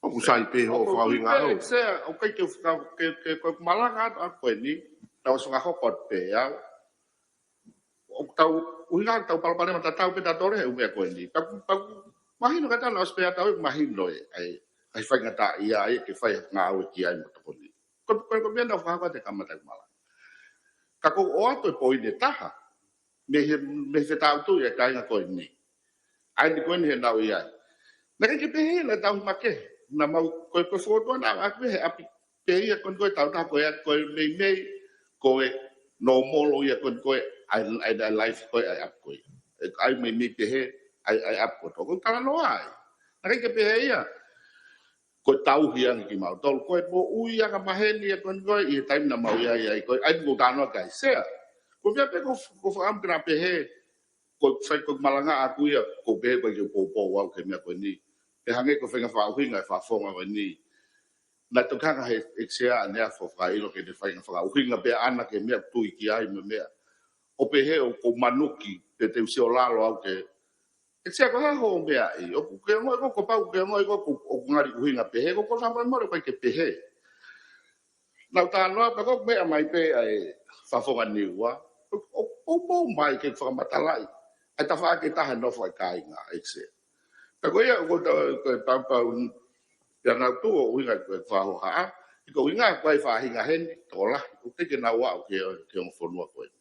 ʻoku sai pē hoʻo fakaʻuhinga. ʻOku ʻikai ke faka-, ke, ke, ko e malanga atu ko eni. Naʻe ʻosi fakahoko atu pē au. ʻOku tau, ʻuhinga ʻetau palopalema tatau pē tautolu he ʻū meʻa ko eni. Pea ʻoku, pea ʻoku mahino ka tana ʻosi pē ʻa tau ʻoku mahino ʻe, ʻa e, ʻa e faingataʻaʻia ia ke fai ha ngāue ki ai mo tokoni. Ko, ko, ko e meʻa naʻe fakahoko atu he kamata ʻeku malanga. Ka ʻoku ou ʻoatu e poini ʻe taha. Mei he, mei he fetaʻutuʻi ʻa e kāinga ko eni. ʻA eni ko eni he naʻa nau ʻi ai. Naʻe ʻikai ke pehē naʻe tauhi makehe. Naʻa mau, ko e, ko e fokotuʻu naʻa ʻaku he ʻapi. Pē ia ko eni ko e tautaha ko ia ko e meimei ko e normal ia ko eni ko e ʻa e, ʻa e, ʻa e life ko e ʻa e ʻapi ko ia. ʻE, ʻa e meimei pehē ʻa e, ʻa e ʻapi ko e toko talanoa ai. Naʻe ʻikai ke pehē ia. Ko e tauhi ange kimautolu. Ko e moʻui angamaheni ia ko eni ko e ʻi he taimi naʻa mau ʻi ai, ʻi ai ko e ʻa e ʻoku ou talanoa ki ai Sea. Ko e meʻa pē ʻoku, ʻoku ou fakaʻamu ke na pehē. Ko e fai ko e malanga ʻaku ia, ʻoku ou pehē ko e ke poupou au ki he meʻa ko eni. Pea hangē ko e faʻahinga fakaʻuhinga e fakafofonga ko eni. Naʻe toki hanga he ʻEiki Sea ʻanenai ʻo fakaʻilo ke ne faʻahinga fakaʻuhinga pē ʻana ki he meʻa ʻoku tui ki ai mo e meʻa. ʻO pehē ʻoku ou manuki, pe te u sio lalo au ki he ʻEiki Sea ko e hā hoʻo meʻa ʻi, ʻoku ke ongoʻi ko, kuo pau ke ongoʻi ko, ʻoku, ʻoku ngali ʻuhinga pehē, ko, ko e fakamolemole ʻoku ʻikai ke pehē. Naʻa ku talanoa pē ko e meʻa mai pē ʻa e fakafofonga Niua, ʻo, ʻo, ʻo, ʻo mai ke fakamatalaʻi ʻa e tafaʻaki ʻe taha ʻe nofo ai e kāinga, ʻEiki Sea. Pea ko ia, ko e ta-, ko e paupau, pea naʻa ku tuʻu ʻo ʻuhinga ko e fakahohaʻa, ʻi ko e ʻuhinga ko e faʻahinga heni, tokolahi, ʻoku ʻikai ke nau aʻu ki he, ki he ongo fonua ko eni.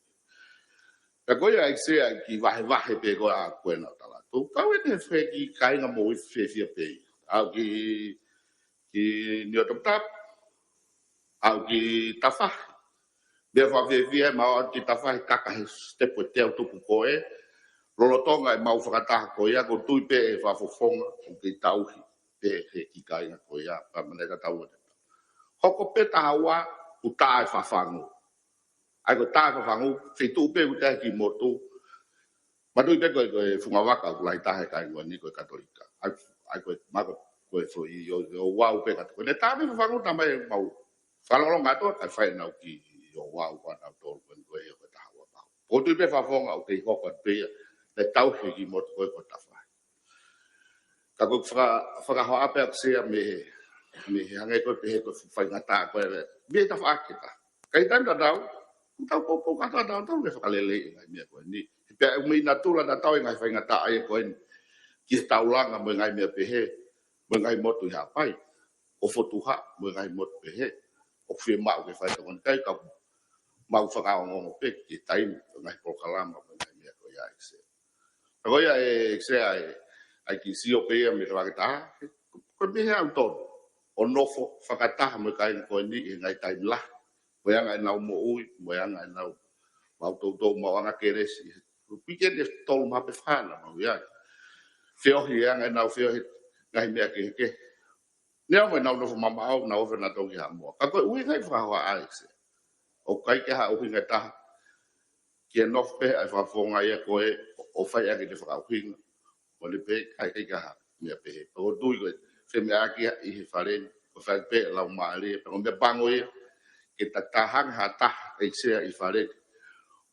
Pea ko ia ʻEiki Sea ki he vahevahe pē ko ē ʻa ko ē naʻa ku tala atu. Kau ʻi he fē ki he kāinga moʻui fiefia pē. Aʻu ki, ki Niuatoputapu. Aʻu ki Tafahi. Meʻa fakafiefia ʻemau aʻu ki Tafahi kaka he sitepu ʻe teau tupu ko ē. Lolotonga ʻemau fakataha ko ia, ʻoku ou tui pē ʻe he fakafofonga, ʻoku kei tauhi pē he kiʻi kāinga ko ia, pea manaia tatau atu. Hoko pē taha ua, ʻoku tā e fafangu. ʻA ia ko e tā e fafangu, feituʻu pē ʻoku tā e kiʻi motu. Mātuʻaki pē ko e, ko e fungavaka ʻoku lahi taha he kāinga ni ko e Katolika. ʻA ia, ʻa ia ko e, mako, ko e foʻi, ʻo, ʻo Ouau pē katoa. Ko ʻene tā pē fafangu tamai mau. Fakalongolongo atu, kae fai ʻenau kiʻi Ouau ko ʻenau tolu ko eni ko e, ko e taha ua pau. ʻOku ou tui pē fakafofonga ʻoku kei hoko atu pē ia, naʻe tauhi e kiʻi motu ko ē ko Tafahi. Ka ko e faka-, fakahohaʻa pē ʻaku Sea mei he, mei he hangē ko e pehē ko e faingataʻa ko ē, mei he tafaʻaki ʻe taha. Ka ʻi he taimi tatau, ʻoku tau poupou kātoa tautolu ke fakaleleiʻi e ngaahi meʻa ko eni. He pea ʻoku meimei natula tatau e ngaahi faingataʻaʻia ko eni. Ki he taulanga mo e ngaahi meʻa pehē, mo e ngaahi motu ʻi Haʻapai. ʻO Fotuha, mo e ngaahi motu pehē. ʻOku fiemaʻu ke fai tokoni kai ka mau fakaongoongo pē ki he taimi, mo e ngaahi polokalama, mo e ngaahi meʻa ko ia ʻEiki Sea. Ka ko ia ʻEiki Sea ʻa e, ʻa e kiʻi sio pē ia mei he tafaʻaki ʻe taha, ko e meʻa ʻautolu. ʻO nofo fakataha mo e kāinga ko eni ʻi he ngaahi taimi lahi. Mo e anga ʻenau moʻui, mo e anga ʻenau maʻu toutou, maʻu anga kelesi. Weekend ʻe tolu mo e hā pē fā naʻa mau ʻi ai. Feohi e anga ʻenau feohi, ngaahi meʻa kehekehe. Neongo ʻenau nofo mamaʻo, nau ofi nautolu ki Haʻamoa. Ka ko e ʻuhinga ia e fakahohaʻa ʻEiki Sea. ʻOku ʻikai ke ha ʻuhinga ʻe taha. Ke nofo pē ʻa e fakafofonga ia ko ē ʻo fai ʻaki ʻene fakaʻuhinga. Ko ʻene pehē, ʻikai, ʻikai ke ha meʻa pehē. ʻOku ou tui ko e femeʻaʻaki ʻi he fale ni, ko e fai pē lau mālie, pea ko e meʻa pango ia, ke ta-, ta hanga ha taha ʻEiki Sea ʻi fale ni.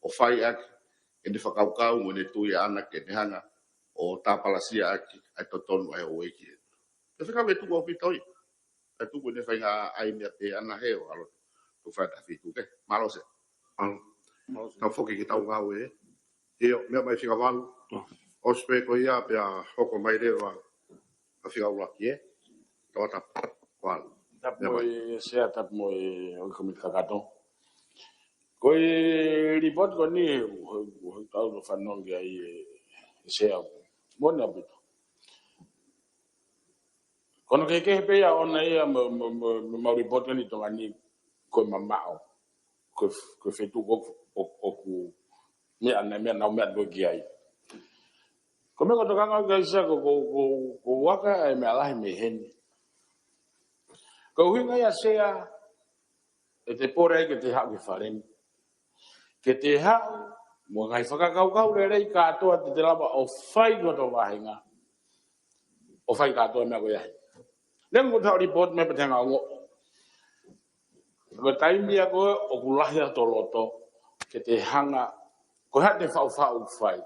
ʻO fai ʻaki ʻene fakakaukau mo ʻene tui ʻaʻana ke ne hanga ʻo tāpalasia ʻaki ʻa e totonu ʻa e houʻeiki. Pea fekau ke tuku ʻaupito ia. Pea tuku ʻene faʻahinga ʻai meʻa pē ʻana he ʻo ʻalu ʻo fai taha fitu ke. Mālō Sea. Mālō. Tau foki ki he tau ngāue ē. ʻIo, meʻa mai fika valu. ʻOsi pē ko ia pea hoko mai leva ʻa e fika ʻuluaki ē. Tau ata. Valu. Tapu mo e Sea, tapu mo e ʻOtua Komiti Kakato. Ko e lipooti ko eni, ʻoku ou, ʻoku ou kau ʻo fanongo ki ai ʻe, ʻe Sea. Moʻoni ʻaupito. Ko hono kehekehe pē ia ʻoʻona ia mo, mo, mo, mo e mau lipooti ʻi Tonga ni ko e mamaʻo. Ko e, ko e feituʻu ʻoku, ʻoku, ʻoku meʻa naʻe, meʻa naʻa nau meʻa ko ē ki ai. Ko e meʻa ko e tokanga ʻo e kaisa ko, ko, ko, ko e aka ʻa e meʻa lahi mei heni. Ko e ʻuhinga ia Sea, ʻe te pole ai ke te haʻu ki fale ni. Ke te haʻu, mo e ngaahi fakakaukau lelei kātoa te te lava ʻo fai ki hoto vāhenga. ʻO fai kātoa e meʻa ko ia. Leva ʻoku tau lipooti mai pea te hanga ʻo ongoʻi. Ko e taimi ia ko ē ʻoku lahi ʻa hoto loto, ke te hanga, ko e hā te faʻufaʻu ʻoku fai.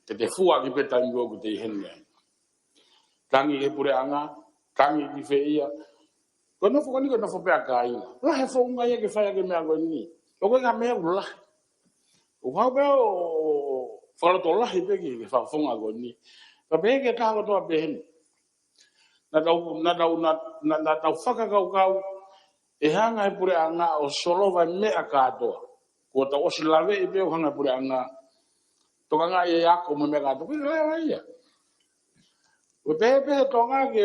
Ke te fua ki pē taimi ko ē ʻoku te ʻi heni ai. Tangi ki he puleʻanga, tangi ki fē ia. Ko e nofo ko eni ko e nofo pē ʻa e kāinga. Lahi e founga ia ke fai ʻaki e meʻa ko eni. Pea ko e ka mea ula. ʻOku hau pē ʻo fakalotolahi pē ki he fakafofonga ko eni. Pea pehē ki he taha kotoa pē heni. Naʻa tau, naʻa tau, naʻa, naʻa, naʻa tau fakakaukau ʻe hanga ʻe he puleʻanga ʻo solova e meʻa kātoa. Kuo tau ʻosi laveʻi pē ʻo hanga ʻe he puleʻanga ʻo tokangaʻi e ako mo e meʻa kātoa. Ko e lava ia. Ko e pehē pē he Tonga ke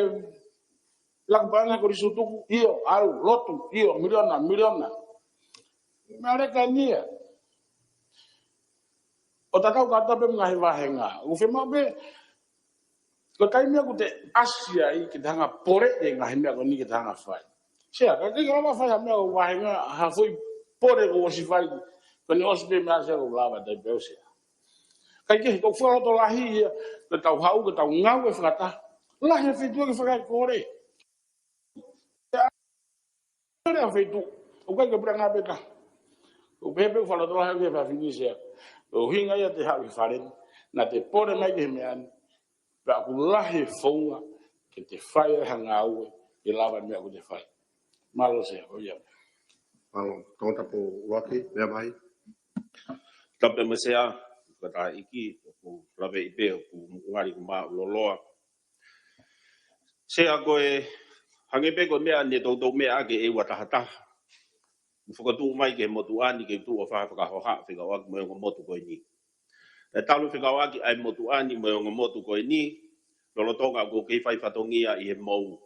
laku paʻanga ko e lisi tuku, ʻio, ʻalu, lotu, ʻio, miliona, miliona. Meʻa leka eni ia. ʻO tatau kātoa pē mo e ngaahi vāhenga. ʻOku fiemaʻu pē, ko e taimi ʻoku te ʻasi ai ke te hanga ʻo pole e ngaahi meʻa ko eni ke te hanga ʻo fai. Sea, ka te ke lava ʻo fai ha meʻa ʻo vāhenga, ha foʻi pole kuo ʻosi fai, ko eni ʻosi pē meʻa Sea ʻoku lava tai pē ʻo Sea. Kae kehe, ʻoku fakalotolahi ia, ke tau haʻu, ke tau ngāue fakataha. Lahi e feituʻu ke fakaekole. Pea, pea feituʻu, ʻoku ʻikai ke puleʻanga pē taha. ʻOku pehē pē ʻoku fakalotolahi ʻa e fefine Sea. ʻUhinga ia te haʻu ki fale ni, naʻa te pole mai ki he meʻa ni. Pea ʻoku lahi e founga ke te fai ai ha ngāue ke lava e meʻa ʻoku te fai. Mālō Sea, ko ia. Mālō, Tongatapu ʻuluaki, meʻa mai. Tapu mo e Sea, ka ta iki, ʻoku laveʻi pē, ʻoku ngali ʻoku māʻuloloa. Sea ko e, hangē pē ko e meʻa ne toutou meʻa ake ʻe ua taha taha. Mo fakatuʻu mai ki he motuʻa ni ke tuʻu ʻo fai ha fakahohaʻa fekauʻaki mo e ongo motu ko eni. Naʻe talu e fekauʻaki ʻa e motuʻa ni mo e ongo motu ko eni, lolotonga ʻoku ou kei fai fatongia ʻi he mou.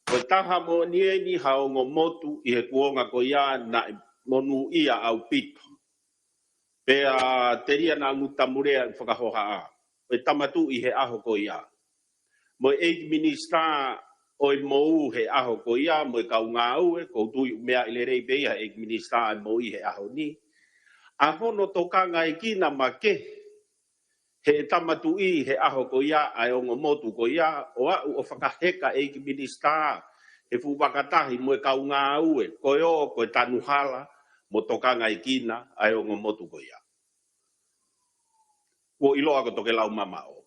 Ko e taha moʻoni eni ha ongo motu ʻi he kuonga ko ia naʻe monūʻia ʻaupito. Pea telia naʻa Ngutu Tamulea ʻi he fakahohaʻa. Ko e Tama Tuʻi he ʻaho ko ia. Mo e ʻEiki Minisitā ʻo e mou he ʻaho ko ia, mo e kau ngāue, ʻoku ou tui ʻoku meaʻi lelei pē ia ʻe he ʻEiki Minisitā ʻo e mou he ʻaho ni. ʻA hono tokangaekina makehe ʻe he Tama Tuʻi he ʻaho ko ia ʻa e ongo motu ko ia, ʻo aʻu ʻo fakaheka ʻEiki Minisitā he fuʻu vakatahi mo e kau ngāue, ko e ō, ko e tanu hala, mo tokangaekina ʻa e ongo motu ko ia. Kuo ʻiloa ko Tokelau mamaʻo.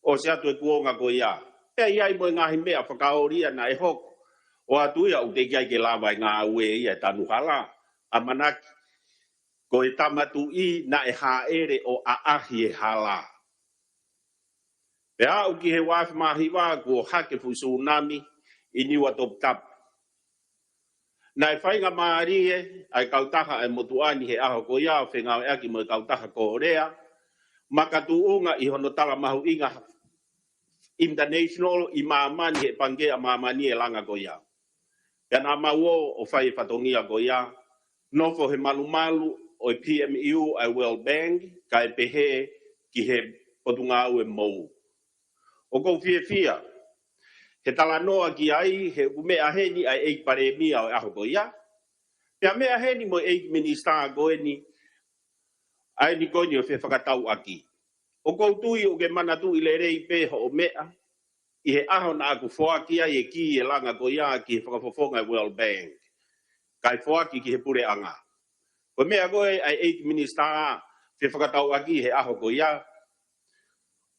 ʻOsi atu e kuonga ko ia. Pea ʻi ai mo e ngaahi meʻa fakaoli ia naʻe hoko. ʻOatu ia ʻoku teʻeki ai ke lava e ngāue ia ʻe he tanu hala. ʻAmanaki, ko e Tama Tuʻi naʻe hāʻele ʻo ʻaʻahi e hala. Pea aʻu ki he ua afe mā hiva kuo hake e fuʻu sūnami ʻi Niuatoputapu. Naʻe faingamālie ʻa e kautaha ʻa e motuʻa ni he ʻaho ko ia ʻo fengāueʻaki mo e kautaha Kōlea, makatuʻunga ʻi hono talamahuʻinga international ʻi māmani he pangikē ʻa māmani e langa ko ia. Pea naʻa mau ō ʻo fai e fatongia ko ia, nofo he malumalu ʻo e P M U ʻa e World Bank, kae pehē ki he Potungāue Mou. ʻOku ou fiefia he talanoa ki ai, he ʻoku meʻa heni ʻa e ʻEiki Palēmia ʻo e ʻaho ko ia. Pea meʻa heni mo e ʻEiki Minisitā ko eni, ʻa eni ko eni ʻo e fefakatauʻaki. ʻOku ou tui ʻoku ke manatuʻi lelei pē hoʻo meʻa, ʻi he ʻaho naʻa ku foaki ai e kī e langa ko ia ki he fakafofonga e World Bank. Kae foaki ki he puleʻanga. Ko e meʻa ko ē ʻa e ʻEiki Minisitā fefakatauʻaki he ʻaho ko ia.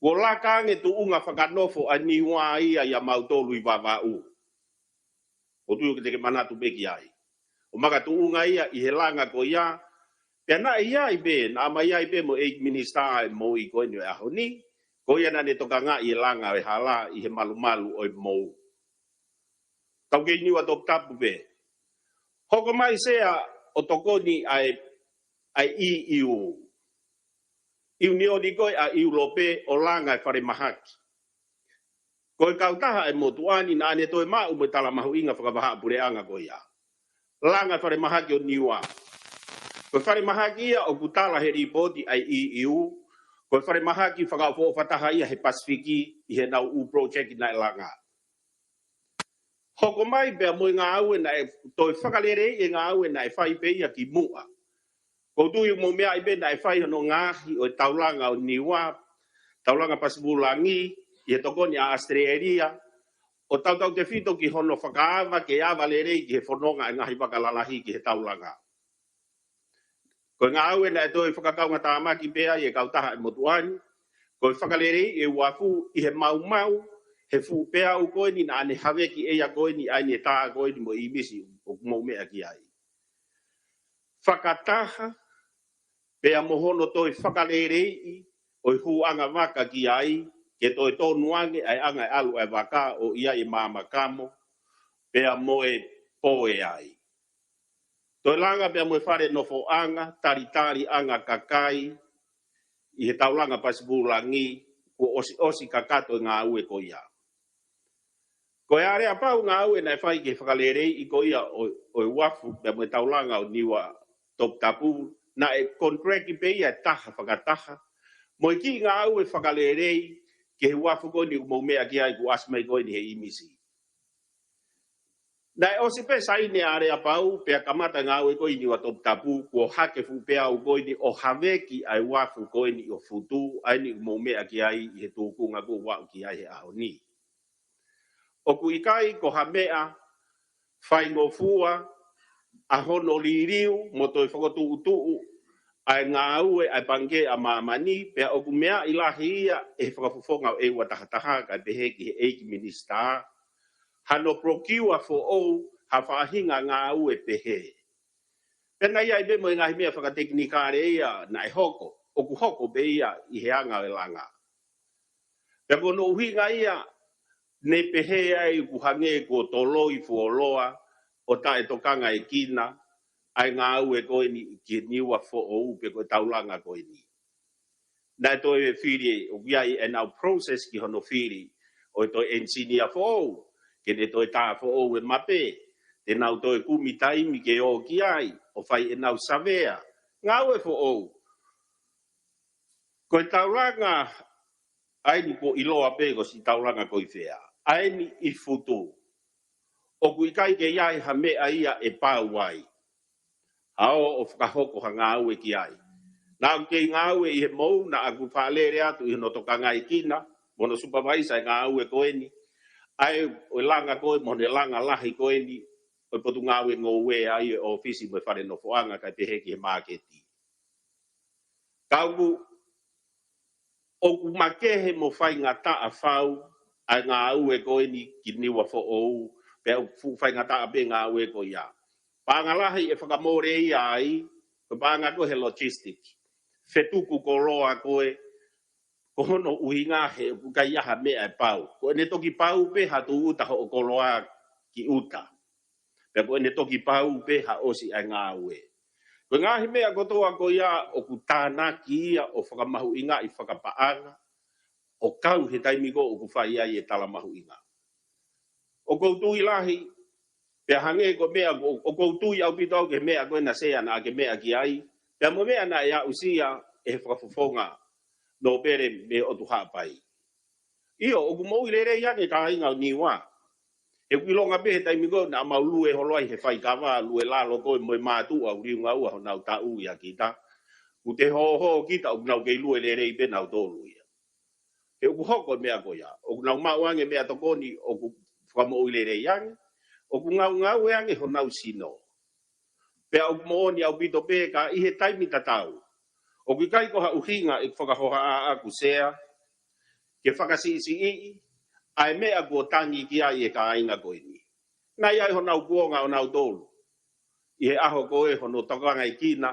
Kuo laka ange tuʻunga fakanofo ʻa Niua ia ʻia mautolu ʻi Vavaʻu. ʻOku ou tui ʻoku te ke manatu pē ki ai. ʻO makatuʻunga ia ʻi he langa ko ia. Pea naʻe ʻi ai pē, naʻa ma ʻi ai pē mo e ʻEiki Minisitā ʻo e mou ko eni ʻo e ʻaho ni. Ko ia naʻa ne tokangaʻi e langa ʻo e hala ʻi he malumalu ʻo e mou. Tau kei Niuatoputapu pē. Hoko mai Sea ʻo tokoni ʻa e, ʻa e E U. ʻIunioni ko ē ʻa ʻIulope ʻo langa e falemahaki. Ko e kautaha ʻa e motuʻa ni naʻa ne toe maʻu mo e talamahuʻinga fakavahaʻapuleʻanga ko ia. Langa e falemahaki ʻo Niua. Ko e falemahaki ia ʻoku tala he lipooti ʻa e E U, ko e falemahaki fakaʻofoʻofa taha ia he Pasifiki ʻi heʻenau ʻū project naʻe langa. Hoko mai pea mo e ngāue naʻe toe fakaleleiʻi e ngāue naʻe fai pē ia kimuʻa. ʻOku ou tui ʻoku mou meaʻi pē naʻe fai hono ngaohi ʻo e taulanga ʻo Niua, taulanga pasipūlangi, ʻi he tokoni ʻa ʻAositelēlia, ʻo tautautefito ki hono fakaava ke ava lelei ki he fononga e ngaahi vaka lalahi ki he taulanga. Ko e ngāue naʻe toe fakakaungatāmaki pē ai e kautaha ʻa e motuʻa ni, ko e fakaleleiʻi e uafu ʻi he maumau, he fuʻu peau ko eni naʻa ne haveki ʻe ia ko eni ʻa eni e tā ko eni mo e ʻīmisi ʻoku mou meʻa ki ai. fakataha, pea mo hono toe fakaleleiʻi ʻo e hūʻanga vaka ki ai, ke toe tonu ange ʻa e anga e ʻalu ʻa e vaka ʻo ʻi ai e maama kamo, pea mo e pō ʻe ai. Toe langa pea mo e fale nofoʻanga, talitaliʻanga kakai, ʻi he taulanga pasipūlangi, kuo ʻosiʻosi kakato e ngāue ko ia. Ko e aleapau ngāue naʻe fai ke fakaleleiʻi ko ia ʻo, ʻo e uafu pea mo e taulanga ʻo Niua Toputapu, naʻe contract pē ia ʻe taha fakataha mo e kiʻi ngāue fakalelei ki he uafu ko eni ʻoku mou meʻa ki ai kuo ʻasi mai ko eni he ʻīmisi. Naʻe ʻosi pē saini aleapau pea kamata ngāue ko eni ʻi Niua Toputapu, kuo hake fuʻu peau ko eni ʻo haveki ʻa e uafu ko eni ʻo Futu, ʻa eni ʻoku mou meʻa ki ai ʻi he tūkunga kuo u aʻu ki ai he ʻaho ni. ʻOku ʻikai ko ha meʻa faingofua ʻa hono liliu mo toe fokotuʻutuʻu ʻa e ngāue ʻa e Pangikē ʻa Māmani, pea ʻoku meaʻi lahi ia ʻe he Fakafofonga ʻo ʻEua Tahataha kae pehē ki he ʻEiki Minisitā hano procure foʻou ha faʻahinga ngāue pehē. Pea naʻe ʻi ai pē mo e ngaahi meʻa fakatekinikale ia naʻe hoko, ʻoku hoko pē ia ʻi he anga ʻo e langa. Pea ko hono ʻuhinga ia ne pehē ai ʻoku hangē kuo toloi fuoloa ʻo taʻetokangaekina ʻa e ngāue ko eni ki he Niua foʻou pe ko e taulanga ko eni. Naʻe toe fili, ʻoku ʻi ai ʻenau process ki hono fili ʻo e toe engineer foʻou, ke ne toe tā foʻou e mape, te nau toe kumi taimi ke ō ki ai ʻo fai ʻenau savea. Ngāue foʻou. Ko e taulanga ʻa eni kuo ʻiloa pē ko e siʻi taulanga ko ē ʻi fē, ʻa eni ʻi Futu. ʻOku ʻikai ke ʻi ai ha meʻa ia ʻe pau ai. ʻA ō ʻo fakahoko ha ngāue ki ai. Naʻa ku kei ngāue ʻi he moʻunga naʻa ku fakalele atu ʻi hono tokangaekina mo hono supervise ʻa e ngāue ko eni, ʻa e, ʻo e langa ko ē mo hono langa lahi ko eni ʻo e Potungāue Ngoue, ʻa ia ʻo e ʻōfisi mo e fale nofoʻanga kae pehē ki he māketi. Ka ʻoku, ʻoku makehe mo faingataʻa fau ʻa e ngāue ko eni ki Niua foʻou, pea ʻoku fuʻu faingataʻa pē ngāue ko ia. Paʻanga lahi ʻe fakamole ia ai, ko e paʻanga ko ē he logistic. Fetuku koloa ko ē, ko hono ʻuhinga he ʻoku ʻikai ha meʻa ʻe pau. Ko ʻene toki pau pē ha tūʻuta hoʻo koloa ki ʻuta. Pea ko ʻene toki pau pē ha ʻosi ʻa e ngāue. Ko e ngaahi meʻa kotoa ko ia ʻoku tānaki ia ʻo fakamahuʻingaʻi fakapaʻanga, ʻo kau he taimi ko ē ʻoku fai ai e tala mahuʻinga. ʻOku ou tui lahi, pea hangē ko e meʻa, ʻo, ʻoku ou tui ʻaupito au ki he meʻa ko ē naʻe sēniti ke meʻa ki ai, pea mo e meʻa naʻe aʻusia ʻe he Fakafofonga Nōpele mei ʻOtu Haʻapai. ʻIo, ʻoku moʻui lelei ange kāinga ʻo Niua. He ʻoku ʻilonga pē he taimi ko ē naʻa mau lue holo ai he faikava, lue lalo ko ē mo e mātuʻa ʻoku liunga ua honau taʻu ia kita. ʻOku te hōhō kita ʻoku nau kei lue lelei pē nautolu ia. He ʻoku hoko e meʻa ko ia. ʻOku nau maʻu ange meʻatokoni ʻoku fakamoʻui lelei ange. ʻOku ngaungaue ange honau sino. Pea ʻoku moʻoni ʻaupito pē ka ʻi he taimi tatau, ʻoku ʻikai ko ha ʻuhinga ʻeku fakahohaʻa ʻaʻaku Sea ke fakasiʻisiʻi ʻa e meʻa kuo tangi ki ai e kāinga ko eni. Naʻe ʻi ai honau kuonga ʻonautolu ʻi he ʻaho ko ē hono tokangaekina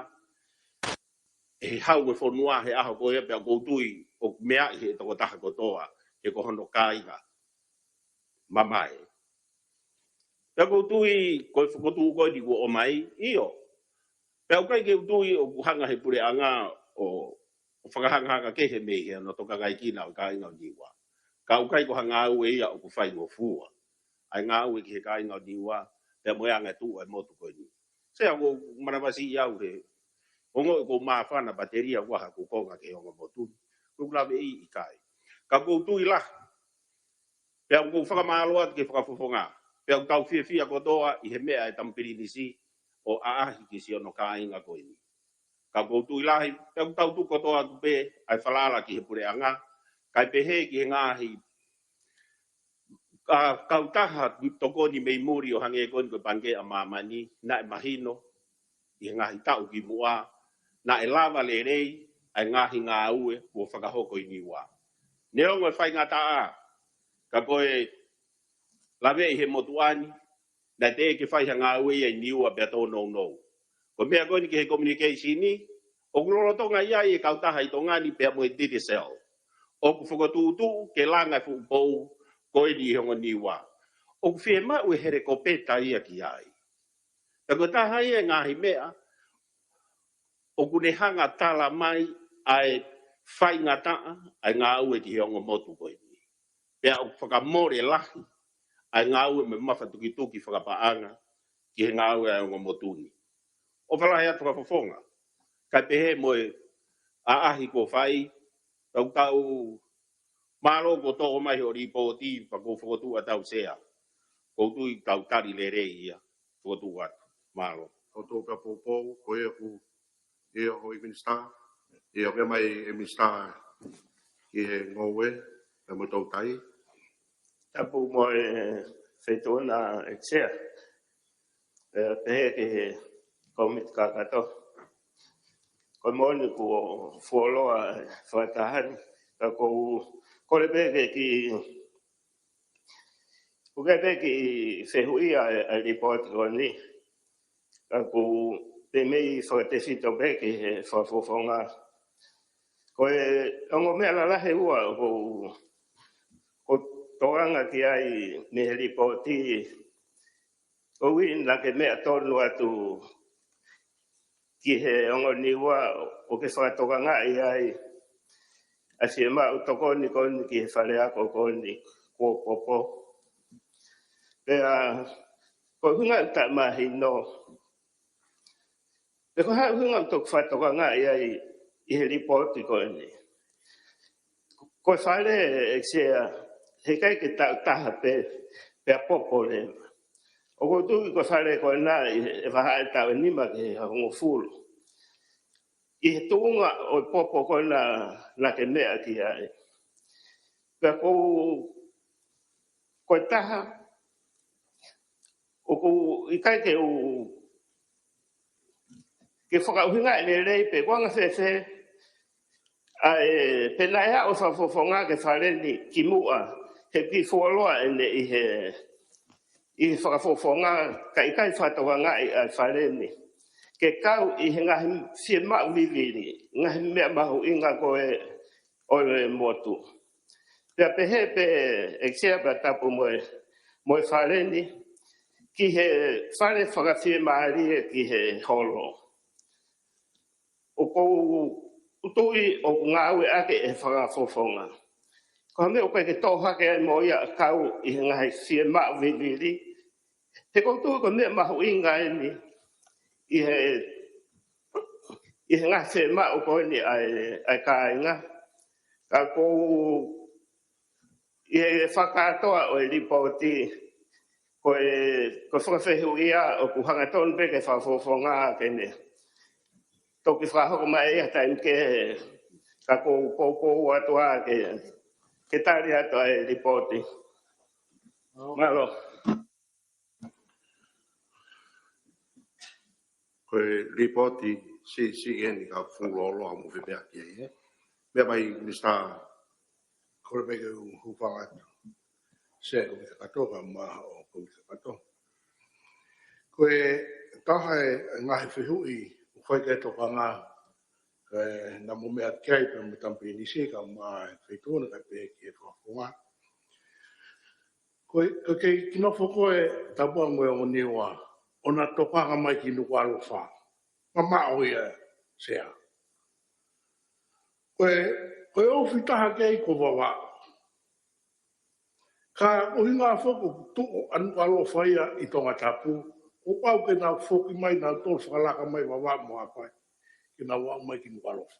ʻe he Hau ʻo e fonua he ʻaho ko ē, pea ʻoku ou tui ʻoku meaʻi ʻe he tokotaha kotoa he ko hono kāinga mamae. Pea ʻoku ou tui ko e fokotuʻu ko eni kuo ʻomai, ʻio. Pea ʻoku ʻikai ke u tui ʻoku hanga he puleʻanga ʻo, ʻo fakahangahanga kehe mei he hono tokangaekina ʻo e kāinga ʻo Niua. Ka ʻoku ʻikai ko ha ngāue ia ʻoku faingofua. ʻA e ngāue ki he kāinga ʻo Niua, pea mo e anga e tuʻu ʻa e motu ko eni. Sea, ʻoku ou manavasiʻi au he ongo ʻoku ou māfana patelia ʻoku ʻaha ʻeku konga ki he ongo motu ni. ʻOku ou laveʻi ʻikai. Ka ʻoku ou tui lahi. Pea ʻoku ou fakamālō atu ki he Fakafofonga. Pea ʻoku tau fiefia kotoa ʻi he meʻa ʻa e Tama Pilinisi ʻo ʻaʻahi ki siʻono kāinga ko eni. Ka ʻoku ou tui lahi, pea ʻoku tau tuku kotoa atu pē ʻa e falala ki he puleʻanga, kae pehē ki he ngaahi, ʻa, kautaha tokoni mei muli ʻo hangē ko eni ko e Pangikē ʻa Māmani, naʻe mahino ʻi he ngaahi taʻu kimuʻa, naʻe lava lelei ʻa e ngaahi ngāue kuo fakahoko ʻi Niua. Neongo e faingataʻa, ka ko e laveʻi he motuʻa ni, naʻe teʻeki fai ha ngāue ia ʻi Niua pea tōnounou. Ko e meʻa ko eni ki he communication ni, ʻoku lolotonga ʻi ai e kautaha ʻi Tonga ni pea mo e Digicel. ʻOku fokotuʻutuʻu ke langa e fuʻu pou ko eni ʻi Hongo Niua. ʻOku fiemaʻu e helikopeta ia ki ai. Pea ko e taha ia e ngaahi meʻa ʻoku ne hanga tala mai ʻa e faingataʻa ʻa e ngāue ki he ongo motu ko eni. Pea ʻoku fakamole lahi ʻa e ngāue mo e mafatukituki fakapaʻanga ki he ngāue ʻa e ongo motu ni. ʻOfa lahi atu Fakafofonga, kae pehē mo e ʻaʻahi kuo fai, tau tau mālō kuo toʻo mai hoʻo lipooti, pea ʻoku ou fokotuʻu atu Sea. ʻOku ou tui tau tali lelei ia, fokotuʻu atu. Mālō. ʻOku ou tau poupou, ko ia ʻoku ʻio ʻe he Minisitā, ʻio ʻoku ʻomai ʻe he Minisitā ki he ngoue, pea mo e toutai. Tapu mo e Feituʻuna ʻEiki Sea. Pea pehē ki he kōmiti kakato. Ko e moʻoni kuo fuoloa e fakataha ni, ka ʻoku ou kole pē ke ki ʻoku ʻikai pē ke fehuʻia ʻa e, ʻa e lipooti ko eni. Ka ʻoku ou tui mei fakatefito pē ki he Fakafofonga. Ko e ongo meʻa lalahi ʻe ua ʻoku, ʻoku tokanga ki ai mei he lipooti. ʻOku ʻi ai naʻa ke meʻa tonu atu ki he ongo Niua ʻoku ke fakatokangaʻi ai ʻa e fiemaʻu tokoni ko eni ki he fale ako ko eni kuo popo. Pea ko e ʻuhinga ʻoku taʻemahino, pe ko e hā e ʻuhinga ʻoku toki fakatokangaʻi ai ʻi he lipooti ko eni. Ko e fale ʻEiki Sea, heʻikai ke taʻu taha pē, pea popo leva. ʻOku ou tui ko e fale ko ena ʻi he vahaʻa e taʻu ʻe nima ki he hongofulu. ʻI he tuʻunga ʻo e popo ko ena naʻa ke meʻa ki ai. Pea ʻoku ou, ko e taha, ʻoku ʻikai ke u, ke fakaʻuhingaʻi lelei pe ko e anga fēfē, ʻa e, pe naʻe aʻu e Fakafofonga ki he fale ni kimuʻa, he ʻoku fuoloa ʻene ʻi he, ʻi he Fakafofonga, ka ʻikai fakatokangaʻi ʻa e fale ni. Ke kau ʻi he ngaahi fiemaʻu vivili, ngaahi meʻa mahuʻinga ko ē ʻo e motu. Pea pehē pē ʻEiki Sea pea tapu mo e, mo e fale ni, ki he fale fakafiemālie ki he holo. ʻOku ou tui ʻoku ngāue ʻaki ʻe he Fakafofonga. Ko e meʻa ʻoku ʻikai ke toʻo hake ai mo ia ʻa e kau ʻi he ngaahi fiemaʻu vivili. He ʻoku ou tui ko e meʻa mahuʻinga eni ʻi he, ʻi he ngaahi fiemaʻu ko eni ʻa e, ʻa e kāinga. Ka ʻoku ou ʻi he fakakātoa ʻo e lipooti, ko e, ko e fakafehuʻia ʻoku hangatonu pē ki he Fakafofonga ke ne toki fakahoko mai ʻi ha taimi kehe, ka ʻoku ou poupou atu ā ke, ke tali atu ʻa e lipooti. Mālō. Ko e lipooti siʻisiʻi eni ka fuoloa mo e meʻa ki ai, ē. Meʻa mai Minisitā. Kole pē ke u hūfanga atu. Sea, kōmiti kakato kae ʻumaʻā hoʻo kōmiti kakato. Ko e taha e ngaahi fehuʻi ʻoku ʻikai ke tokanga, ē, naʻa mou meʻa ki ai pea mo e tama pilinisi kae ʻumaʻā e Feituʻuna kae pehē ki he Fakafofonga. Ko e, ko e kei kiʻi nofo ko ē Tapuaʻi mo e Ongo Niua, ʻo na tokanga mai ki Nukuʻalofa. Mamaʻo ia, Sea. Ko e, ko e ofi taha kei ko Vavaʻu. Ka ʻuhinga foki ʻoku tuʻu ʻa Nukuʻalofa ia ʻi Tongatapu, kuo pau ke nau foki mai, nau tolo fakalaka mai Vavaʻu mo Haʻapai, ke nau aʻu mai ki Nukuʻalofa.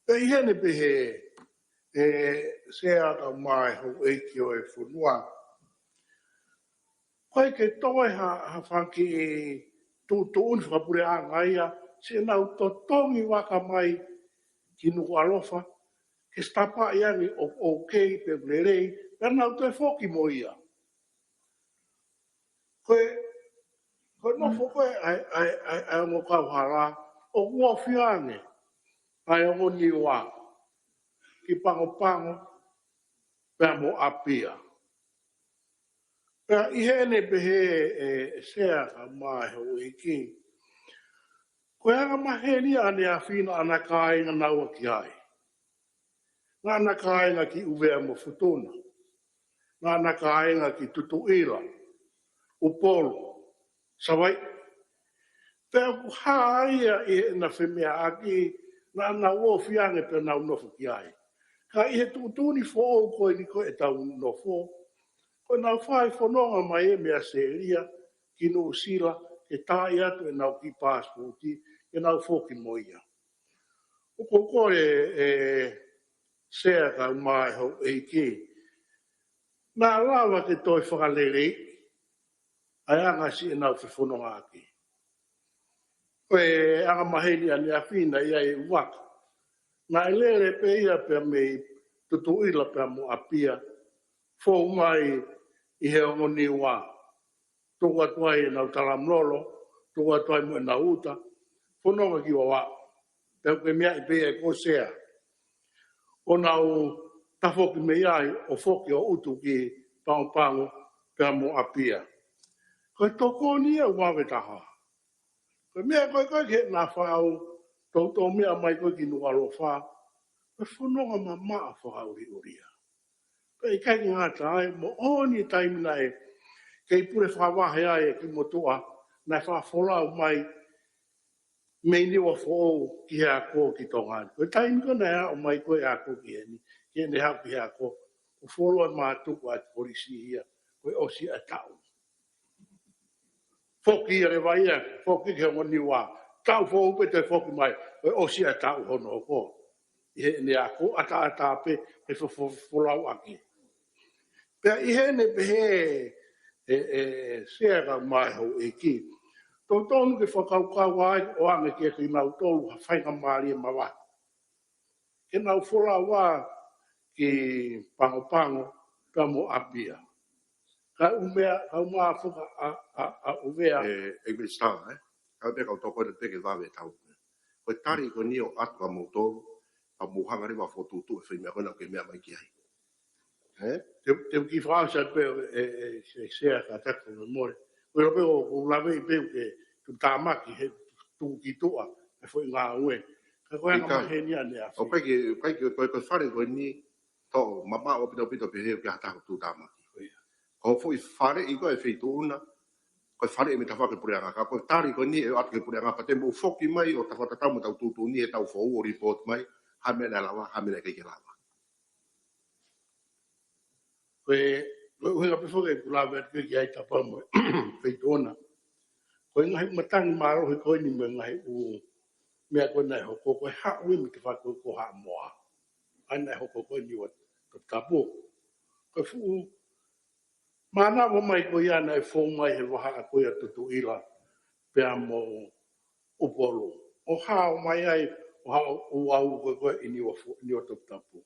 Pea ʻi heʻene pehē, ē, Sea kae ʻumaʻā e houʻeiki ʻo e fonua. ʻOku ʻikai ke toe ha, ha fanga kiʻi tuʻutuʻuni fakapuleʻanga ia, siʻi nau totongi vaka mai ki Nukuʻalofa, ke sitapaʻi ange ʻoku ʻoukei pe lelei, pea nau toe foki mo ia. Ko e, ko e nofo ko ē ʻa e, ʻa e, ʻa e, ʻa e ongo kauhala, ʻoku ofi ange ʻa e Ongo Niua ki Pagopago pea mo ʻApia. Pea ʻi heʻene pehē ē Sea kae ʻumaʻā e houʻeiki, Ko e anga maheni ʻaneafi naʻa na kāinga naua ki ai. Naʻa na kāinga ki ʻUvea mo Futuna. Naʻa na kāinga ki Tutuʻila, ʻUpolu, Savaiʻi. Pea ʻoku hā ia ʻi heʻena femeaʻaki, naʻa nau ofi ange pea nau nofo ki ai. Ka ʻi he tuʻutuʻuni foʻou ko eni ko ʻetau nofo, ko ʻenau fai fononga mai ē mei ʻAositelēlia ki Nuʻusila, ke tā atu ʻenau kiʻi passport, ke nau foki mo ia. ʻOku ou kole ʻe Sea kae ʻumaʻā e houʻeiki, naʻa lava ke toe fakaleleiʻi ʻa e anga siʻenau fefonongaʻaki. Ko e anga maheni ʻaneafi naʻe ʻi ai e ʻUvea. Naʻe lele pē ia pea mei Tutuʻila pea mo ʻApia, fou mai ʻi he ongo Niua. Tuku atu ai ʻenau talamlolo, tuku atu ai mo ʻenau uta, fononga ki Vavaʻu. Pea ʻoku ke meaʻi pē ia ko Sea. ʻO nau tafoki mei ai, ʻo foki ʻo utu ki Pagopago pea mo ʻApia. Ko e tokoni ia ʻoku vave taha. Ko e meʻa ko ē ko ē ki heʻena fāʻau, toutou meʻa mai ko ē ki Nukuʻalofa, ko e fononga mamaʻo fakaʻuliʻulia. Pea ʻikai ke ngata ai, moʻoni e taimi naʻe kei pule fakavahe ai e kiʻi motuʻa naʻe fakafolau mai mei Niuafoʻou ki he ako ki Tonga ni. Ko e taimi ko ē naʻe aʻu mai ko ē e ako ki heni, ke ne haʻu ki he ako, ʻo fuoloa e mātuku ʻa e kolisi ia, ko e ʻosi ʻa e taʻu. Foki ia leva ia, foki ki he ongo Niua. Taʻu foʻou pē toe foki mai, ko e ʻosi ʻa e taʻu hono hoko. ʻI heʻene ako ʻataʻatā pē, he fo-, fo-, folauʻaki. Pea ʻi heʻene pehē ʻe, ʻe, ʻe Sea kae ʻumaʻā e houʻeiki, totonu ke fakakaukau ai ʻo ʻoange kiate kinautolu ha faingamālie mavahe ke nau folau ā ki Pagopago pea mo ʻApia. Kae ʻumaʻā, kae ʻumaʻā foki ʻa, ʻa, ʻa ʻUvea. ʻE, ʻe Minisitā, ē? Kae pē kau tokoni pē ke vave e taʻu. Ko e tali ko eni ʻo ʻoatu kia moutolu, pea mou hanga leva ʻo fokotuʻutuʻu e foʻi meʻa ko ena ʻoku ke meʻa mai ki ai. Ē? Te, te u kiʻi fakaʻosi pē ʻe, ʻe, ʻe Sea kātaki mo mole. Ko e ʻilo pē ʻoku, ʻoku ou laveʻi pē ʻoku ke tuʻutāmaki he tuʻu ki tuʻa, he foʻi ngāue. Ka ko e anga ʻikai. Maheni ʻaneafi. ʻOku ʻikai ke, ʻoku ʻikai ke, ko e, ko e fale ko eni, tō, mamaʻo ʻaupito ʻaupito pehē ʻoku ʻikai ha taha ʻoku tuʻutāmaki. Ko ia. Ko e foʻi faleʻi ko ē e feituʻu na, ko e faleʻi mei tafaʻaki e puleʻanga, ka ko e tali ko eni ʻe ʻoatu ki he puleʻanga pea te mou foki mai ʻo tafatatau mo ʻetau tuʻutuʻuni he taʻu foʻou ʻo report mai, ha meʻa naʻe lava, ha meʻa naʻe ʻikai ke lava. Ko e, ko e ʻuhinga pē foki ʻeku lave atu ki ai, tapau mo e feituʻu na. Ko e ngaahi matangi mālohi ko eni mo e ngaahi ʻū meʻa ko ē naʻe hoko, ko e haʻu ia mei tafaʻaki ko Haʻamoa. ʻA ia naʻe hoko ko eni ʻi Toputapu. Ko e fuʻu mānava mai ko ia naʻe fou mai he vahaʻa ko ia ʻo Tutuʻila pea mo ʻUpolu. ʻO hao mai ai, ʻo hao ʻo aʻu ko ē ko ē ʻi Niua fo-, Niuatoputapu.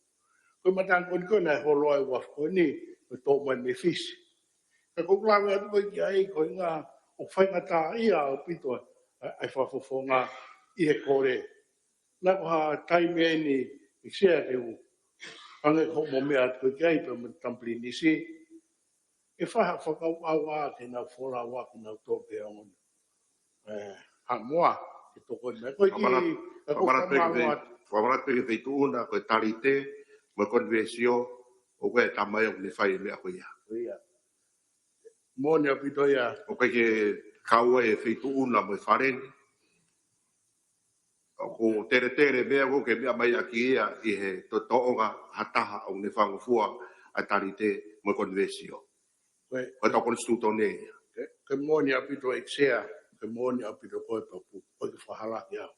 Ko e matangi ko eni ko ē naʻe holo ai e uafu ko eni, ko e tō mai mei Fisi. Ka ʻoku ou lave atu ko ē ki ai, ko e ʻuhinga ʻoku faingataʻaʻia ʻaupito ʻa, ʻa e fakafofonga ʻi he kole. Naʻa ko ha taimi eni ʻe Sea ke u hanga ʻo meʻa atu ko ē ki ai pea mo e tama pilinisi. ʻE fai ha fakakaukau ā ke nau folau ā ke nau tō ki he ongo, ē, Haʻamoa, ke tokoni mai. Ko e kiʻi, Fakamanatu, ē, ko e fakamanatu pē ki he fei-, fakamālō atu. Fakamanatu pē ki he feituʻu na, ko e Talite mo e Konivēsio, ʻoku ʻi ai e tama ia ʻoku ne fai e meʻa ko ia. Ko ia. Moʻoni ʻaupito ia. ʻOku ʻikai ke kau ai e feituʻu na mo e fale ni. ʻOku teletele e meʻa ʻoku ke meʻa mai ʻaki ia ʻi he to-, toʻonga ha taha ʻoku ne fakangofua ʻa e Talite mo e Konivēsio. Ko e, ko e tau konisitūtone ia. Ko e, ko e moʻoni ʻaupito ʻEiki Sea, ko e moʻoni ʻaupito ko e papu, ko e ke fakahalaki au.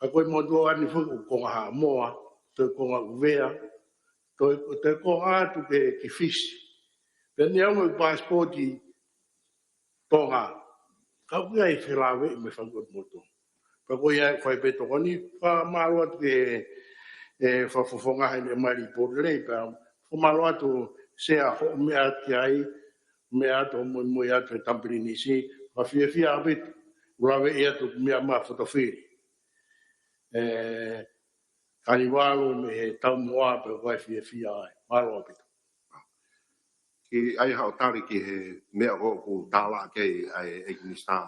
Ka ko e motuʻa ni foki ʻoku konga Haʻamoa, toe konga ʻUvea, toe, toe konga atu ki, ki Fisi. Pea neongo e pasipoti Tonga. Ka ʻoku ʻi ai e felāveʻi mo e fanga motuʻa. Pea ko ia ʻoku fai pē tokoni, fakamālō atu ki he, e, fakafofonga heʻene ʻomai e lipooti lelei, pea fakamālō atu Sea hoʻo meʻa atu ki ai, meʻa atu hoʻo muimui atu he tama pilinisi, fakafiefia ʻaupito, ʻoku laveʻi atu meʻa mai Fotofili. E, Kanivalu mei he taumuʻa pea ʻoku ʻi ai e fiefia ai. Mālō ʻaupito. Kiʻi ʻai haʻo tali ki he meʻa ʻoku tālaʻa ki ai ʻa e ʻEiki Minisitā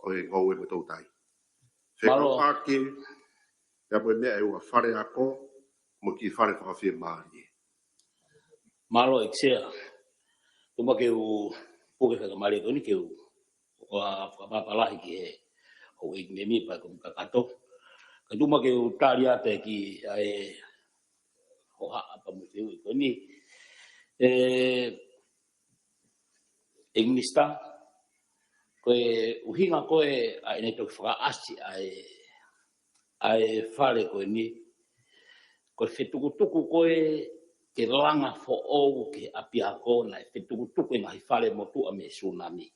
ʻo e Ngoue mo e Toutai. Mālō. Fekauʻaki, pea mo e meʻa ʻe ua, fale ako, mo e kiʻi fale fakafiemālie. Mālō ʻEiki Sea. Tuku muʻa ke u puke fakamālie ko eni ke u ʻoatu e fakapapālangi ki he houʻeiki mēmipa ʻo e kōmiti kakato. Kae tuku muʻa ke u tali atu e kiʻi ʻa e hohaʻa pea mo e fehuʻi ko eni. ʻE, ʻEiki Minisitā, ko e ʻuhinga ko ē ʻa ʻene toki fakaʻasi ʻa e, ʻa e fale ko eni, ko e fetukutuku ko ē ke langa foʻou ki he ʻapiako naʻe fetukutuku e ngaahi fale motuʻa mei he sūnami.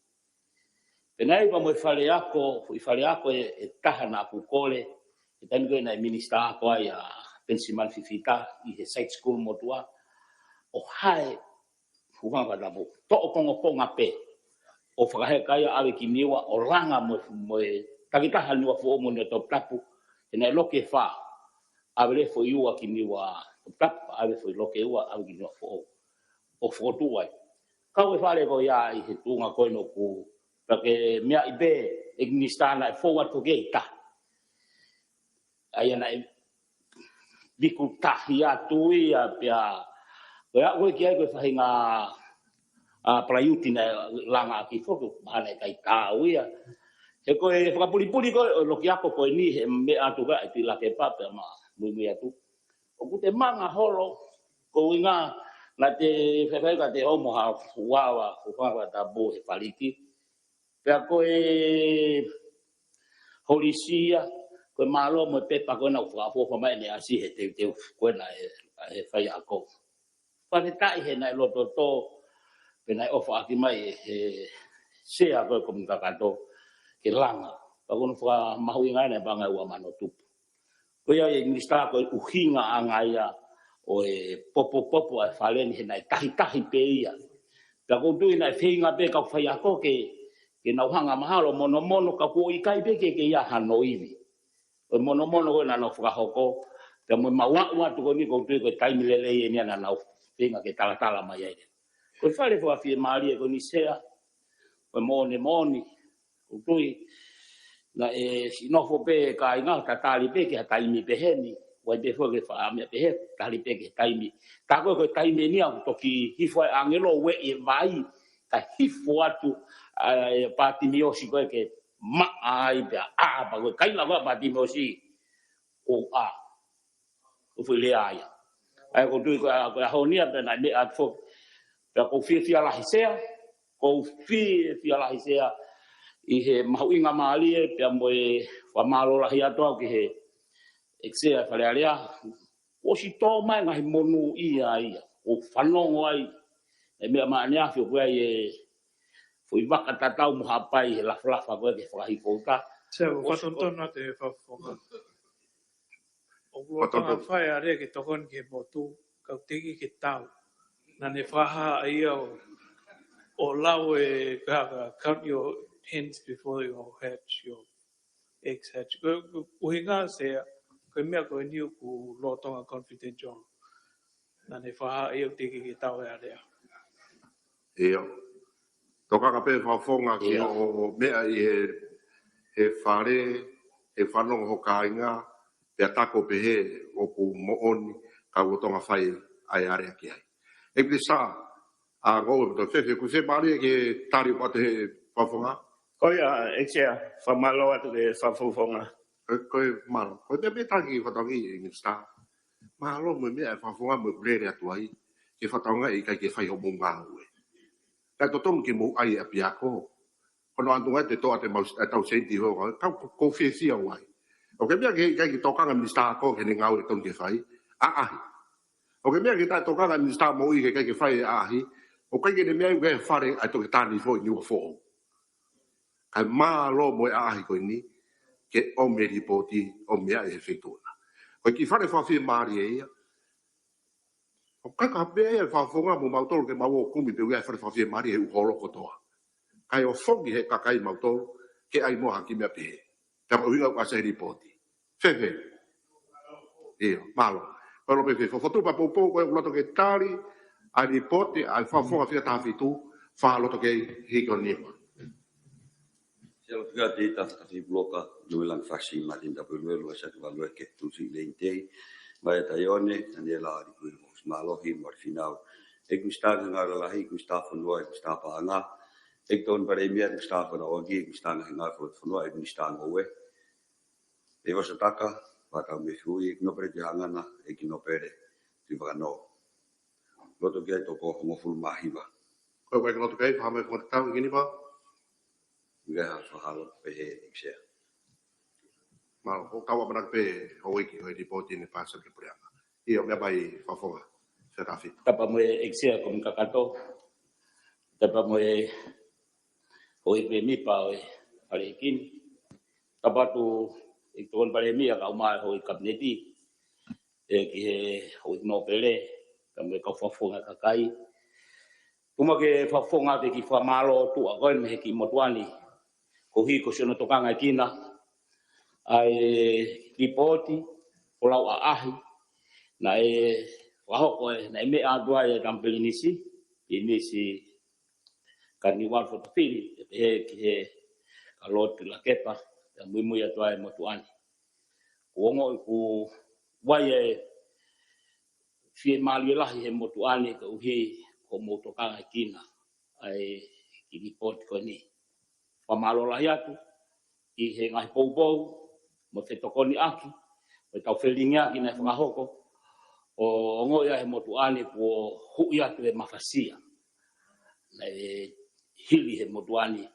Pea naʻe ʻi ai pea mo e fale ako, foʻi fale ako ʻe, ʻe taha naʻa ku kole, he taimi ko ē naʻe minisitā ako ai ʻa Penisimani Fifita ʻi he side school motuʻa, ʻo hae, hūfanga fakatapu, toʻo kongokonga pē, ʻo fakaheka ia ʻave ki Niua, ʻo langa mo, mo e takitaha Niuafoʻou mo Niuatoputapu, he naʻe loki ʻe fā, ʻave leva e foʻi ua ki Niuatoputapu, ʻave e foʻi loki ʻe ua, ʻave ki Niuafoʻou, ʻo fokotuʻu ai. Kau e fale ko ia ʻi he tuʻunga ko ē ʻoku, pea ke meaʻi pē ʻEiki Minisitā naʻe fou atu ki ai e tahi. ʻA ia naʻe viku tahi atu ia pea, ko e aʻu ko ē ki ai ko e faʻahinga, ʻa, palaiuti naʻe langa ʻaki foki, mahalo naʻe ʻikai taau ia. He ko e fakapulipuli ko ē ʻo e loki ako ko eni he meʻa atu ka e tui lake pā pea ma muimui atu. ʻOku te manga holo, ko e ʻuhinga naʻa te fefeka te homo ha fuawa, hūfanga fakatapu he paliki. Pea ko e holisi ia, ko e mālō mo e pepa ko ē naʻa ku fakaʻofoʻofa mai ʻene ʻasi he teuteu ko ē naʻe, he faiako. Fakafetaʻi he naʻe loto tō, pea naʻe ʻofaʻaki mai ʻe he Sea ko ē ʻo e kōmiti kakato ke langa. Pea ko hono fakamahuʻinga ʻena ʻe paʻanga ʻe ua mano tupu. Ko ia ʻEiki Minisitā ko e ʻuhinga ʻanga ia ʻo e popopopo ʻa e fale ni he naʻe tahitahi pē ia. Pea ʻoku ou tui naʻe feinga pē kau faiako ke, ke nau hanga mahalo monomono ka ʻoku ʻikai pē ke, ke ʻi ai hano ivi. ʻO e monomono ko ē naʻa nau fakahoko, pea mo e mau aʻu atu ko eni ʻoku ou tui ko e taimi lelei eni naʻa nau feinga ke talatala mai ai. Ko e fale fakafiemālie ko eni Sea, ko e moʻoni moʻoni, ʻoku ou tui, naʻe siʻi nofo pē kāinga ʻo tatali pē ki ha taimi pehē ni, ʻoku ʻi ai pē foki e faʻa meʻa pehē, tali pē ki he taimi. Tā ko ē ko e taimi eni ʻoku toki hifo ai e ʻāngelo ʻo ueʻi e vai, kae hifo atu ʻa e Pātimiosi ko ē ke maʻa ai pea ʻā, pea ko e kaila ko ē ʻa Pātimiosi, ʻo ʻā. ʻO foʻi lea ia. ʻA ia ʻoku ou tui ko e, ko e ʻaho ni ia pea naʻe meʻa atu foki. Pea ʻoku ou fiefia lahi Sea, ʻoku ou fiefia lahi Sea ʻi he mahuʻingamālie pea mo e fakamālō lahi atu au ki he ʻEiki Sea Fale Alea. ʻOsi tō mai e ngaahi monū ia ia, ʻoku ou fanongo ai, e meʻa maʻa ʻaneafi ʻoku ʻi ai e foʻi vaka tatau mo hapai he lafalafa ko ē ke fakahifo uta. Sea, ʻoku ʻosi tō. Fakatonutonu atu e fakafofonga. ʻOku lolotonga fai e alea ke tokoni ki he motu, ka ʻoku teʻeki ke tau. Naʻa ne fakahā ia ʻo, ʻo lau e ka, ka, count your hens before your hatch, your eggs hatch. Ko, ko, ʻuhinga Sea, ko e meʻa ko eni ʻoku lolotonga confidential. Naʻa ne fakahā ia ʻoku teʻeki ke tau e alea. ʻIo. Tokanga pē fakafofonga ki ʻIo. Hoʻo meʻa ʻi he, he fale, he fanongo ho kāinga, pea tako pehē ʻoku moʻoni, ka ʻoku lolotonga fai ʻa e alea ki ai. ʻEiki Minisitā, ʻa, ko e to fefe, ʻoku fiemālie ke tali atu he fakafofonga. Ko ia, ʻEiki Sea, fakamālō atu ki he fakafofonga. Ko e, ko e mālō. Ko e meʻa pē taki fakatauange ʻEiki Minisitā. Mālō mo e meʻa e fakafofonga mo e lele atu ai. Ke fakatauange ʻikai ke fai hoʻomou ngāue. Kae totonu ke mou ʻai e ʻapiako. Ko hono ʻaonga te toʻo atu e mau, e tau senti ho, ka ʻoku ou fiefia au ai. ʻOku ke meʻa ke ʻikai ke tokanga Minisitā Ako ki heʻene ngāue ʻoku totonu ke fai, ʻaʻahi. ʻOku ke meʻa ke taʻetokanga Minisitā Moʻui ke ʻikai ke fai e ʻaʻahi, ʻoku ʻikai ke ne meʻa ʻoku ke fale ʻa e Toketā Nifo ʻi Niuafoʻou. Kae mālō mo e ʻaʻahi ko eni, ke ʻomi e lipooti, ʻomi ʻa e he feituʻu na. Ko e kiʻi fale fakafiemālie ia, ʻoku ʻikai ke pehē e fakafofonga mo mautolu ke mau ō ʻo kumi pe ʻoku ʻi ai e fale fakafiemālie he ʻū holo kotoa. Kae ʻofongi he kakai mautolu, ke ʻai mo ha kiʻi meʻa pehē. Ka ʻoku ʻikai ke ʻasi he lipooti. Fefe. ʻIo, mālō. Mālō pē Fefe. Fotu pea poupou ko e ʻoku loto ke tali, ʻa e lipooti, ʻa e fakafofonga fika taha fitu, fakaloto ke hiki ʻo nima. Tau fika te ita fakafi puloka, Nui Langa Fasi, Martin Tapueluelu, Asaki Valueke, Tusi Leintei, Maia Taione, Daniela Arikui, Mos Malohi, Morifinau, ʻEku Sitanga Ngara Lahi, ʻEku Sitanga Fonua, ʻEku Sitanga Paʻanga, ʻEku Tokoni Palēmia, ʻEku Sitanga Fonua ʻOki, ʻEku Sitanga Hinga Fonua, ʻEku Sitanga Ngoue, ʻEku Sitanga Fakatau Mefui, ʻEku Nōpele Tuʻi Hangana, ʻEku Nōpele Tuʻi Vakanō. Loto ki ai toko hongofulu mā hiva. Ko e ʻEiki loto ki ai, fakamoʻoni fakatau, ʻEiki Nipa. Ngaahi fakahalo pehē ʻEiki Sea. Mālō, ʻoku kau ʻamanaki pē houʻeiki ʻo e lipooti ne pasa ki Puleʻanga. ʻIo, meʻa mai Fakafofonga, Sea Tafi. Tapu mo e ʻEiki Sea Kōmiti Kakato. Tapu mo e houʻeiki Nipa ʻo e Fale ʻEiki ni. Tapu atu ʻEiki Tokoni Palēmia kae ʻumaʻā e houʻeiki Kapineti. ʻE ki he houʻeiki nōpele, kae ʻumaʻā e kau fakafofonga kakai. Tuku muʻa ke fakafofonga atu e kiʻi fakamālō ʻotua ko eni mei he kiʻi motuʻa ni, koeʻuhi ko siʻono tokangaʻi kina ʻa e lipooti, folau ʻaʻahi, naʻe fakahoko ʻe, naʻe meʻa atu ai e tama pilinisi, Pilinisi Kaniualu Fotofili, ʻe pehē ki he Kalotu Lakepa, ʻe muimui atu ai e motuʻa ni. Kuo ongoʻi kuo ʻi ai e fiemālie lahi he motuʻa ni koeʻuhi ko hoʻomou tokangaʻi kina ʻa e kiʻi lipooti ko eni. Fakamālō lahi atu ki he ngaahi poupou, mo e fetokoniʻaki, mo e tau felingiʻaki naʻe fakahoko, ʻo ongoʻi ai he motuʻa ni kuo huʻi atu e mafasia naʻe hili he motuʻa ni,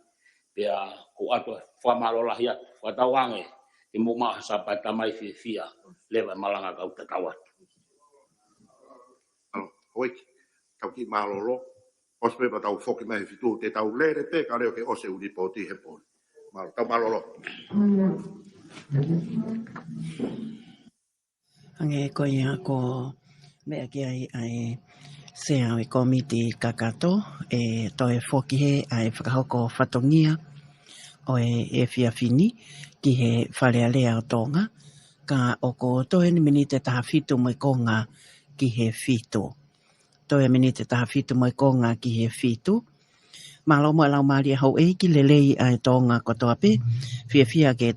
pea ʻoku ʻoatu e fakamālō lahi atu, fakatauange ke mou maʻu ha Sāpate Tamai fiefia, leva e malanga kau tatau atu. Mālō, houʻeiki, tau kiʻi mālōlō, ʻosi pē pea tau foki mai he fitu, te tau lele pē ka leo ke ʻosi e lipooti he pō ni. Mālō, tau mālōlō. Hangē ko ia ko e meʻa ki ai ʻa e Sea ʻo e Kōmiti Kakato, ʻe toe foki hē ʻa e fakahoko fatongia ʻo e efiafi ni ki he Fale Alea ʻo Tonga, ka ʻoku toe eni miniti ʻe taha fitu mo e konga ki he fitu. Toe miniti ʻe taha fitu mo e konga ki he fitu. Mālō muʻa e laumālie houʻeiki, lelei ʻa e Tonga kotoa pē, fiefia ke